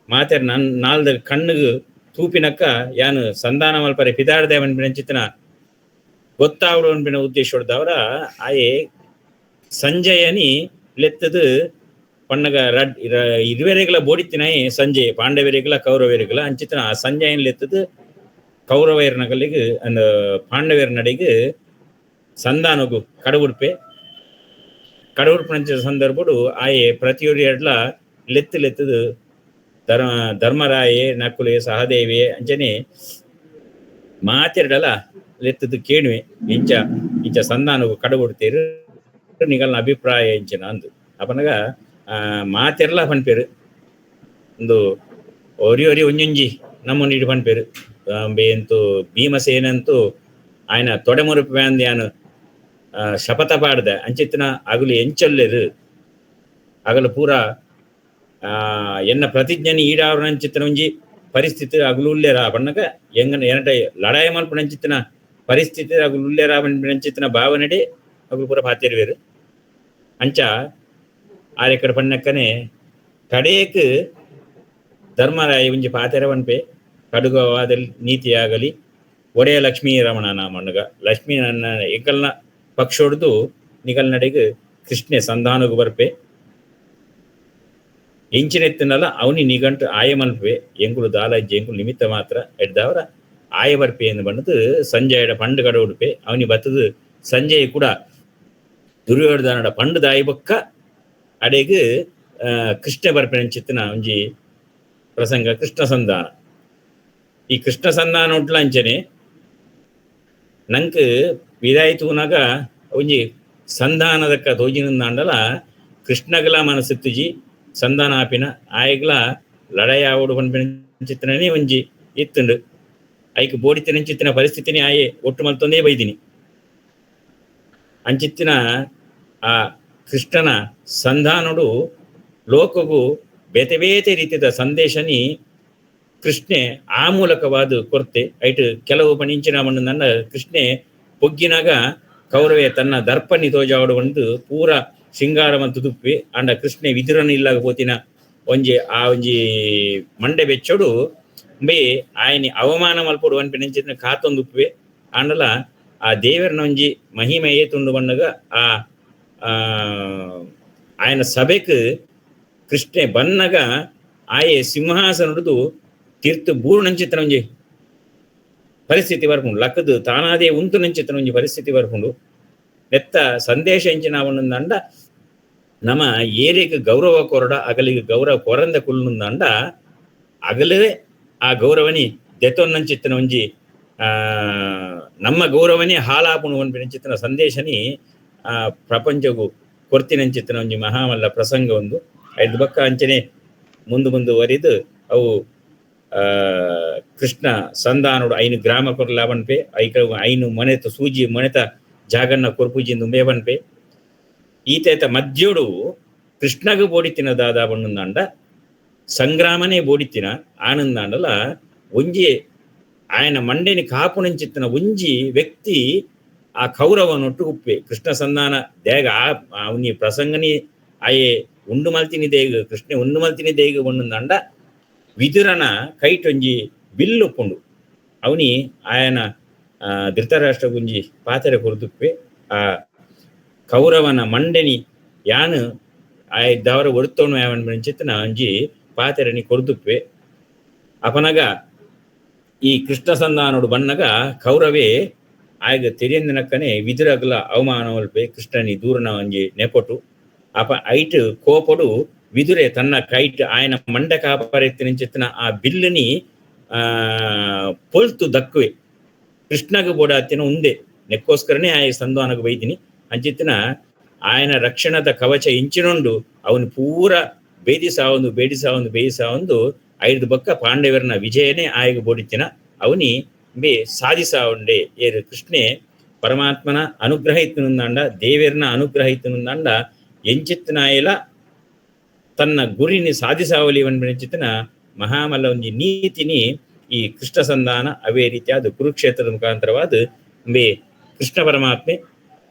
ಮಾತೆರ್ ನನ್ ನಾಲ್ದ ಕಣ್ಣುಗು ತೂಪಿನಕ್ಕ ಯಾನು ಸಂಧಾನ ಮಲ್ಪರೆ ಪಿದಾರ್ದೆ ಅನ್ಪಿನಂಚಿತ್ತಿನ ಗೊತ್ತಾವಡು ಅನ್ಪಿನ ಉದ್ದೇಶ ಹೊಡ್ದವರ ಆಯೆ ಸಂಜಯನಿ ಲೆತ್ತದು ಪಣ್ಣಗ ರಡ್ ಇರುವೆರೆಗಳ ಬೋಡಿತ್ತಿನಾಯಿ ಸಂಜಯ್ ಪಾಂಡವರಿಗಳ ಕೌರವರಿಗಳ ಅಂಚಿತನ ಆ ಸಂಜಯನ್ ಲೆತ್ತದು ಕೌರವರ ನಗಲಿಗೆ ಅಂದ ಪಾಂಡವರ ನಡೆಗೆ ಸಂಧಾನಗು ಕಡವುಡ್ಪೆ ಕಡವುಡ್ಪನಂಚ ಸಂದರ್ಭಡು ಆಯೆ ಪ್ರತಿಯೊರಿ ಎಡ್ಲ ಲೆತ್ತು ಲೆತ್ತದು ಧರ್ಮರಾಯೆ ನಕುಲೆ ಸಹದೇವೆ ಅಂಚನೆ ಮಾತೆರಡಲ ಲೆತ್ತದು ಕೇಣುವೆ ಇಂಚ ಇಂಚ ಸಂಧಾನಗು ಕಡವುಡ್ತೇರು ನಿಗಲ್ನ ಅಭಿಪ್ರಾಯ ಇಂಚಿನ ಅಂದು ಅಪನಗ ಮಾತೆರ್ಲ ಪನ್ಪೇರು ಒಂದು ಒರಿ ಒರಿ ಒಂಜೊಂಜಿ ನಮ್ಮನ್ನು ಪನ್ಪೇರು ಎಂತು ಭೀಮಸೇನಂತೂ ఆయన ತೊಡೆಮುರುಪು ಯಾನು ಶಪಥ ಪಾಡ್ದೆ ಅಂಚಿತ್ತಿನ ಅಗಲು ಎಂಚೊಲ್ಲೆರು ಅಗಲು ಪೂರ ಎನ್ನ ಪ್ರತಿಜ್ಞೆని ಈಡಾವರಂಚಿತ್ತಿನ ಒಂಜಿ ಪರಿಸ್ಥಿತಿ ಅಗಲು ಉಲ್ಲೇರ ಪಣ್ಣಗ ಎಂಗನ ಎನಟ ಲಡಾಯಿ ಮಲ್ಪುನಂಚಿತ್ತಿನ ಪರಿಸ್ಥಿತಿ ಅಗುಲು ಉಲ್ಲೇರ ಪನ್ಪಿನಂಚಿತ್ತಿನ ಭಾವನೆಡೆ ಅಗುಲು ಪೂರ ಪಾತೆರುವೆರ್. ಅಂಚ ಆರೆಕಡ ಪಣ್ಣಕ್ಕನೆ ಕಡೇಕ್ ಧರ್ಮರಾಯ ಒಂಜಿ ಪಾತೆರ ಪನ್ಪೆ ಕಡುಗವಾದಲ್ಲಿ ನೀತಿಯಾಗಲಿ ಒಡೆಯ ಲಕ್ಷ್ಮೀ ರಮಣ ನಾಮಣ್ಣಗ ಲಕ್ಷ್ಮೀ ನನ್ನ ಎಂಕಲ್ನ ಪಕ್ಷೊಡ್ದು ನಿಗಲ್ನಡೆಗ್ ಕೃಷ್ಣೆ ಸಂಧಾನಗು ಬರ್ಪೆ ಎಂಚಿನೆತ್ತಿನಲ್ಲ ಅವನಿ ನಿಗಂಟು ಆಯ ಮಲ್ಪೆ ಎಂಕುಲು ದಾಲಜ್ಜೆ ಎಂಕುಲು ನಿಮಿತ್ತ ಮಾತ್ರ ಎಡ್ದವರ ಆಯ ಬರ್ಪೆ ಎಂದು ಬಣ್ಣದು ಸಂಜಯಡ ಪಂಡು ಕಡ ಉಡುಪೆ ಅವನಿ ಬತ್ತದು ಸಂಜಯ್ ಕೂಡ ದುರ್ಯೋಧನಡ ಪಂಡು ದಾಯಿ ಬೊಕ್ಕ ಅಡೆಗ್ ಕೃಷ್ಣ ಬರ್ಪೆ ಚಿತ್ತಿನ ಒಂಜಿ ಪ್ರಸಂಗ ಕೃಷ್ಣ ಸಂಧಾನ. ಈ ಕೃಷ್ಣ ಸಂಧಾನ ಉಂಟ್ಲ ಅಂಚನೆ ನಂಕ್ ವಿದಾಯ ತೂನಾಗ ಒಂಜಿ ಸಂಧಾನದಕ್ಕ ತೋಜಿನಂದಾಂಡಲ ಕೃಷ್ಣಗಲ ಮನಸ್ಸಿತ್ತುಜಿ ಸಂಧಾನ ಆಪಿನ ಆಯಗ್ಲ ಲಡಾಯಿ ಆವಡು ಪನ್ಪಿನ ಚಿತ್ರನೇ ಒಂಜಿ ಇತ್ತುಂಡು. ಐಕ್ ಬೋಡಿತಿನ ಚಿತ್ತಿನ ಪರಿಸ್ಥಿತಿನಿ ಆಯೆ ಒಟ್ಟು ಮಲ್ತೊಂದೇ ಬೈದಿನಿ. ಅಂಚಿತ್ತಿನ ಆ ಕೃಷ್ಣನ ಸಂಧಾನಡು ಲೋಕಗು ಬೇತೆ ಬೇತೆ ರೀತಿಯ ಸಂದೇಶನಿ ಕೃಷ್ಣೆ ಆ ಮೂಲಕವಾದ ಕೊರತೆ. ಐಟ್ ಕೆಲವು ಪಣಿಂಚಿನ ಮಣ್ಣು ಕೃಷ್ಣೆ ಪೊಗ್ಗಿನಾಗ ಕೌರವೆ ತನ್ನ ದರ್ಪಣಿ ತೋಜಾವಡು ಬಂದು ಪೂರ ಶೃಂಗಾರ ಮತ್ತು ತುಪ್ಪಿ ಅಂಡ ಕೃಷ್ಣೆ ವಿದುರನ ಇಲ್ಲಾಗ ಪೋತಿನ ಒಂಜಿ ಆ ಒಂಜಿ ಮಂಡೆ ಬೆಚ್ಚೋಡು ಬೇ ಆಯನಿ ಅವಮಾನ ಮಲ್ಪೊಡು ಪನ್ಪಿನ ಕಾತೊಂದು ಉಪ್ಪುವೆ. ಆಂಡಲ ಆ ದೇವರನ ಒಂಜಿ ಮಹಿಮೆ ಏತುಂಡು ಬಣ್ಣಗ ಆ ఆయన ಸಭೆಕ್ ಕೃಷ್ಣೆ ಬನ್ನಗ ಆಯೆ ಸಿಂಹಾಸನಡುದು ತೀರ್ಥ ಬೂರ್ಣಂಚಿತನ ಒಂಜಿ ಪರಿಸ್ಥಿತಿ ಬರ್ಪುಂಡು. ಲಕ್ಕದು ತಾನಾದೇ ಉಂತು ನಂಚಿತನ ಒಂಜಿ ಪರಿಸ್ಥಿತಿ ಬರ್ಪುಂಡು. ನೆತ್ತ ಸಂದೇಶ ಎಂಚಿನ ಒಂದಂಡ ನಮ ಏರಿಗ ಗೌರವ ಕೊರಡ ಅಗಲಿಗೆ ಗೌರವ ಕೊರಂದ ಕುಲ್ಲುಂದಂಡ ಅಗಲೇ ಆ ಗೌರವನಿ ದೆತೊನ್ನಂಚಿತ್ತನ ಒಂಜಿ ನಮ್ಮ ಗೌರವನೇ ಹಾಲಾಪುಣು ಪನ್ಪಿನಂಚಿತ್ತನ ಸಂದೇಶನಿ ಆ ಪ್ರಪಂಚಗು ಕೊರ್ತಿನಂಚಿತ್ತನ ಒಂಜಿ ಮಹಾಮಲ್ಲ ಪ್ರಸಂಗ ಒಂದು. ಐದು ಬಕ್ಕ ಅಂಚನೆ ಮುಂದು ಮುಂದುವರಿದು ಅವು ಕೃಷ್ಣ ಸಂಧಾನೋಡು ಐನು ಗ್ರಾಮ ಕೊರ್ಲ ಪನ್ಪೆ ಐಕ ಐನು ಮನೆತ ಸೂಜಿ ಮನೆತ ಜಾಗನ್ನ ಕೊರ್ಪುಜಿ ನುಂಬೆ ಪನ್ಪೆ. ಈತೇತ ಮಧ್ಯೋಡು ಕೃಷ್ಣಗ ಬೋಡಿತಿನ ದಾದಾ ಬಣ್ಣಂದಾಂಡ ಸಂಗ್ರಾಮನೇ ಬೋಡಿತಿನ ಆನಂದಾಂಡಲ ಒಂಜಿ ఆయన ಮಂಡೆನಿ ಕಾಪುನಂಚಿತ್ತಿನ ಒಂಜಿ ವ್ಯಕ್ತಿ ಆ ಕೌರವನೊಟ್ಟು ಉಪ್ಪೆ ಕೃಷ್ಣ ಸಂಧಾನ ದೇಗ ಅವನಿ ಪ್ರಸಂಗನಿ ಆಯೆ ಉಂಡು ಮಲ್ತಿನಿ ದೇಗ ಕೃಷ್ಣ ಉಂಡು ಮಲ್ತಿನಿ ದೇಗ ಒಂದುಂದಾಂಡ ವಿದುರನ ಕೈಟೊಂಜಿ ಬಿಲ್ಲುಪ್ಪುಂಡು ಅವನಿ ಆಯನ ಧೃತರಾಷ್ಟ್ರ ಗುಂಜಿ ಪಾತ್ರೆ ಕೊರುದುಪ್ಪೆ ಆ ಕೌರವನ ಮಂಡೆನಿ ಯಾನು ಆಯ ದವರ ಒಡುತ್ತೋನು ಯಾವನ್ ಚಿತ್ತನ ಒಂಜಿ ಪಾತೆರನಿ ಕೊರುದುಪ್ಪೆ. ಅಪನಗ ಈ ಕೃಷ್ಣ ಸಂಧಾನೋಡು ಬಣ್ಣಗ ಕೌರವೇ ಆಯಗ ತೆರಿಯಂದಿನಕ್ಕನೆ ವಿದುರಗಲ ಅವಮಾನ ಒಲ್ಪೆ ಕೃಷ್ಣನಿ ದೂರನ ಒಂಜಿ ನೆಪೊಟು ಅಪ ಐಟ್ ಕೋಪಡು ವಿದುರೆ ತನ್ನ ಕೈಟ್ ಆಯನ ಮಂಡ ಕಾಪರೆತ್ತಿನ ಆ ಬಿಲ್ಲುನಿ ಪೊಲ್ತು ದಕ್ಕುವೆ ಕೃಷ್ಣಗ ಬೋಡಾತಿನ ಉಂದೆ ನೆಕ್ಕೋಸ್ಕರನೇ ಆಯ ಸಂಧಾನಗ ಬೈದಿನಿ ಅಂಚಿತ್ತಿನ ಆಯನ ರಕ್ಷಣದ ಕವಚ ಇಂಚಿನೊಂಡು ಅವನು ಪೂರ ಬೇದಿ ಸಾವೊಂದು ಬೇಡಿ ಸಾವೊಂದು ಬೇಯಿ ಸಾವೊಂದು ಐದು ಬಕ್ಕ ಪಾಂಡವರನ ವಿಜಯನೇ ಆಯಗ ಬೋಡಿತ್ತಿನ ಅವನಿ ಬೇ ಸಾಧಿಸಾವಂಡೆ ಏರು ಕೃಷ್ಣೆ ಪರಮಾತ್ಮನ ಅನುಗ್ರಹ ಇತ್ತನುಂದಾಂಡ ದೇವರನ ಅನುಗ್ರಹ ಇತ್ತನುಂದಾಂಡ ಎಂಚಿತ್ತನಾಯಲ ತನ್ನ ಗುರಿನಿ ಸಾಧಿಸಾವಲಿ ಚಿತ್ತನ ಮಹಾಮಲ್ಲ ಒಂಜಿ ನೀತಿನಿ ಈ ಕೃಷ್ಣ ಸಂಧಾನ ಅವೇ ರೀತಿಯಾದ ಕುರುಕ್ಷೇತ್ರದ ಮುಖಾಂತರವಾದ ಬೇ ಕೃಷ್ಣ ಪರಮಾತ್ಮೆ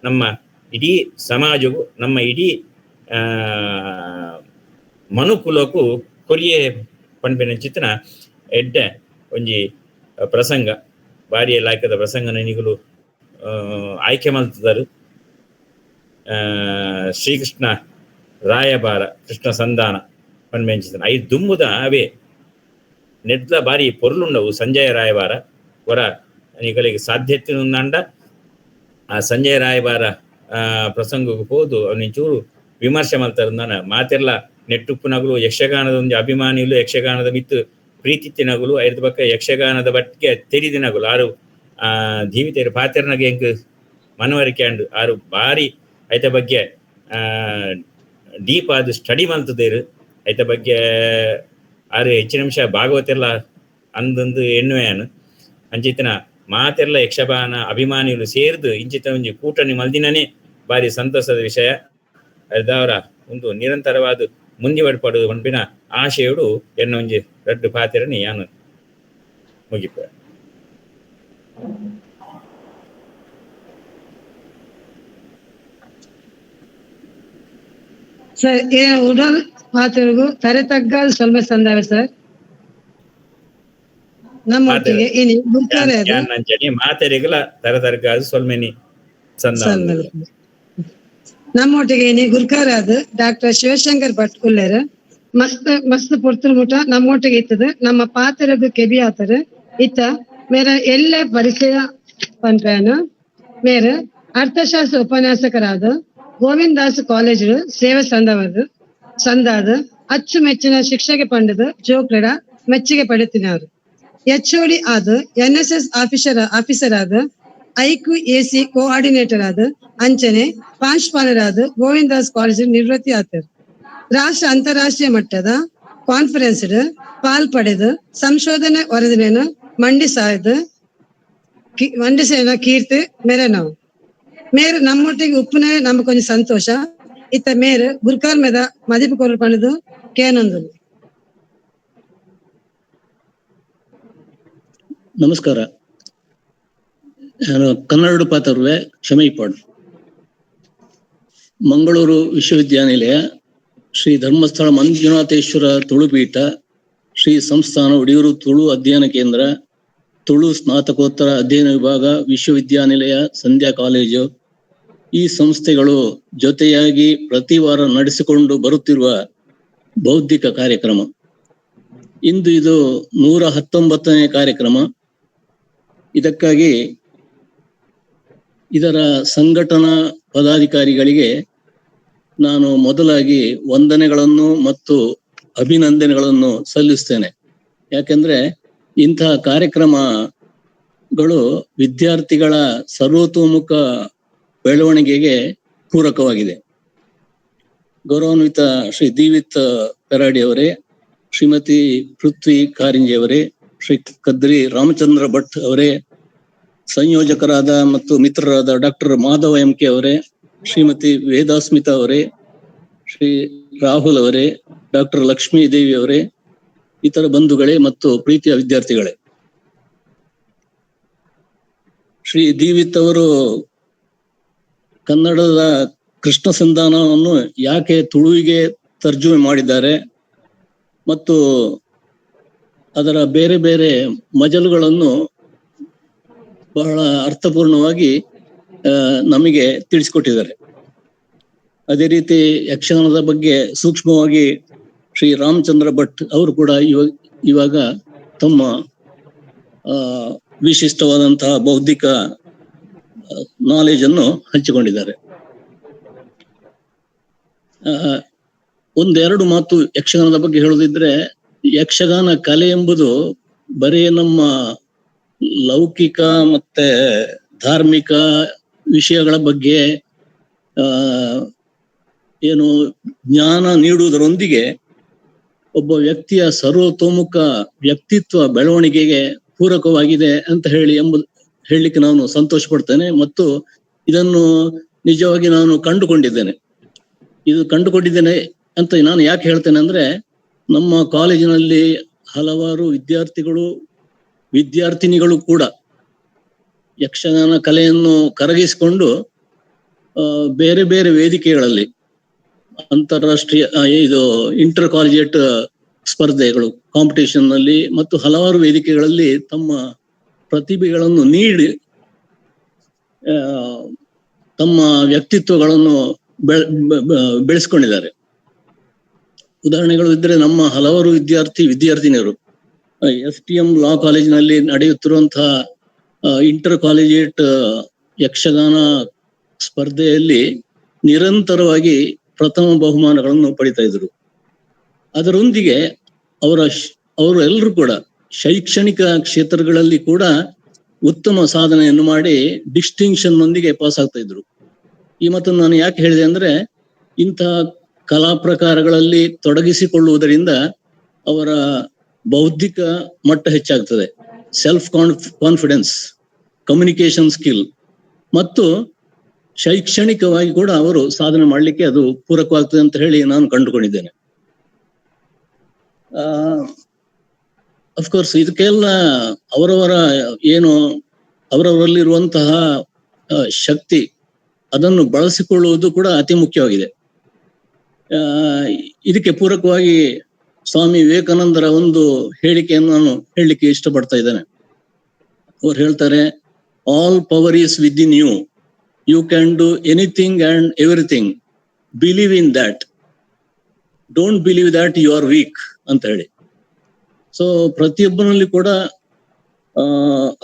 ನಮ್ಮ ಇಡೀ ಸಮಾಜವು ನಮ್ಮ ಇಡೀ ಮನುಕುಲಕ್ಕೂ ಕೊರಿಯೆ ಪನ್ಪಿನ ಚಿತ್ತನ ಎಡ್ಡೆ ಒಂಜಿ ಪ್ರಸಂಗ ಬಾರಿಯ ಲಾಯ್ಕದ ಪ್ರಸಂಗ ನಿಗಳು ಆಯ್ಕೆ ಮಲ್ತದರು. ಶ್ರೀಕೃಷ್ಣ ರಾಯಭಾರ ಕೃಷ್ಣ ಸಂಧಾನ ಪನ್ಪೆಂಚಿತನ I ದುಂಬುದ ಅವೇ ನೆಡ್ಲ ಬಾರಿ ಪೊರ್ಲುಂಡವು ಸಂಜಯ ರಾಯಭಾರ ವರ ನಿಗಳಿಗೆ ಸಾಧ್ಯತೆ ಉಂದಾಂಡ ಆ ಸಂಜಯ ರಾಯಭಾರ ಪ್ರಸಂಗಕ್ಕೆ ಹೋದು ಅವನಿಂಚೂರು ವಿಮರ್ಶೆ ಮಲ್ತಾರ ಮಾತೆಲ್ಲ ನೆಟ್ಟುಪ್ಪುನಗುಲು ಯಕ್ಷಗಾನದ ಒಂದು ಅಭಿಮಾನಿಗಳು ಯಕ್ಷಗಾನದ ಮಿತ್ತು ಪ್ರೀತಿ ತಿನಗುಲು ಐದು ಪಕ್ಕ ಯಕ್ಷಗಾನದ ಬಟ್ಟಿಗೆ ತೆರಿದಿನಗುಲು ಆರು ಜೀವಿತೇರು ಪಾತೆರ್ನಗೆ ಎಂಕ್ ಮನವರಿಕೆ ಅಂಡು ಆರು ಬಾರಿ ಐತ ಬಗ್ಗೆ ಡೀಪ್ ಆದ ಸ್ಟಡಿ ಮಲ್ತದೇರು ಐತ ಬಗ್ಗೆ ಆರು ಹೆಚ್ಚು ನಿಮಿಷ ಭಾಗವತೆಲ್ಲ ಅಂದಂದು ಎಣ್ಣುವೆಯಾನು ಅಂಚಿತನ ಮಾತೆಲ್ಲ ಯಕ್ಷಗಾನ ಅಭಿಮಾನಿಗಳು ಸೇರ್ದು ಇಂಚಿತ ಒಂಜಿ ಕೂಟನಿ ಮಲ್ದಿನನೇ ಬಾರಿ ಸಂತೋಷದ ವಿಷಯ. ಅದಾವರ ಒಂದು ನಿರಂತರವಾದ ಮುಂದಿವಡ್ಪಡು ಪನ್ಪಿನ ಆಶೆಯೋಡು ಎನ್ನ ಒಂಜಿ ರಡ್ಡು ಪಾತೆರನಿ ಯಾನು ಮುಗಿಪ. Sir ಉಡಲ್ ಪಾತ್ರಗೂ ತರೆ ತಗ್ಗಾಲ್ ಸೊಲ್ಮೆ ಸಂದಾವೆ ಸರ್. ನಮ್ಮೊಟ್ಟಿಗೆ ಇನಿ ಗುರ್ಕಾರೆ ನಂಚನಿ ಮಾತೆರೆಗ್ಲ ತರ ತರಗಾದ ಸೊಲ್ಮೆನಿ ಸಂದ. ನಮ್ಮೊಟ್ಟಿಗೆ ಇನಿ ಗುರ್ಕಾರಾದ ಡಾಕ್ಟರ್ ಶಿವಶಂಕರ್ ಭಟ್ ಉಲ್ಲೇರು ಮಸ್ತ್ ಮಸ್ತ್ ಪೊರ್ತುಲು ಮುಟ ನಮ್ಮೊಟ್ಟಿಗೆ ಇತ್ತದ ನಮ್ಮ ಪಾತ್ರಗ್ ಕೆಬಿ ಆತರು ಇತ್ತ ಮೇರ ಎಲ್ಲ ಪರಿಚಯ ಪನ್ಪೇನ. ಮೇರ ಅರ್ಥಶಾಸ್ತ್ರ ಉಪನ್ಯಾಸಕರಾದ ಗೋವಿಂದ ದಾಸ್ ಕಾಲೇಜ್ ಸೇವೆ ಸಂದವದು ಸಂದಾದ ಅಚ್ಚುಮೆಚ್ಚಿನ ಶಿಕ್ಷಕ ಪಂಡದ ಜೋಕ್ಲೆಡ ಮೆಚ್ಚುಗೆ ಪಡೆತಿನವರು. ಎಚ್ಒಡಿ ಆದ NSS officer officer ಆದ ಐಕ್ಯೂ ಎಸಿ ಕೋಆರ್ಡಿನೇಟರ್ ಆದ ಅಂಚನೆ ಪ್ರಾಂಶುಪಾಲರಾದ ಗೋವಿಂದ ದಾಸ್ ಕಾಲೇಜ್ ನಿವೃತ್ತಿ ಆತರು. ರಾಷ್ಟ್ರ ಅಂತಾರಾಷ್ಟ್ರೀಯ ಮಟ್ಟದ ಕಾನ್ಫರೆನ್ಸ್ ಪಾಲ್ ಪಡೆದು ಸಂಶೋಧನೆ ವರದಿಯನ್ನು ಮಂಡಿಸಿದ ಕೀರ್ತಿ ಮೇರೆ ನಾವು ಮೇರು ನಮ್ಮೊಟ್ಟಿಗೆ ಉಪ್ಪುನೇ ನಮ್ಗೆ ಕೊಂಚ ಸಂತೋಷ. ಇತ್ತ ಮೇರು ಗುರ್ಕಾರ್ ಮೇದ ಮದಿಪು ಕೊರು ಪಂಡದು ಕೇನೊಂದು. ನಮಸ್ಕಾರ. ನಾನು ಕನ್ನಡ ಪಾತ್ರವೇ ಕ್ಷಮೆ ಪಾಡು. ಮಂಗಳೂರು ವಿಶ್ವವಿದ್ಯಾನಿಲಯ ಶ್ರೀ ಧರ್ಮಸ್ಥಳ ಮಂಜುನಾಥೇಶ್ವರ ತುಳುಪೀಠ ಶ್ರೀ ಸಂಸ್ಥಾನ ಒಡಿಯೂರು ತುಳು ಅಧ್ಯಯನ ಕೇಂದ್ರ ತುಳು ಸ್ನಾತಕೋತ್ತರ ಅಧ್ಯಯನ ವಿಭಾಗ ವಿಶ್ವವಿದ್ಯಾನಿಲಯ ಸಂಧ್ಯಾ ಕಾಲೇಜು ಈ ಸಂಸ್ಥೆಗಳು ಜೊತೆಯಾಗಿ ಪ್ರತಿ ವಾರ ನಡೆಸಿಕೊಂಡು ಬರುತ್ತಿರುವ ಬೌದ್ಧಿಕ ಕಾರ್ಯಕ್ರಮ. ಇಂದು ಇದು 119ನೇ ಕಾರ್ಯಕ್ರಮ. ಇದಕ್ಕಾಗಿ ಇದರ ಸಂಘಟನಾ ಪದಾಧಿಕಾರಿಗಳಿಗೆ ನಾನು ಮೊದಲಾಗಿ ವಂದನೆಗಳನ್ನು ಮತ್ತು ಅಭಿನಂದನೆಗಳನ್ನು ಸಲ್ಲಿಸ್ತೇನೆ. ಯಾಕೆಂದ್ರೆ ಇಂತಹ ಕಾರ್ಯಕ್ರಮಗಳು ವಿದ್ಯಾರ್ಥಿಗಳ ಸರ್ವತೋಮುಖ ಬೆಳವಣಿಗೆಗೆ ಪೂರಕವಾಗಿದೆ. ಗೌರವಾನ್ವಿತ ಶ್ರೀ ದೀವಿತ್ ಪೆರಾಡಿ ಅವರೇ, ಶ್ರೀಮತಿ ಪೃಥ್ವಿ ಕಾರಿಂಜಿ ಅವರೇ, ಶ್ರೀ ಕದ್ರಿ ರಾಮಚಂದ್ರ ಭಟ್ ಅವರೇ, ಸಂಯೋಜಕರಾದ ಮತ್ತು ಮಿತ್ರರಾದ doctor Madhava M K ಅವರೇ, ಶ್ರೀಮತಿ ವೇದಾಸ್ಮಿತಾ ಅವರೇ, ಶ್ರೀ ರಾಹುಲ್ ಅವರೇ, ಡಾಕ್ಟರ್ ಲಕ್ಷ್ಮೀ ದೇವಿ ಅವರೇ, ಇತರ ಬಂಧುಗಳೇ ಮತ್ತು ಪ್ರೀತಿಯ ವಿದ್ಯಾರ್ಥಿಗಳೇ. ಶ್ರೀ ದೀವಿತ್ ಅವರು ಕನ್ನಡದ ಕೃಷ್ಣ ಸಂಧಾನವನ್ನು ಯಾಕೆ ತುಳುವಿಗೆ ತರ್ಜುಮೆ ಮಾಡಿದ್ದಾರೆ ಮತ್ತು ಅದರ ಬೇರೆ ಬೇರೆ ಮಜಲುಗಳನ್ನು ಬಹಳ ಅರ್ಥಪೂರ್ಣವಾಗಿ ನಮಗೆ ತಿಳಿಸಿಕೊಟ್ಟಿದ್ದಾರೆ. ಅದೇ ರೀತಿ ಯಕ್ಷಗಾನದ ಬಗ್ಗೆ ಸೂಕ್ಷ್ಮವಾಗಿ ಶ್ರೀ ರಾಮಚಂದ್ರ ಭಟ್ ಅವರು ಕೂಡ ಇವಾಗ ತಮ್ಮ ವಿಶಿಷ್ಟವಾದಂತಹ ಬೌದ್ಧಿಕ ನಾಲೆಜ್ ಅನ್ನು ಹಂಚಿಕೊಂಡಿದ್ದಾರೆ. ಒಂದೆರಡು ಮಾತು ಯಕ್ಷಗಾನದ ಬಗ್ಗೆ ಹೇಳುದಿದ್ರೆ, ಯಕ್ಷಗಾನ ಕಲೆ ಎಂಬುದು ಬರೀ ನಮ್ಮ ಲೌಕಿಕ ಮತ್ತೆ ಧಾರ್ಮಿಕ ವಿಷಯಗಳ ಬಗ್ಗೆ ಏನು ಜ್ಞಾನ ನೀಡುವುದರೊಂದಿಗೆ ಒಬ್ಬ ವ್ಯಕ್ತಿಯ ಸರ್ವತೋಮುಖ ವ್ಯಕ್ತಿತ್ವ ಬೆಳವಣಿಗೆಗೆ ಪೂರಕವಾಗಿದೆ ಅಂತ ಹೇಳಿ ಹೇಳಲಿಕ್ಕೆ ನಾನು ಸಂತೋಷ ಪಡ್ತೇನೆ. ಮತ್ತು ಇದನ್ನು ನಿಜವಾಗಿ ನಾನು ಕಂಡುಕೊಂಡಿದ್ದೇನೆ. ಇದು ಕಂಡುಕೊಂಡಿದ್ದೇನೆ ಅಂತ ನಾನು ಯಾಕೆ ಹೇಳ್ತೇನೆ ಅಂದ್ರೆ, ನಮ್ಮ ಕಾಲೇಜಿನಲ್ಲಿ ಹಲವಾರು ವಿದ್ಯಾರ್ಥಿಗಳು ವಿದ್ಯಾರ್ಥಿನಿಗಳು ಕೂಡ ಯಕ್ಷಗಾನ ಕಲೆಯನ್ನು ಕರಗಿಸಿಕೊಂಡು ಬೇರೆ ಬೇರೆ ವೇದಿಕೆಗಳಲ್ಲಿ ಅಂತಾರಾಷ್ಟ್ರೀಯ ಇದು ಇಂಟರ್ ಕಾಲೇಜಿಯೇಟ್ ಸ್ಪರ್ಧೆಗಳು ಕಾಂಪಿಟೇಷನ್ ನಲ್ಲಿ ಮತ್ತು ಹಲವಾರು ವೇದಿಕೆಗಳಲ್ಲಿ ತಮ್ಮ ಪ್ರತಿಭೆಗಳನ್ನು ನೀಡಿ ತಮ್ಮ ವ್ಯಕ್ತಿತ್ವಗಳನ್ನು ಬೆಳೆಸ್ಕೊಂಡಿದ್ದಾರೆ. ಉದಾಹರಣೆಗಳು ಇದ್ರೆ ನಮ್ಮ ಹಲವಾರು ವಿದ್ಯಾರ್ಥಿನಿಯರು STM ಲಾ ಕಾಲೇಜಿನಲ್ಲಿ ನಡೆಯುತ್ತಿರುವಂತಹ ಇಂಟರ್ ಕಾಲೇಜಿಯೇಟ್ ಯಕ್ಷಗಾನ ಸ್ಪರ್ಧೆಯಲ್ಲಿ ನಿರಂತರವಾಗಿ ಪ್ರಥಮ ಬಹುಮಾನಗಳನ್ನು ಪಡಿತಾ ಇದ್ರು. ಅದರೊಂದಿಗೆ ಅವರು ಎಲ್ಲರೂ ಕೂಡ ಶೈಕ್ಷಣಿಕ ಕ್ಷೇತ್ರಗಳಲ್ಲಿ ಕೂಡ ಉತ್ತಮ ಸಾಧನೆಯನ್ನು ಮಾಡಿ ಡಿಸ್ಟಿಂಕ್ಷನ್ ನೊಂದಿಗೆ ಪಾಸ್ ಆಗ್ತಾ ಇದ್ರು. ಈ ಮಾತನ್ನು ನಾನು ಯಾಕೆ ಹೇಳಿದೆ ಅಂದ್ರೆ, ಇಂತಹ ಕಲಾ ಪ್ರಕಾರಗಳಲ್ಲಿ ತೊಡಗಿಸಿಕೊಳ್ಳುವುದರಿಂದ ಅವರ ಬೌದ್ಧಿಕ ಮಟ್ಟ ಹೆಚ್ಚಾಗ್ತದೆ, self confidence, communication skill ಮತ್ತು ಶೈಕ್ಷಣಿಕವಾಗಿ ಕೂಡ ಅವರು ಸಾಧನೆ ಮಾಡಲಿಕ್ಕೆ ಅದು ಪೂರಕವಾಗ್ತದೆ ಅಂತ ಹೇಳಿ ನಾನು ಕಂಡುಕೊಂಡಿದ್ದೇನೆ. ಅಫ್ಕೋರ್ಸ್ ಇದಕ್ಕೆಲ್ಲ ಅವರವರ ಏನು ಅವರವರಲ್ಲಿರುವಂತಹ ಶಕ್ತಿ ಅದನ್ನು ಬಳಸಿಕೊಳ್ಳುವುದು ಕೂಡ ಅತಿ ಮುಖ್ಯವಾಗಿದೆ. ಇದಕ್ಕೆ ಪೂರಕವಾಗಿ ಸ್ವಾಮಿ ವಿವೇಕಾನಂದರ ಒಂದು ಹೇಳಿಕೆಯನ್ನು ನಾನು ಹೇಳಲಿಕ್ಕೆ ಇಷ್ಟಪಡ್ತಾ ಇದ್ದೇನೆ. ಅವ್ರು ಹೇಳ್ತಾರೆ, all power is within you, you can do anything and everything, believe in that, don't believe that you are weak ಅಂತ ಹೇಳಿ. ಸೊ ಪ್ರತಿಯೊಬ್ಬನಲ್ಲಿ ಕೂಡ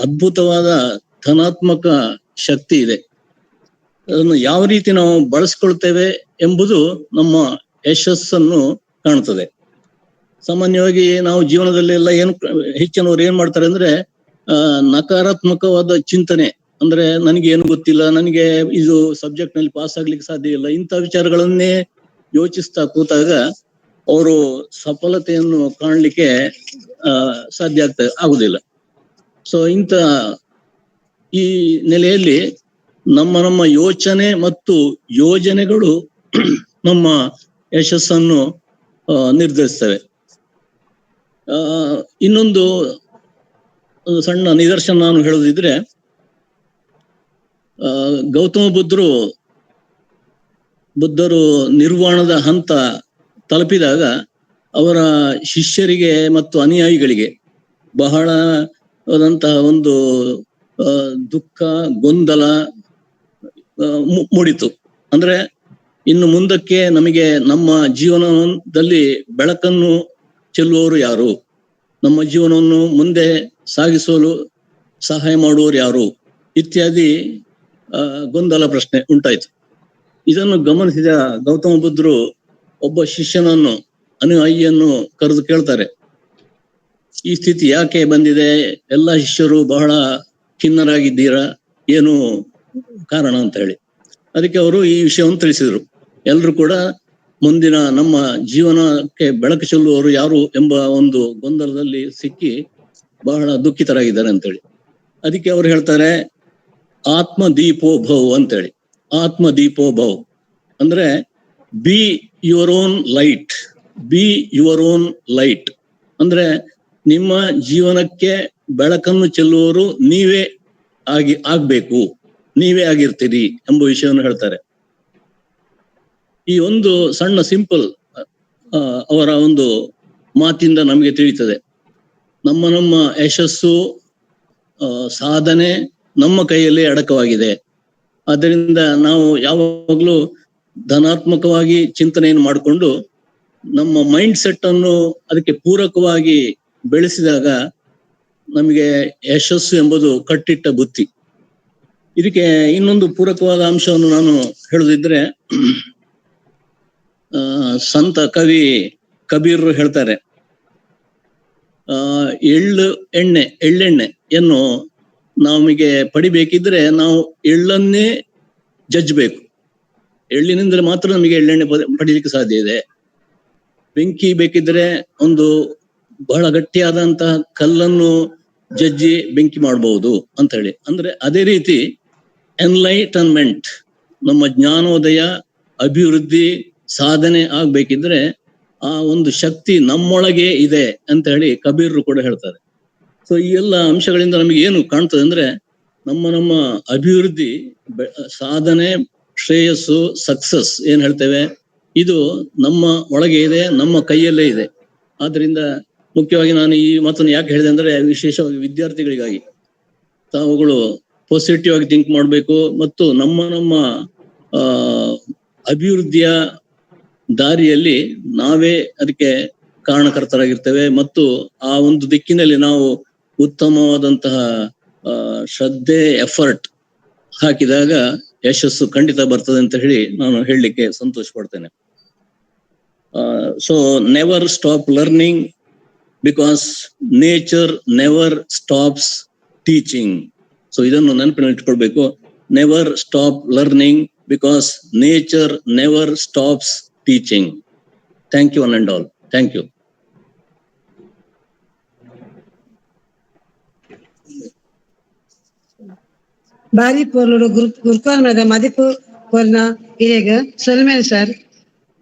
ಅದ್ಭುತವಾದ ಧನಾತ್ಮಕ ಶಕ್ತಿ ಇದೆ. ಅದನ್ನು ಯಾವ ರೀತಿ ನಾವು ಬಳಸ್ಕೊಳ್ತೇವೆ ಎಂಬುದು ನಮ್ಮ ಯಶಸ್ಸನ್ನು ಕಾಣ್ತದೆ. ಸಾಮಾನ್ಯವಾಗಿ ನಾವು ಜೀವನದಲ್ಲಿ ಎಲ್ಲ ಏನು ಹೆಚ್ಚಿನವರು ಏನ್ ಮಾಡ್ತಾರೆ ಅಂದ್ರೆ, ನಕಾರಾತ್ಮಕವಾದ ಚಿಂತನೆ, ಅಂದ್ರೆ ನನಗೆ ಏನು ಗೊತ್ತಿಲ್ಲ, ನನಗೆ ಇದು ಸಬ್ಜೆಕ್ಟ್ ನಲ್ಲಿ ಪಾಸ್ ಆಗ್ಲಿಕ್ಕೆ ಸಾಧ್ಯ ಇಲ್ಲ, ಇಂಥ ವಿಚಾರಗಳನ್ನೇ ಯೋಚಿಸ್ತಾ ಕೂತಾಗ ಅವರು ಸಫಲತೆಯನ್ನು ಕಾಣ್ಲಿಕ್ಕೆ ಸಾಧ್ಯ ಆಗುದಿಲ್ಲ. ಸೊ ಇಂಥ ಈ ನೆಲೆಯಲ್ಲಿ ನಮ್ಮ ನಮ್ಮ ಯೋಚನೆ ಮತ್ತು ಯೋಜನೆಗಳು ನಮ್ಮ ಯಶಸ್ಸನ್ನು ನಿರ್ಧರಿಸ್ತವೆ. ಇನ್ನೊಂದು ಸಣ್ಣ ನಿದರ್ಶನ ನಾನು ಹೇಳೋದಿದ್ರೆ, ಗೌತಮ ಬುದ್ಧರು ನಿರ್ವಾಣದ ಹಂತ ತಲುಪಿದಾಗ ಅವರ ಶಿಷ್ಯರಿಗೆ ಮತ್ತು ಅನುಯಾಯಿಗಳಿಗೆ ಬಹಳ ಆದಂತಹ ಒಂದು ದುಃಖ, ಗೊಂದಲ ಮೂಡಿತು. ಅಂದ್ರೆ ಇನ್ನು ಮುಂದಕ್ಕೆ ನಮಗೆ ನಮ್ಮ ಜೀವನದಲ್ಲಿ ಬೆಳಕನ್ನು ಚೆಲ್ಲುವವರು ಯಾರು, ನಮ್ಮ ಜೀವನವನ್ನು ಮುಂದೆ ಸಾಗಿಸಲು ಸಹಾಯ ಮಾಡುವವರು ಯಾರು ಇತ್ಯಾದಿ ಗೊಂದಲ ಪ್ರಶ್ನೆ ಉಂಟಾಯ್ತು. ಇದನ್ನು ಗಮನಿಸಿದ ಗೌತಮ ಬುದ್ಧರು ಒಬ್ಬ ಶಿಷ್ಯನನ್ನು, ಅನುಯಾಯಿಯನ್ನು ಕರೆದು ಕೇಳ್ತಾರೆ, ಈ ಸ್ಥಿತಿ ಯಾಕೆ ಬಂದಿದೆ, ಎಲ್ಲ ಶಿಷ್ಯರು ಬಹಳ ಖಿನ್ನರಾಗಿದ್ದೀರಾ, ಏನು ಕಾರಣ ಅಂತ ಹೇಳಿ. ಅದಕ್ಕೆ ಅವರು ಈ ವಿಷಯವನ್ನು ತಿಳಿಸಿದರು. ಎಲ್ಲರೂ ಕೂಡ ಮುಂದಿನ ನಮ್ಮ ಜೀವನಕ್ಕೆ ಬೆಳಕು ಚೆಲ್ಲುವವರು ಯಾರು ಎಂಬ ಒಂದು ಗೊಂದಲದಲ್ಲಿ ಸಿಕ್ಕಿ ಬಹಳ ದುಃಖಿತರಾಗಿದ್ದಾರೆ ಅಂತೇಳಿ. ಅದಕ್ಕೆ ಅವರು ಹೇಳ್ತಾರೆ, ಆತ್ಮ ದೀಪೋ ಭವ್ ಅಂತೇಳಿ. ಆತ್ಮ ದೀಪೋ ಭವ್ ಅಂದ್ರೆ be your own light, be your own light ಅಂದ್ರೆ ನಿಮ್ಮ ಜೀವನಕ್ಕೆ ಬೆಳಕನ್ನು ಚೆಲ್ಲುವವರು ನೀವೇ ಆಗ್ಬೇಕು, ನೀವೇ ಆಗಿರ್ತೀರಿ ಎಂಬ ವಿಷಯವನ್ನು ಹೇಳ್ತಾರೆ. ಈ ಒಂದು ಸಣ್ಣ ಸಿಂಪಲ್ ಅವರ ಒಂದು ಮಾತಿಂದ ನಮಗೆ ತಿಳಿತದೆ, ನಮ್ಮ ನಮ್ಮ ಯಶಸ್ಸು, ಸಾಧನೆ ನಮ್ಮ ಕೈಯಲ್ಲಿ ಅಡಕವಾಗಿದೆ. ಆದ್ದರಿಂದ ನಾವು ಯಾವಾಗಲೂ ಧನಾತ್ಮಕವಾಗಿ ಚಿಂತನೆಯನ್ನು ಮಾಡಿಕೊಂಡು ನಮ್ಮ ಮೈಂಡ್ ಸೆಟ್ ಅನ್ನು ಅದಕ್ಕೆ ಪೂರಕವಾಗಿ ಬೆಳೆಸಿದಾಗ ನಮಗೆ ಯಶಸ್ಸು ಎಂಬುದು ಕಟ್ಟಿಟ್ಟ ಬುತ್ತಿ. ಇದಕ್ಕೆ ಇನ್ನೊಂದು ಪೂರಕವಾದ ಅಂಶವನ್ನು ನಾನು ಹೇಳುದಿದ್ರೆ, ಸಂತ ಕವಿ ಕಬೀರ್ ಹೇಳ್ತಾರೆ, ಎಳ್ಳು ಎಣ್ಣೆ, ಎಳ್ಳೆಣ್ಣೆಯನ್ನು ನಮಗೆ ಪಡಿಬೇಕಿದ್ರೆ ನಾವು ಎಳ್ಳನ್ನೇ ಜಜ್ಬೇಕು, ಎಳ್ಳಿನಿಂದಲೇ ಮಾತ್ರ ನಮಗೆ ಎಳ್ಳೆಣ್ಣೆ ಪಡೀಲಿಕ್ಕೆ ಸಾಧ್ಯ ಇದೆ. ಬೆಂಕಿ ಬೇಕಿದ್ರೆ ಒಂದು ಬಹಳ ಗಟ್ಟಿಯಾದಂತಹ ಕಲ್ಲನ್ನು ಜಜ್ಜಿ ಬೆಂಕಿ ಮಾಡಬಹುದು ಅಂತ ಹೇಳಿ. ಅಂದ್ರೆ ಅದೇ ರೀತಿ ಎನ್ಲೈಟನ್ಮೆಂಟ್, ನಮ್ಮ ಜ್ಞಾನೋದಯ, ಅಭಿವೃದ್ಧಿ, ಸಾಧನೆ ಆಗ್ಬೇಕಿದ್ರೆ ಆ ಒಂದು ಶಕ್ತಿ ನಮ್ಮೊಳಗೆ ಇದೆ ಅಂತ ಹೇಳಿ ಕಬೀರ್ರು ಕೂಡ ಹೇಳ್ತಾರೆ. ಸೊ ಈ ಎಲ್ಲ ಅಂಶಗಳಿಂದ ನಮಗೆ ಏನು ಕಾಣ್ತದೆ ಅಂದ್ರೆ, ನಮ್ಮ ನಮ್ಮ ಅಭಿವೃದ್ಧಿ, ಸಾಧನೆ, ಶ್ರೇಯಸ್ಸು, ಸಕ್ಸಸ್ ಏನ್ ಹೇಳ್ತೇವೆ, ಇದು ನಮ್ಮ ಒಳಗೆ ಇದೆ, ನಮ್ಮ ಕೈಯಲ್ಲೇ ಇದೆ. ಆದ್ರಿಂದ ಮುಖ್ಯವಾಗಿ ನಾನು ಈ ಮಾತನ್ನು ಯಾಕೆ ಹೇಳಿದೆ ಅಂದ್ರೆ, ವಿಶೇಷವಾಗಿ ವಿದ್ಯಾರ್ಥಿಗಳಿಗಾಗಿ ತಾವುಗಳು ಪಾಸಿಟಿವ್ ಆಗಿ ಥಿಂಕ್ ಮಾಡಬೇಕು ಮತ್ತು ನಮ್ಮ ನಮ್ಮ ಅಭಿವೃದ್ಧಿಯ ದಾರಿಯಲ್ಲಿ ನಾವೇ ಅದಕ್ಕೆ ಕಾರಣಕರ್ತರಾಗಿರ್ತೇವೆ ಮತ್ತು ಆ ಒಂದು ದಿಕ್ಕಿನಲ್ಲಿ ನಾವು ಉತ್ತಮವಾದಂತಹ ಶ್ರದ್ಧೆ, ಎಫರ್ಟ್ ಹಾಕಿದಾಗ ಯಶಸ್ಸು ಖಂಡಿತ ಬರ್ತದೆ ಅಂತ ಹೇಳಿ ನಾನು ಹೇಳಲಿಕ್ಕೆ ಸಂತೋಷ ಪಡ್ತೇನೆ. So never stop learning because nature never stops teaching. So ಇದನ್ನು ನೆನಪಿನಲ್ಲಿ ಇಟ್ಕೊಳ್ಬೇಕು. Never stop learning because nature never stops teaching. Thank you one and all. Thank you. ಬಾರಿ ಪೊರ್ಲುಡು ಗುರುಕಾಲ್ ಮೇದ ಮದಿಪು ಕೊರ್ನ ಇರೆಗ್ ಸೊಲ್ಮೆಲ್ ಸರ್.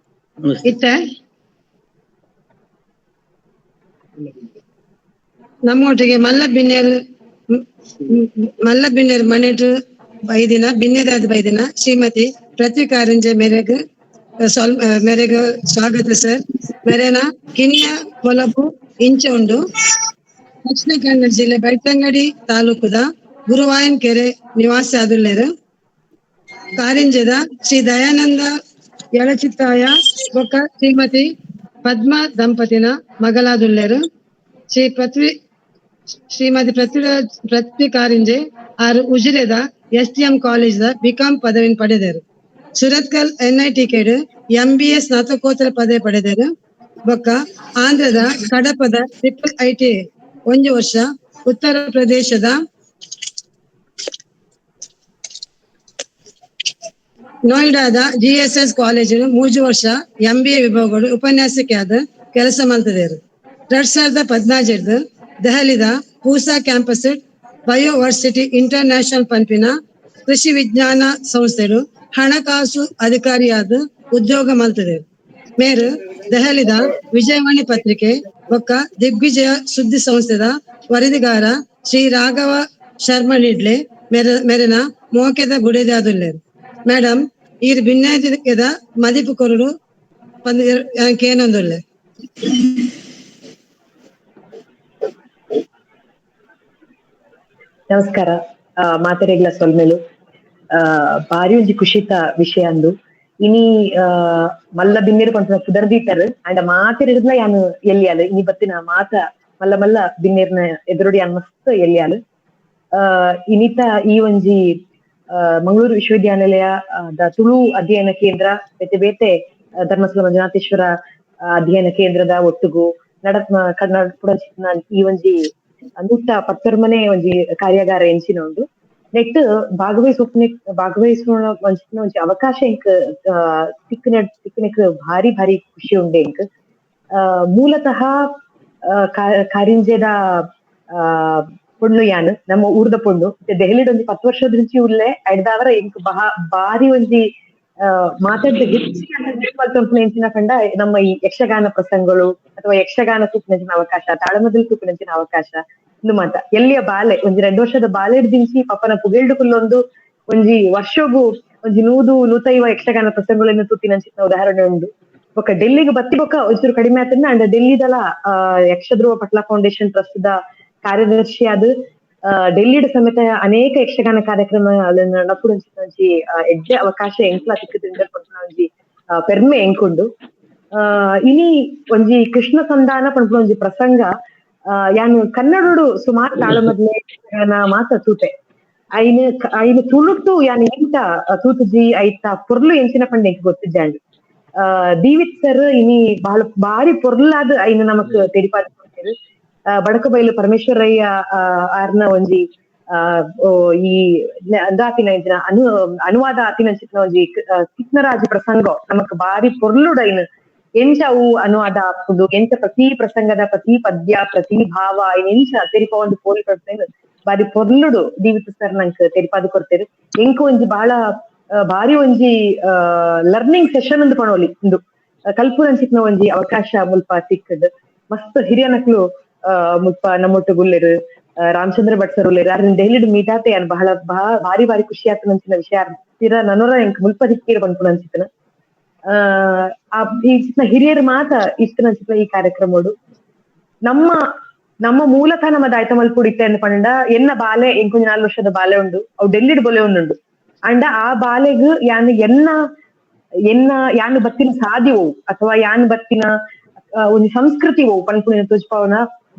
ಇತ್ತ ನಮ್ಮೊಟ್ಟಿಗೆ ಮಲ್ಲ ಬಿನ್ನೆರ್ ಮಲ್ಲ ಬಿನ್ನೆರ್ ಮನೆಟ್ ಬೈದಿನ ಬಿನ್ನೆದಾದ ಬೈದಿನ ಶ್ರೀಮತಿ ಪ್ರತಿಕಾರಂಜೆ ಮೇರೆಗ್ ಮೇರೆಗ್ ಸ್ವಾಗತ ಸರ್. ಮೇರೆನ ಕಿನ್ಯ ಪೊಲಬು ಇಂಚ ಉಂಡು. ದಕ್ಷಿಣ ಕನ್ನಡ ಜಿಲ್ಲೆ ಬೆಳ್ತಂಗಡಿ ತಾಲೂಕುದ ಗುರುವಾಯನ್ ಕೆರೆ ನಿವಾಸಿ ಆದುಲ್ಲೇರು. ಕಾರಿಂಜದ ಶ್ರೀ ದಯಾನಂದ ಯಳಚಿತ್ತಾಯ ಬೊಕ್ಕ ಶ್ರೀಮತಿ ಪದ್ಮಾ ದಂಪತಿನ ಮಗಲಾದುಲ್ಲೇರು. ಶ್ರೀಮತಿ ಪೃಥ್ವಿ ಕಾರಿಂಜೆ ಆರು ಉಜಿರೆದ SDM college the BCom ಪದವಿಯನ್ನು ಪಡೆದರು. ಸುರತ್ಕಲ್ ಎನ್ಐಟಿಕೆಡ್ ಎಂಬಿಎ ಸ್ನಾತಕೋತ್ತರ ಪದವಿ ಪಡೆದರು. ಬೊಕ್ಕ ಆಂಧ್ರದ ಕಡಪದ ಟ್ರಿಪಲ್ IT 1 ವರ್ಷ, ಉತ್ತರ ಪ್ರದೇಶದ ನೋಯ್ಡಾದ ಜಿಎಸ್ಎಸ್ ಕಾಲೇಜಿನ 3 ವರ್ಷ ಎಂಬಿಎ ವಿಭಾಗಗಳು ಉಪನ್ಯಾಸಕಿಯಾದ ಕೆಲಸ ಮಾಡ್ತಿದ್ದಾರೆ. 2014 ದೆಹಲಿದ ಪೂಸಾ campus bioversity international ಪಂಪಿನ ಕೃಷಿ ವಿಜ್ಞಾನ ಸಂಸ್ಥೆಗಳು ಹಣಕಾಸು ಅಧಿಕಾರಿಯಾದ ಉದ್ಯೋಗ ಮಾಡ್ತಿದೆ. ಮೇರು ದೆಹಲಿದ ವಿಜಯವಾಣಿ ಪತ್ರಿಕೆ ಬೊಕ್ಕ ದಿಗ್ವಿಜಯ ಸುದ್ದಿ ಸಂಸ್ಥೆದ ವರದಿಗಾರ ಶ್ರೀ ರಾಘವ ಶರ್ಮ ನಿಡ್ಲೆ ಮೇರೆನ ಮೋಕೆದ ಬುಡೆದಾದುಲ್ಲೇರು. ಮೇಡಮ್ ಈರ್ ಭಿನ್ನಾದಿದ ಮದಿಪು ಕೊರಡು ಕೇನೊಂದುಲ್ಲೆ. ನಮಸ್ಕಾರ. ಮಾತೆರೆಗ್ಲ ಸೊಲ್ಮೆಲು. ಬಾರಿ ಒಂಜಿ ಖುಷಿತ ವಿಷಯ ಅಂದು ಇನಿ ಮಲ್ಲ ಬಿನ್ನೇರು ಪಂಪುನ ಪುದರ್ದೀತರ್ ಅಂಡ ಮಾತೆರೆಡ್ಲ ಯಾನ್ ಎಲ್ಲಿಯಾಲು ಇನಿ ಬತ್ತಿನ ಮಾತ ಮಲ್ಲ ಮಲ್ಲ ಬಿನ್ನೇರ್ನ ಎದುರುಡಿ ಯಾನ್ ಮಸ್ತ್ ಎಲ್ಲಿಯಾಲು. ಇನಿತ ಈ ಒಂಜಿ ಮಂಗಳೂರು ವಿಶ್ವವಿದ್ಯಾನಿಲಯ ತುಳು ಅಧ್ಯಯನ ಕೇಂದ್ರ ಬೇತೆ ಬೇತೆ ಧರ್ಮಸ್ಥಳ ಮಂಜುನಾಥೇಶ್ವರ ಅಧ್ಯಯನ ಕೇಂದ್ರದ ಒಟ್ಟುಗು ನಡತ್ನ ಕನ್ನಡ ಈ ಒಂಜಿ 119 ಒಂಜಿ ಕಾರ್ಯಾಗಾರ ಎಂಚಿನ ಉಂಡು. ನೆಟ್ ಭಾಗವಹಿಸುವ ಒಂಜಿ ಅವಕಾಶ ಎಂಕ್ ತಿಕ್ಕನೆಕ್ ಭಾರಿ ಭಾರಿ ಖುಷಿ ಉಂಡೆ ಎಂಕ್. ಮೂಲತಃ ಕಾರಿಂಜೆದ ಪೊಣ್ಣು ಯಾನ್, ನಮ್ಮ ಊರ್ದ ಪೊಣ್ಣು. ದೆಹಲಿಡ್ ಒಂಜಿ 10 ವರ್ಷದ ರುಚಿ ಉಲ್ಲೆ ಐಡ್ದಾವರ ಎಂಕ್ ಬಾರಿ ಒಂಜಿ ಮಾತಾಡ್ದ ಹೆಚ್ಚಿನ ಎಂಚಿನ ಕಂಡ ನಮ್ಮ ಈ ಯಕ್ಷಗಾನ ಪ್ರಸಂಗಗಳು ಅಥವಾ ಯಕ್ಷಗಾನ ತೂಪಿನಂಚಿನ ಅವಕಾಶ, ತಾಳಮದಲ್ ತೂಪಿನಂಚಿನ ಅವಕಾಶ ಇಂದು ಮಾತ ಎಲ್ಲಿಯ ಬಾಲೆ ಒಂಜಿ 2 ವರ್ಷದ ಬಾಲೆ ದಿಂಚಿ ಪಪ್ಪನ ಪುಗೆಲ್ಡು ಕುಲ್ಲೊಂದು ಒಂಜಿ ವರ್ಷಗೂ ಒಂಜಿ 100-150 ಯಕ್ಷಗಾನ ಪ್ರಸಂಗಗಳನ್ನು ತೂತಿನಂಚಿನ ಉದಾಹರಣೆ ಉಂಡು. ಬೊಕ್ಕ ಡೆಲ್ಲಿಗೆ ಬತ್ತಿ ಬೊಕ್ಕ ಒಂಚೂರು ಕಡಿಮೆ ಆತಂದ ಅಂಡ ಡೆಲ್ಲಿದಲ Yakshadhruva Patla foundation trust the ಕಾರ್ಯದರ್ಶಿಯಾದ ಡೆಲ್ಲಿಡ್ ಸಮೇತ ಅನೇಕ ಯಕ್ಷಗಾನ ಕಾರ್ಯಕ್ರಮ ನಡಪುಡಂಚಿನ ಒಂಜಿ ಎಡ್ಡೆ ಅವಕಾಶ ಎಂಕ್ಲ ತಿಕ್ಕದಿಂದ ಒಂಜಿ ಪೆರ್ಮೆ ಎಂಕುಂಡು. ಇನಿ ಒಂಜಿ ಕೃಷ್ಣ ಸಂಧಾನ ಪನ್ಪುನ ಒಂಜಿ ಪ್ರಸಂಗ ಯಾನು ಕನ್ನಡೋಡು ಸುಮಾರು ತಾಳಮದ್ಲೆ ಯಕ್ಷಗಾನ ಮಾತ ತೂತೆ ಐನ ಐನ ತುಳುಟು ಯಾನ್ ಎಂತ ತೂತುಜಿ ಐತ ಪೊರ್ಲು ಎಂಚಿನ ಪಂಡ ಎಂಕ್ ಗೊತ್ತಿಜ್ಜಾಂಡ್. ದೀವಿತ್ ಸರ್ ಇನಿ ಬಹಳ ಬಾರಿ ಪೊರ್ಲಾದ ಐನ ನಮಕ್ ತೆರಿಪಾದ ಕೊಡ್ತೇವೆ. ಬಡಕಬೈಲು ಪರಮೇಶ್ವರಯ್ಯ ಆರ್ನ ಒಂಜಿ ಈ ಅಂದಾತಿನ ಅನುವಾದ ಆತಿನಂಚಿನ ಒಂಜಿ ಕಿಟ್ನರಾಜ ಪ್ರಸಂಗ ನಮಕ್ ಬಾರಿ ಪೊರ್ಲುಡೈನ್ ಎಂಚ ಅವು ಅನುವಾದ ಆಪುಂಡು, ಎಂಚ ಪ್ರತಿ ಪ್ರಸಂಗದ ಪ್ರತಿ ಪದ್ಯ ಪ್ರತಿ ಭಾವ ಎಂಚ ತೆರಿಪ ಒಂದು ಪೋಲಿ ಪ್ರಸಂಗ ಬಾರಿ ಪೊರ್ಲುಡು ದೀವಿತ್ ಸರ್ ನಂಕ್ ತೆರಿಪಾದ ಕೊಡ್ತೇವೆ. ಎಂಕು ಒಂಜಿ ಬಹಳ ಭಾರಿ ಒಂಜಿ ಲರ್ನಿಂಗ್ ಸೆಷನ್ ಅಂದ್ ಪಣೋಲಿ ಇಂದು ಕಲ್ಪುನಂಚಿನ ಒಂಜಿ ಅವಕಾಶ ಮುಲ್ಪ ಸಿಕ್ಕದ್. ಮಸ್ತ್ ಹಿರಿಯ ನಕ್ಲು ಮುಲ್ಪ ನಮ್ಮೊಟ್ಟು ಗುಲ್ಲೆರು ರಾಮಚಂದ್ರ ಭಟ್ ಸರ್ ಉಲ್ಲೆರು ಅರ್ನ ದೆಹಲಿಡ್ ಮೀಟ್ ಆತೆ ಯಾನ್ ಬಹಳ ಭಾರಿ ಭಾರಿ ಖುಷಿ ಆತನಂಚಿನ ವಿಷಯ ತೀರ ನನೋರ ಎಂಕ್ ಮುಲ್ಪ ಸಿಕ್ಕೀರ್ ಪನ್ಪುನಂಚಿತನ. ಆ ಈ ಹಿರಿಯರು ಮಾತ ಇಷ್ಟನಂಚಿನ ಈ ಕಾರ್ಯಕ್ರಮಡು ನಮ್ಮ ನಮ್ಮ ಮೂಲತಃ ನಮ್ಮ ದಾಯ್ತ ಮಲ್ಪುಡು ಇತ್ತೆ ಅಂದ್ ಪಂಡ ಎನ್ನ ಬಾಲೆ ಎಂಕೊಂಜಿ 4 ವರ್ಷದ ಬಾಲೆ ಉಂಡು, ಅವು ಡೆಲ್ಲಿಡ್ ಬೊಲೆ ಉಂಡು. ಅಂಡ ಆ ಬಾಲೆಗ್ ಯಾನ್ ಎನ್ನ ಎನ್ನ ಯಾನ್ ಬತ್ತಿನ ಸಾದಿ ಓವು ಅಥವಾ ಯಾನ್ ಬತ್ತಿನ ಒಂಜಿ ಸಂಸ್ಕೃತಿ ಓವು ಪನ್ಪುನ ತೋಜ್ಪಾವನ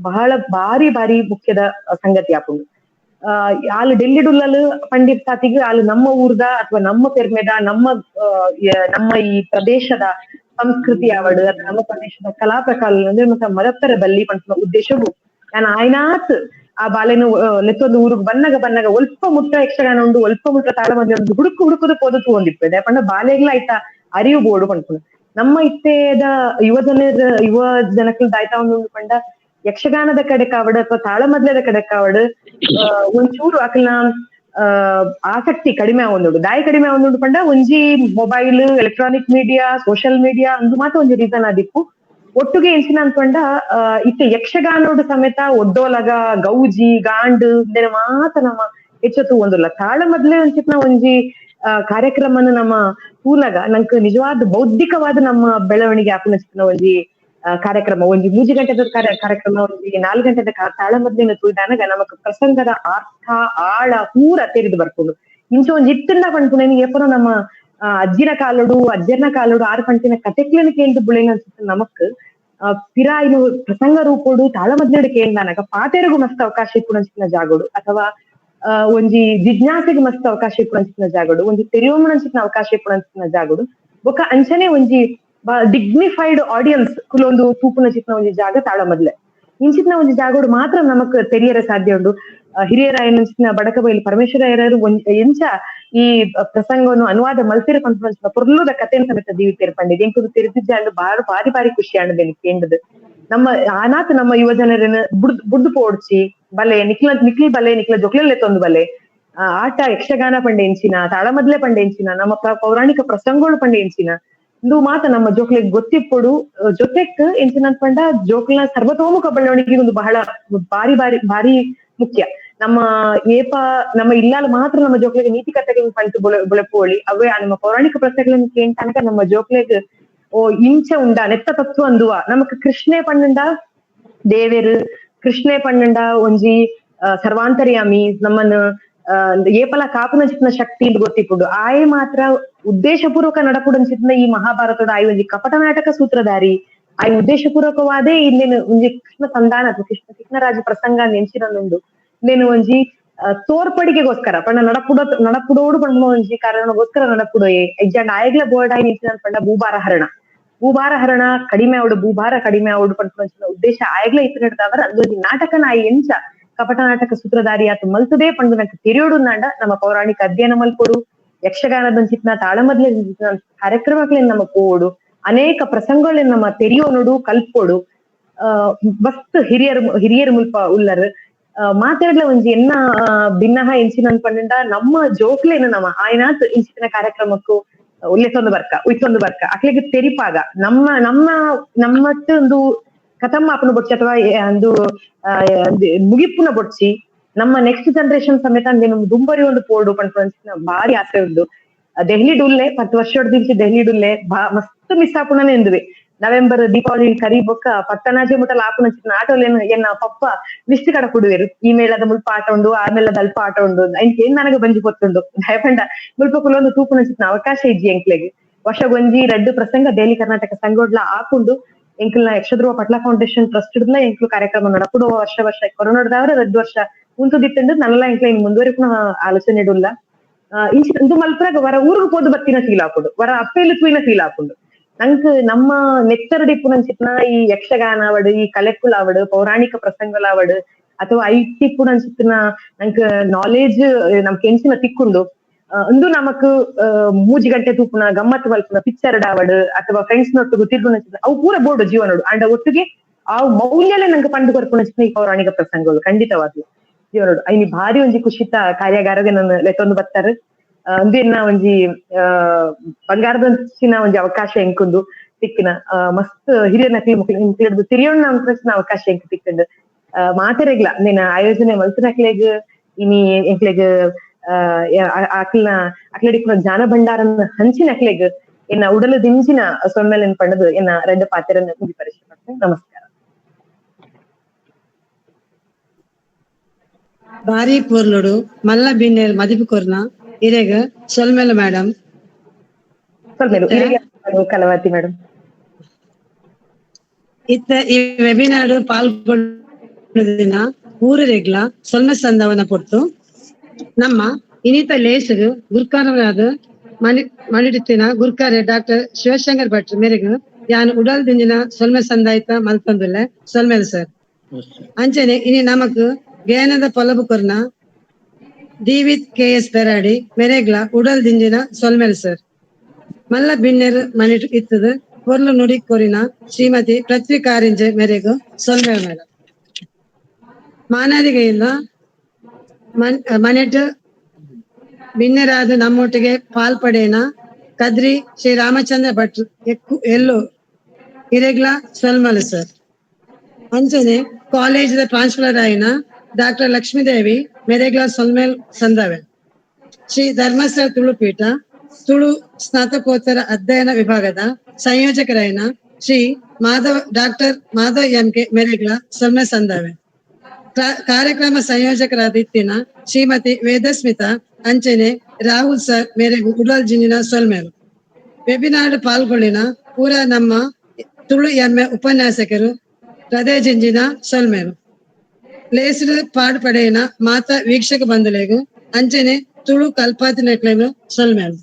ಬಹಳ ಭಾರಿ ಭಾರಿ ಮುಖ್ಯದ ಸಂಗತಿ ಆಪುಂಡು. ಆಲ್ ಡೆಲ್ಲಿಡುಲ್ಲಲ್ ಪಂಡಿತ್ ಸಾತಿಗ್ ಆಲ್ ನಮ್ಮ ಊರ್ದ ಅಥವಾ ನಮ್ಮ ಪೆರ್ಮೆದ ನಮ್ಮ ನಮ್ಮ ಈ ಪ್ರದೇಶದ ಸಂಸ್ಕೃತಿ ಆವಡು ಅಥವಾ ನಮ್ಮ ಪ್ರದೇಶದ ಕಲಾ ಪ್ರಕಾರ ಅಂದ್ರೆ ಮತ್ತೆ ಮದಪ್ಪರ ಬಲ್ಲಿ ಪನ್ಪುನ ಉದ್ದೇಶವು ನಾನು ಆಯ್ನಾತ್ ಆ ಬಾಲೆನು ಲೆತ್ತೊಂದು ಊರಿಗೆ ಬನ್ನಗ ಬನ್ನಗ ಒಲ್ಪ ಮುಟ್ಟ ಯಕ್ಷಗಾನ ಉಂಡು, ಒಲ್ಪ ಮುಟ್ಟ ತಾಳಮದ್ಲೆ ಉಂಡು, ಹುಡುಕು ಹುಡುಕುದು ಪೋದು ತೂವೊಂದಿಪ್ಪೆ ಪಂಡ ಬಾಲೆಗ್ಲ ಆಯ್ತಾ ಅರಿವು ಬೋಡು ಪನ್ಪುನ. ನಮ್ಮ ಇತ್ತೆದ ಯುವ ಜನಕ್ಲು ದಾಯ್ತಾ ಉಂಡು ಪಂಡ ಯಕ್ಷಗಾನದ ಕಡೆ ಕಾವಡು ಅಥವಾ ತಾಳಮದ್ಲೆದ ಕಡೆ ಕಾವಡು ಒಂಚೂರು ಅಕಲ್ನ ಆಸಕ್ತಿ ಕಡಿಮೆ ಆವೊಂದುಂಡು. ದಾಯಿ ಕಡಿಮೆ ಆವೊಂದುಂಡು ಪಂಡ ಒಂಜಿ mobile, electronic media, social media ಅಂದು ಮಾತ್ರ ಒಂಜಿ ರೀಸನ್ ಆದಿಪ್ಪು. ಒಟ್ಟುಗೆ ಎಂಚಿನ ಅನ್ಕೊಂಡ ಇತ್ತೆ ಯಕ್ಷಗಾನೋಡು ಸಮೇತ ಒಡ್ಡೋಲಗ ಗೌಜಿ ಗಾಂಡು ಇಂದೆನ ಮಾತ ನಮ್ಮ ಹೆಚ್ಚು ಒಂದುಲ್ಲ. ತಾಳಮದ್ಲೆ ಒಂಚಿತ್ನ ಒಂಜಿ ಕಾರ್ಯಕ್ರಮನ ನಮ್ಮ ತೂನಗ ನಂಕ್ ನಿಜವಾದ ಬೌದ್ಧಿಕವಾದ ನಮ್ಮ ಬೆಳವಣಿಗೆ ಆಪುನ ಒಂಜಿ ಕಾರ್ಯಕ್ರಮ, ಒಂಜಿ 3 ಗಂಟೆದ ಕಾರ್ಯಕ್ರಮ, ಒಂಜಿ 4 ಗಂಟೆದ ತಾಳಮದ್ದಲೆನ್ ತೂಯಿದಾನಗ ನಮಕ್ ಪ್ರಸಂಗದ ಅರ್ಥ ಆಳ ಪೂರ ತೆರಿದು ಬರ್ಪುಂಡು. ಇಂಚ ಒಂಜಿ ಇತ್ತುಂಡ ಪನ್ಪುನ ಏಪನೋ ನಮ್ಮ ಅಜ್ಜಿನ ಕಾಲೋಡು ಅಜ್ಜನ ಕಾಲೋಡು ಆರು ಪಂಟಿನ ಕತೆಕ್ಲೆನ್ ಕೇಂದ್ ಬುಳೆನ ಅನ್ಸುತ್ತೆ ನಮಕ್. ಪಿರ ಇನ್ನು ಪ್ರಸಂಗ ರೂಪೋಡು ತಾಳಮದ್ದಲೆಡ್ ಕೇಂದಾನಗ ಪಾತೆರಗು ಮಸ್ತ್ ಅವಕಾಶ ಇಪ್ಪುನಂಚಿನ ಜಾಗೋಡು, ಅಥವಾ ಒಂಜಿ ಜಿಜ್ಞಾಸೆಗೆ ಮಸ್ತ್ ಅವಕಾಶ ಇಪ್ಪುನಂಚಿನ ಜಾಗೋಡು, ಒಂಜಿ ತೆರಿಯೋಮನಂಚಿನ ಅವಕಾಶ ಇಪ್ಪುನಂಚಿನ ಜಾಗೋಡು, ಬೊಕ ಅಂಚನೆ ಒಂಜಿ ಡಿಗ್ನಿಫೈಡ್ ಆಡಿಯನ್ಸ್ ಕುಲೊಂದು ತೂಪುನ ಚಿತ್ನ ಒಂಜಿ ಜಾಗ ತಾಳಮದ್ಲೆ. ಇಂಚಿತ್ನ ಒಂಜಿ ಜಾಗೋಡು ಮಾತ್ರ ನಮಕ್ ತೆರಿಯರೆ ಸಾಧ್ಯ ಉಂಡು. ಹಿರಿಯರಾಯನಂಚಿನ ಬಡಕಬೈಲು ಪರಮೇಶ್ವರ ಎಂಚ ಈ ಪ್ರಸಂಗವನ್ನು ಅನುವಾದ ಮಲ್ತಿರ ಪನ್ಪುನಂಚಿನ ಪೊರ್ಲುದ ಕಥೆನ್ ಸಮೇತ ದೀವಿತೇರ್ ಪಂಡಿದ್ ಎಂಕುದು ತೆರಿದಿಜ್ಜಾಂಡ್ ಬಾರಿ ಬಾರಿ ಬಾರಿ ಖುಷಿ ಆಂಡ್ ಕೇಂಡದು. ನಮ್ಮ ಆನಾತ್ ನಮ್ಮ ಯುವ ಜನರನ್ನ ಬುಡ್ದು ಪೋಡ್ಚಿ ಬಲೆ ನಿಕ್ಲ ನಿಕ್ಲಿ ಬಲೆ ನಿಕ್ಲ ಜೊಕ್ಲೆಲ್ಲೆ ತೊಂದು ಬಲೆ ಆಟ ಯಕ್ಷಗಾನ ಪಂಡೆ ಎಂಚಿನ, ತಾಳಮದ್ಲೆ ಪಂಡೆ ಎಂಚಿನ, ನಮ್ಮ ಪೌರಾಣಿಕ ಪ್ರಸಂಗಗಳು ಪಂಡೆ ಎಂಚಿನ ಇಂದು ಮಾತ ನಮ್ಮ ಜೋಕ್ಲೆಗ್ ಗೊತ್ತಿಪ್ಪೊಡು. ಜೊತೆಕ್ ಎಂಚಿನ ಪಂಡ ಜೋಕ್ಲ ಸರ್ವತೋಮುಖ ಬೆಳವಣಿಗೆ ಒಂದು ಬಹಳ ಬಾರಿ ಬಾರಿ ಭಾರಿ ಮುಖ್ಯ. ನಮ್ಮ ಏಪ ನಮ್ಮ ಇಲ್ಲಾಲ ಮಾತ್ರ ನಮ್ಮ ಜೋಕ್ಲೆಗ್ ನೀತಿ ಕಥೆಗಳನ್ನ ಪಂಟು ಬುಳೆಪೋಳಿ ಅವೇ ನಮ್ಮ ಪೌರಾಣಿಕ ಪ್ರಸಂಗಗಳನ್ನ ಕೇಂತಾನಕ ನಮ್ಮ ಜೋಕ್ಲೆಗ್ ಓ ಇಂಚ ಉಂಡ ನೆತ್ತ ತತ್ವ ಅಂದುವ ನಮಕ್ ಕೃಷ್ಣೆ ಪಣ್ಣಂಡ ದೇವೇರು, ಕೃಷ್ಣೆ ಪಣ್ಣಂಡ ಒಂಜಿ ಸರ್ವಾಂತರ್ಯಾಮಿ, ನಮ್ಮನ್ನ ಏಪಲ ಕಾಪುನ ಚಿತ್ನ ಶಕ್ತಿ ಇಂದ್ ಗೊತ್ತಿಪ್ಪುಂಡು. ಆಯೆ ಮಾತ್ರ ಉದ್ದೇಶಪೂರ್ವಕ ನಡಪುಡಂಚಿತ್ನ ಈ ಮಹಾಭಾರತದ ಆಯ್ ಒಂಜಿ ಕಪಟ ನಾಟಕ ಸೂತ್ರಧಾರಿ, ಆಯ್ ಉದ್ದೇಶಪೂರ್ವಕವಾದೇ ಇನ್ನೇನು ಒಂಜಿ ಕೃಷ್ಣ ಸಂಧಾನ ಅಥವಾ ಕೃಷ್ಣರಾಜ ಪ್ರಸಂಗ ನೆಂಚಿನಂದುಂಡು. ಇನ್ನೇನು ಒಂಜಿ ತೋರ್ಪಡಿಕೆಗೋಸ್ಕರ ಪಂಡ ನಡಪುಡೋಡು ಪಂಡ ಒಂಜಿ ಕಾರಣಗೋಸ್ಕರ ನಡಪುಡೋಯೆ ಇಜ್ಜಾಂಡ ಆಯಗ್ಲ ಬೋರ್ಡ್ ಆಯ್ ನಿಂಚಿನ ಪಂಡ ಭೂಭಾರ ಹರಣ, ಭೂಭಾರ ಹರಣ ಕಡಿಮೆ ಆವಡು, ಭೂಭಾರ ಕಡಿಮೆ ಆವಡು ಪಂಡ ಉದ್ದೇಶ ಆಯಗ್ಲ ಇತ್ತು ನಡ್ದವರ ಅಂದೊಂಜಿ ನಾಟಕನ ಆಯ್ ಎಂಚ ಕಪಟ ನಾಟಕ ಸೂತ್ರಧಾರಿ ಆತು ಮಲ್ತದೇ ಪಂಡು ನಂಗೆ ತೆರಿಯೋಡು ನಾಂಡ ನಮ್ಮ ಪೌರಾಣಿಕ ಅಧ್ಯಯನ ಮಲ್ಪೊಡು, ಯಕ್ಷಗಾನದಂಚಿತ್ನ ತಾಳಮದ್ಲೆ ಕಾರ್ಯಕ್ರಮಗಳನ್ನ ನಮ್ಮ ಪೋಡು, ಅನೇಕ ಪ್ರಸಂಗಗಳನ್ನ ನಮ್ಮ ತೆರಿಯೋನುಡು ಕಲ್ಪೋಡು. ಮಸ್ತ್ ಹಿರಿಯರು ಮುಲ್ಪ ಉಲ್ಲರ್ ಮಾತಾಡ್ಲ ಒಂಜಿ ಎನ್ನ ಭಿನ್ನಹ ಎಂಚಿನ ಪಂಡ ನಮ್ಮ ಜೋಕ್ಲೇನು ನಮ್ಮ ಆಯ್ನಾತ್ ಇಂಚಿನ ಕಾರ್ಯಕ್ರಮಕ್ಕೂ ಉಲ್ಲೇಸೊಂದು ಬರ್ಕ ಉಯ್ತೊಂದು ಬರ್ಕ ಅಕ್ಲೆಗ್ ತೆರಿಪಾಗ ನಮ್ಮ ನಮ್ಮ ನಮ್ಮಟ್ಟು ಒಂದು ಕಥಮ್ಮ ಅಪ್ಪನ ಬೊಡ್ಚಿ ಅಥವಾ ಒಂದು ಮುಗಿಪುನ ಬೊಡ್ಚಿ ನಮ್ಮ ನೆಕ್ಸ್ಟ್ ಜನರೇಷನ್ ಸಮೇತ ದುಂಬರಿ ಒಂದು ಪೋಡು ಪಂಡ ಭಾರಿ ಆಸೆ ಉಂಡು. ದೆಹಲಿ ಡುಲ್ಲೆ 10 ವರ್ಷ ದೆಹಲಿ ಡುಲ್ಲೆ ಮಸ್ತ್ ಮಿಸ್ ಆಪುಣನೆ ಎಂದುವೆ. ನವೆಂಬರ್ ದೀಪಾವಳಿ ಕರಿಬೊಕ್ಕ ಪತ್ತನಾಜೆ ಮುಟ್ಟಲ ಆಪುನ ಆಟೋಲೇನು ಎನ್ನ ಪಪ್ಪ ಲಿಸ್ಟ್ ಕಡ ಕೊಡುವೆರು, ಈ ಮೇಳದ ಮುಲ್ಪ ಆಟ ಉಂಡು, ಆ ಮೇಳದ ಅಲ್ಪ ಆಟ ಉಂಡು, ಏನ್ ನನಗೆ ಬಂಜಿ ಗೊತ್ತುಂಡು ದಯಪಂಡ ಮುಲ್ಪ ಕುಲೊಂದು ತೂಪುನ ಚಿತ್ನ ಅವಕಾಶ ಇಜ್ಜಿ ಎಂಕ್ಲೆಗ್. ವರ್ಷಗೊಂಜಿ 2 ಪ್ರಸಂಗ ದೆಹಲಿ ಕರ್ನಾಟಕ ಸಂಘೋಡ್ಲ ಆಪುಂಡು. ಎಂಕಲ್ನ ಯಕ್ಷಧ್ರುವ ಪಟ್ಲ ಫೌಂಡೇಶನ್ ಟ್ರಸ್ಟ್ ಹಿಡ್ದ್ಲ ಎಂಕ್ಲು ಕಾರ್ಯಕ್ರಮ ನಡಪುಡು ವರ್ಷ ವರ್ಷ ಕೊರೋನಾದವರ 2 ವರ್ಷ ಉಂತುದಿತ್ತಂಡು ನನ್ನಲ್ಲ ಎಂಕ್ಲ ಇನ್ ಮುಂದುವರಿಪುನ ಆಲೋಚನೆ ಇಡುಲ್ಲ. ಇಂಚ ಇಂದು ಮಲ್ಪುನಾಗ ವರ ಊರಿಗೆ ಪೋದು ಬತ್ತಿನ ಫೀಲ್ ಆಪುಂಡು, ವರ ಅಪ್ಪೇಲು ತೂಯಿನ ಫೀಲ್ ಆಪುಂಡು. ನಂಕ್ ನಮ್ಮ ನೆತ್ತರಡಿಪ್ಪುನಂಚಿತ್ನ ಈ ಯಕ್ಷಗಾನ ಅವಡು, ಈ ಕಲೆಕ್ಕುಲಾವಡು, ಪೌರಾಣಿಕ ಪ್ರಸಂಗಲಾವಡು, ಅಥವಾ ಐಟಿಪ್ಪುನಂಚಿತ್ನ ನಂಕ್ ನಾಲೆಜ್ ನಮ್ಗೆ ಎಂಚಿನ ತಿಕ್ಕೊಂಡು ಅಂದು ನಮಕ್ 3 ಗಂಟೆ ತೂಪುನ ಗಮ್ಮತ್ ಮಲ್ಪುನ ಪಿಕ್ಚರ್ ಡಾವಡು ಅಥವಾ ಫ್ರೆಂಡ್ಸ್ ನೊಟ್ಟಿಗೆ ತಿರ್ಗುನಂಚಿತ್ನ ಅವು ಪೂರ ಬೋರ್ಡು ಜೀವನೋಡು. ಅಂಡ ಒಟ್ಟಿಗೆ ಆ ಮೌಲ್ಯಲೆ ನಂಗೆ ಪಂಡು ಕೊರ್ಪುನಂಚಿತ್ನ ಈ ಪೌರಾಣಿಕ ಪ್ರಸಂಗಗಳು ಖಂಡಿತವಾಗ್ಲು ಜೀವನೋಡು. ಐನಿ ಭಾರಿ ಒಂಜಿ ಖುಷಿತ ಕಾರ್ಯಾಗಾರಗೆ ನನ್ನ ಲೆತ್ತೊಂದು ಬತ್ತಾರೆ. ಅಂದು ಒಂಜಿ ಬಂಗಾರದಂಚಿನ ಒಂಜಿ ಅವಕಾಶ ಎಂಕುಂದು ತಿಕ್ಕಿನ ಮಸ್ತ್ ಹಿರಿಯ ನಕಲಿ ಮುಕ್ಲಿ ತಿರಿಯೋಣ ಅವಕಾಶ ಎಂಕ್ ತಿಕ್ಕಂಡು. ಮಾತೆರೆಗ್ಲ ನಿನ್ನ ಆಯೋಜನೆ ಮಲ್ತನಕ್ಲೆಗ್ ಇನಿ ಎಂಕ್ಲೆಗ್ ಅಕ್ಲನ ಅಕ್ಲಡಿಪುನ ಜ್ಞಾನ ಭಂಡಾರನ್ ಹಂಚಿನ ಅಕ್ಲೆಗ್ ಎನ್ನ ಉಡಲು ದಿಂಜಿನ ಸೊಮ್ಮೆಲೆನ್ ಪಂಡದು ಎನ್ನ 2 ಪಾತೆರನ್ನ ಮುಗಿ ಪರಿಚಯ ಮಾಡ್ತೇನೆ. ನಮಸ್ಕಾರ. ಬಾರಿ ಪೊರ್ಲುಡು ಮಲ್ಲ ಬಿನ್ನೆರ್ ಮದಿಪು ಕೊರ್ನ ಇರೆಗ್ ಸೊಲ್ಮೆಲು ಮೇಡಮ್. ಕಲವಾತಿ ಮೇಡಮ್. ಇತ್ತ ಈ ವೆಬಿನಾರ್ ಪಾಲ್ಗೊಂಡಿನ ಊರರೆಗ್ಲ ಸೊಲ್ಮೆ ಸಂದವನ ಪೊರ್ತು ನಮ್ಮ ಇನಿತ ಲೇಸಗ್ ಗುರ್ಕಾರರಾದ ಮಣಿಡಿತ್ತಿನ ಗುರ್ಕಾರೆ ಡಾಕ್ಟರ್ ಶಿವಶಂಕರ್ ಭಟ್ ಮೇರೆಗ್ ಯಾನ್ ಉಡಲ್ ದಿಂಜಿನ ಸೊಲ್ಮೆ ಸಂದಾಯ್ತ ಮಲ್ತೊಂದುಲ್ಲೆ ಸೊಲ್ಮೆಲು ಸರ್. ಅಂಚನೆ ಇನಿ ನಮಕ್ ಜ್ಞಾನದ ಪೊಲಬು ಕೊರ್ನ ದಿವಿತ್ ಕೆ ಎಸ್ ಪೆರಾಡಿ ಮೆರೆಗ್ಲ ಉಡಲ್ ದಿಂಜಿನ ಸೊಲ್ಮೆಲ್ ಸರ್. ಮಲ್ಲ ಬಿನ್ನೆರ್ ಮಣಿಟ್ ಇತ್ತದ ಪೊರ್ಲು ನುಡಿ ಕೊರಿನ ಶ್ರೀಮತಿ ಪೃಥ್ವಿ ಕಾರಿಂಜೆ ಮೆರೆಗು ಸೊಲ್ಮೆಲ್ ಮೇಡಮ್. ಮಾನಾದಿಗೆಯಿಂದ ಮನೆಟ್ ಬಿನ್ನೆರಾದ ನಮ್ಮೊಟ್ಟಿಗೆ ಪಾಲ್ಪಡೇನ ಕದ್ರಿ ಶ್ರೀ ರಾಮಚಂದ್ರ ಭಟ್ ಎಲ್ಲು ಇರೆಗ್ಲ ಸೊಲ್ಮಲ್ ಸರ್. ಅಂಚನೆ ಕಾಲೇಜ್ ಪ್ರಾಂಶುಪಾಲರಾಯಿನ ಡಾಕ್ಟರ್ ಲಕ್ಷ್ಮೀದೇವಿ ಮೆರೆಗ್ಲ ಸೊಲ್ಮೇಲ್ ಸಂದವೆ. ಶ್ರೀ ಧರ್ಮಸ್ಥಳ ತುಳುಪೀಠ ತುಳು ಸ್ನಾತಕೋತ್ತರ ಅಧ್ಯಯನ ವಿಭಾಗದ ಸಂಯೋಜಕರಾಯಿನ ಶ್ರೀ ಮಾಧವ ಡಾಕ್ಟರ್ ಮಾಧವ್ ಎಂ.ಕೆ. ಮೆರೆಗ್ಲ ಸೊಲ್ಮೆ ಸಂದಾವೆ. ಕಾರ್ಯಕ್ರಮ ಸಂಯೋಜಕರಾದ ಇತ್ತಿನ ಶ್ರೀಮತಿ ವೇದಸ್ಮಿತಾ ಅಂಚನೆ ರಾಹುಲ್ ಸರ್ ಮೇರೆಗು ಉಡಲ್ ಜಿಂಜಿನ ಸೊಲ್ಮೆಲು. ವೆಬಿನಾರ್ ಪಾಲ್ಗೊಳ್ಳಿನ ಪೂರ ನಮ್ಮ ತುಳು ಎಮ್ಮೆ ಉಪನ್ಯಾಸಕರು ಹೃದಯ ಜಿಂಜಿನ ಸೊಲ್ಮೆಲು. ಲೇಸ್ಡ್ ಪಾಡ್ ಪಡೆಯಿನ ಮಾತ ವೀಕ್ಷಕ ಬಂಧುಲೆಗ್ ಅಂಚನೆ ತುಳು ಕಲ್ಪಾತಿನಕ್ಲೆಗ್ ಸೊಲ್ಮೆಲು.